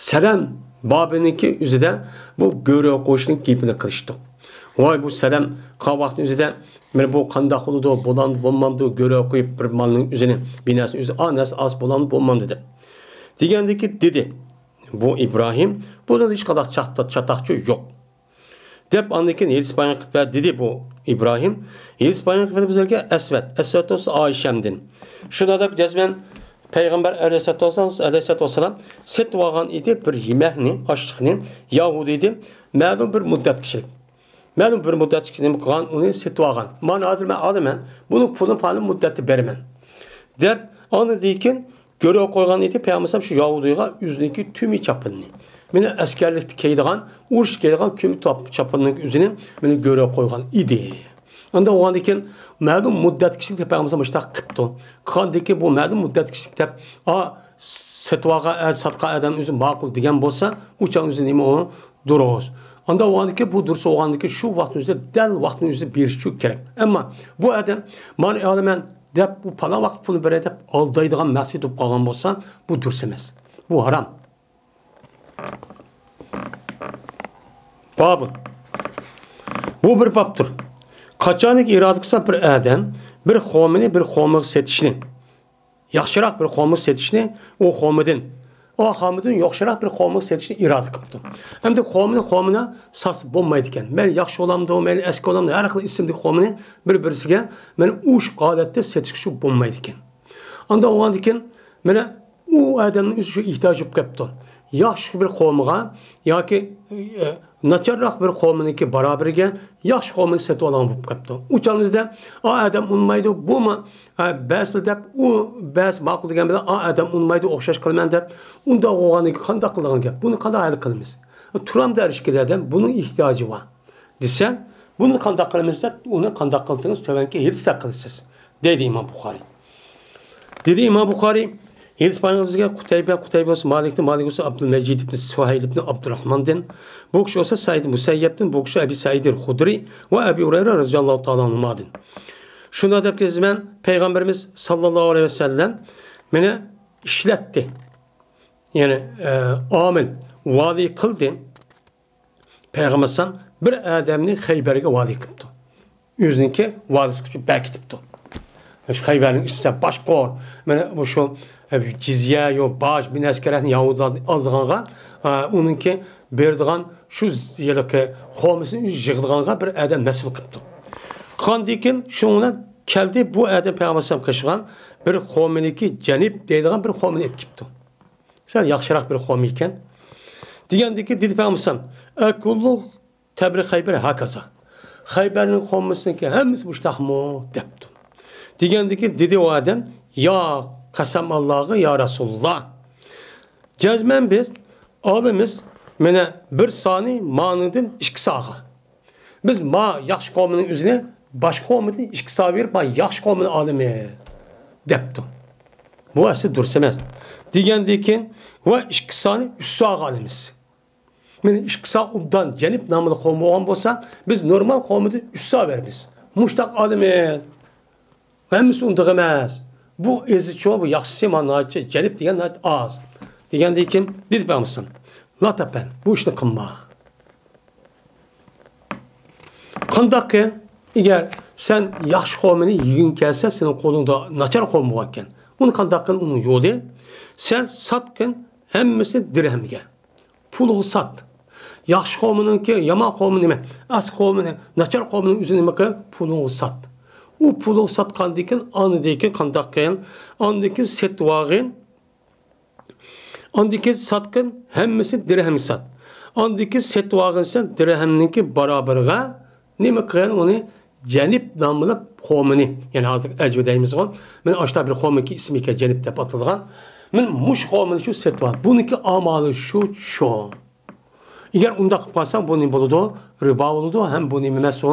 سەلەم بابىنىڭكى ئۆزىدە بۇ گۆرۈ قويۇشنىڭ گېپىنى قىلىشتۇق. ۋاي بۇ سەلەم، قاۋاقنى ئۆزىدە، مانا بۇ قانداق بولىدۇ، بولامدۇ، بولمامدۇ، گۆرۈ قويۇپ بىر مالنىڭ ئۆزىنى، بىر نەرسىنى ئۆزى، ئا نەرسە ئاز بولامدۇ، بولمامدۇ دەپ. دېگەندىكى دېدى بۇ ئىبراھىم، بۇنىڭدا ھېچقانداق چات-، چاتاقچۇ يوق. دەپ ئاندىن كېيىن ھېدىس بايان قىلىپ بەردى، دېدى بۇ ئىبراھىم. ھېدىس بايان قىلىپ بىزلەرگە ئەسۋەد، ئەسۋەد بولسا ئائىشەمدىن. شۇنداق دەپ جەزمەن پەيغەمبەر ئەلەيھىسسالاتۇ ۋەسسالام، ئەلەيھىسسالاتۇ ۋەسسالام سېتىۋالغان ئىدى بىر يېمەكنى، ئاشلىقنى، يەھۇدىيدىن مەلۇم بىر مۇددەت كىشىلىك. مەلۇم بىر مۇددەت كىشىلىك نېمە قىلغان، ئۇنى سېتىۋالغان. مانا ھازىر مەن ئالىمەن، بۇنىڭ پۇلىنى پالان مۇددەتتە بېرىمەن. دەپ ئاندىن كېيىن گۆرۈ قويغان ئىدى پەيغەمبەر شۇ يەھۇدىيغا ئۆزىنىڭكى تۈمى چاپىنىنى، مانا ئەسكەرلىكتە كىيىدىغان، ئۇرۇشتا كىيىدىغان تۈمى چاپ-، چاپىنىنىڭ ئۆزىنى مانا گۆرۈ قويغان ئىدى. ئاندا بولغاندىن كېيىن مەلۇم مۇددەت كىشىلىك پەيغەمبەر مۇشۇنداق قىپتۇ. قىلغاندىن كېيىن بۇ مەلۇم مۇددەت كىشىلىك دەپ، ئا، سېتىۋالغان، ئە، ساتقان ئادەم ئۆزى ماقۇل دېگەن بولسا، ئۇ چاغ ئۆزى نېمە ئۇ؟ دۇرۇس. ئاندا بولغاندىن كېيىن بۇ دۇرۇس بولغاندىن كېيىن شۇ ۋاقىتنىڭ ئۆزىدە، دەل ۋاقىتنىڭ ئۆزىدە بېرىش ئۈچۈن كېرەك. ئەمما بۇ ئادەم مانا ئالىمەن دەپ، بۇ پالان ۋاقىت پۇلنى بېرەي دەپ ئالدايدىغان مەقسەت بولۇپ قالغان بولسا، بۇ دۇرۇس ئەمەس. بۇ ھارام. بابۇن. بۇ بىر بابتۇر. قاچانكى ئىرادە قىلسا بىر ئادەم بىر خورمىنى بىر خورمىغا سېتىشنى، ياخشىراق بىر خورما سېتىشنى، ئۇ خورمىدىن، ئۇ خورمىدىن ياخشىراق بىر خورما سېتىشنى ئىرادە قىپتۇ. ئەمدى خورمىنى خورمىنى ساتسا بولمايدىكەن. مەن ياخشى بولامدۇ، مەن ئەسكى بولامدۇ، ھەر خىل ئىسىمدىكى خورمىنى بىر-بىرسىگە مانا ئۇ ھالەتتە سېتىشقا شۇ بولمايدىكەن. ئاندا بولغاندىكىن، مانا ئۇ ئادەمنىڭ ئۆزى شۇ ئېھتىياجى بولۇپ كەپتۇ. ياخشى بىر خورمىغا ياكى، ئە، ناچارراق بىر خورمىنىڭكى بارابىرىگە ياخشى خورمىنى سېتىۋالغان بولۇپ كەپتۇ. ئۇ چاغنىڭىزدا، ئا، ئادەم ئۇنىمايدۇ، بۇمۇ، ئە، بەسىلا دەپ، ئۇ بەس ماقۇل دېگەن بىلەن، ئا، ئادەم ئۇنىمايدۇ، ئوخشاش قىلىمەن دەپ، ئۇنداق بولغاندىن كېيىن قانداق قىلىدىغان گەپ؟ بۇنى قانداق ھەل قىلىمىز؟ تۇرامدۇ ئەر ئىككىلا ئادەم، بۇنىڭ ئېھتىياجى بار دېسە، بۇنى قانداق قىلىمىز دەپ، ئۇنى قانداق قىلدىڭىز، تۆۋەنكى ھېدىستە قىلىسىز، دەيدۇ ئىمام بۇخارىي. دېدى ئىمام بۇخارىي، ھېدىس بايان بىزگە قۇتەيبە، قۇتەيبە بولسا مالىكتىن، مالىك بولسا ئابدۇلمەجىد ئىبن سۇھەيل ئىبن ئابدۇرراھماندىن، بۇ كىشى بولسا سەئىد مۇسەييەبتىن، بۇ كىشى ئەبى سەئىدىل خۇدرى ۋە ئەبى ھۇرەيرە رەزىياللاھۇ تائالا ئەنھۇمادىن. شۇنداق دەپ كېلىمەن، پەيغەمبىرىمىز ساللاللاھۇ ئەلەيھى ۋەسەللەم مېنى ئىشلەتتى. يەنى، ئە، ئامىل، ۋالىي قىلدى. پەيغەمبەر ئەلەيھىسسالام بىر ئادەمنى خەيبەرگە ۋالىي قىپتۇ. ئۆزىنىڭكى ۋالىسى قىلىپ بەركىتىپتۇ. شۇ خەيبەرنىڭ ئىچىسى باشقۇر، مانا مۇشۇ، ئە، جىزيە، يو، باج، بىر نەرسە كېرەكنى يەھۇدىيلاردىن ئالىدىغانغا، ئە، ئۇنىڭكى بېرىدىغان شۇ ھېلىقى خورمىسىنى يىغىدىغانغا بىر ئادەم مەسئۇل قىپتۇ. قاندىكىن شۇنىڭ بىلەن كەلدى، بۇ ئادەم پەيغەمبەر ئەلەيھىسسالام قىلىشقان بىر خورمىنىڭكى جەنىب دەيدىغان بىر خورمىنى ئېلىپ كېلىپتۇ. سەل ياخشىراق بىر خورما ئىكەن. دېگەندىكى دېدى پەيغەمبەر ئەلەيھىسسالام، «ئەكۇللۇ تەمرى خەيبەر ھاكازا.» خەيبەرنىڭ خورمىسىنىڭكى ھەممىسى مۇشتاقمۇ؟ دەپتۇ. دېگەندىكى دېدى ئۇ ئادەم، يا قەسەم ئاللاغا، يا رەسۇلۇللا. جەزمەن بىز ئالىمىز، مانا بىر سانى مانىڭدىن ئىككى ساغا. بىز ما ياخشى قومىنىڭ ئۆزىنى باشقا قومىدىن ئىككى سا بېرىپ، ما ياخشى قومىنى ئالىمىز، دەپتۇ. بۇ ئەسلى دۇرۇس ئەمەس. دېگەندىن كېيىن، ۋە ئىككى سانى ئۈچ ساغا ئالىمىز. مانا ئىككى سا ئوبدان جەنىب ناملىق قوم بولغان بولسا، بىز نورمال قومىدىن ئۈچ سا بېرىمىز. مۇشتاق ئالىمىز. ھەممىسى ئۇنداق ئەمەس. بۇ ئېزىچۇ، بۇ ياخشىسى، مانا ناھايىتى جەنىب دېگەن ناھايىتى ئاز. دېگەندىن كېيىن دېدى پەيغەمبەر، لا تەپئەل، بۇ ئىشنى قىلما. قانداقكىن؟ ئەگەر سەن ياخشى قومىنى يېگۈڭ كەلسە، سېنىڭ قولۇڭدا ناچار قوم بولغانكەن. ئۇنى قانداقكىن؟ ئۇنىڭ يولى، سەن ساتقىن ھەممىسىنى دىرھەمگە. پۇلغا سات. ياخشى قومىنىڭكى، يامان قومى نېمە؟ ئەسكى قومىنى، ناچار قومىنىڭ ئۆزىنى نېمە قىل؟ پۇلۇڭغا سات. ئۇ پۇلۇڭغا ساتقاندىن كېيىن، ئاندىن كېيىن قانداق قىل؟ ئاندىن كېيىن سېتىۋالغىن. ئاندىن كېيىن ساتقىن، ھەممىسى دىرھەمگە سات. ئاندىن كېيىن سېتىۋالغىن سەن دىرھەمنىڭكى بارابىرىغا نېمە قىل؟ ئۇنى جەنىب ناملىق قومىنى، يەنى ھازىر ئەجۋە دەيمىزغۇ، مانا ئاشۇنداق بىر قومىنىڭكى ئىسمى ئىكەن، جەنىب دەپ ئاتىلىدىغان. مانا مۇشۇ قومىنى شۇ سېتىۋال. بۇنىڭكى ئامالى شۇ، شۇ. ئەگەر ئۇنداق قىلىپ قالساڭ، بۇ نېمە بولىدۇ؟ رىبا بولىدۇ، ھەم بۇ نېمە ئەمەس، ئۇ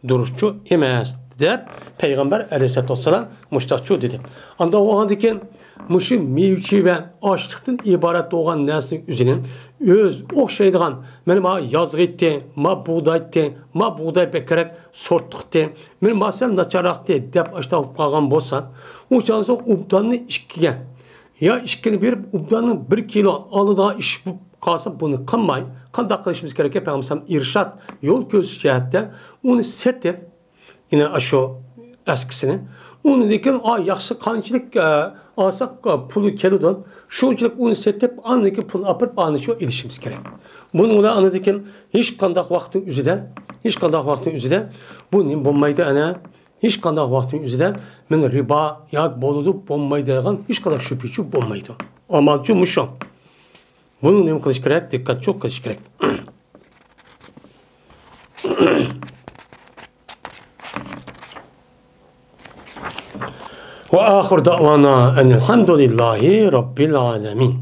دۇرۇسچۇ ئەمەس، دەپ پەيغەمبەر ئەلەيھىسسالاتۇ ۋەسسالام مۇشتاقچۇ دېدى. ئاندا بولغاندىكىن، مۇشۇ مېۋىچى ۋە ئاشلىقتىن ئىبارەت بولغان نەرسىنىڭ ئۆزىنى ئۆز ئوخشايدىغان، مانا ما يازغىتى، ما بۇغدايتى، ما بۇغداي بەكرەك سورتلۇقتى، مانا ما سەل ناچارراقتى دەپ ئاشتاق بولۇپ قالغان بولسا، ئۇ چاغدا ئوبداننى ئىككىگە، يا ئىككىنى بېرىپ، ئوبداننىڭ بىر كىلو ئالىدىغان ئىش بولۇپ قالسا، بۇنى قىلماي، قانداق قىلىشىمىز كېرەككە؟ پەيغەمبەر ئىرشاد، يول كۆرسىتىش جەھەتتە ئۇنى سېتىپ، يەنە ئاشۇ ئەسكىسىنى، ئۇنىڭدىن كېيىن، ئا، ياخشى، قانچىلىك، ئە، ئالساق، ئە، پۇلى كېلىدۇ، شۇنچىلىك ئۇنى سېتىپ، ئاندىن كېيىن پۇل ئاپىرىپ، ئانى شۇ ئېلىشىمىز كېرەك. بۇنىڭ بىلەن ئاندىن كېيىن ھېچقانداق ۋاقىتنىڭ ئۆزىدە، ھېچقانداق ۋاقىتنىڭ ئۆزىدە بۇ نېمە بولمايدۇ، ئەنە، ھېچقانداق ۋاقىتنىڭ ئۆزىدە مەن رىبا ياكى بولىدۇ، بولمايدۇ دەيدىغان ھېچقانداق شۈبھىچۇ بولمايدۇ. ئامالچۇ مۇشۇ. بۇنى نېمە قىلىش كېرەك؟ دىققەتچۇ قىلىش كېرەك. وآخر دعوانا أن الحمد لله رب العالمين.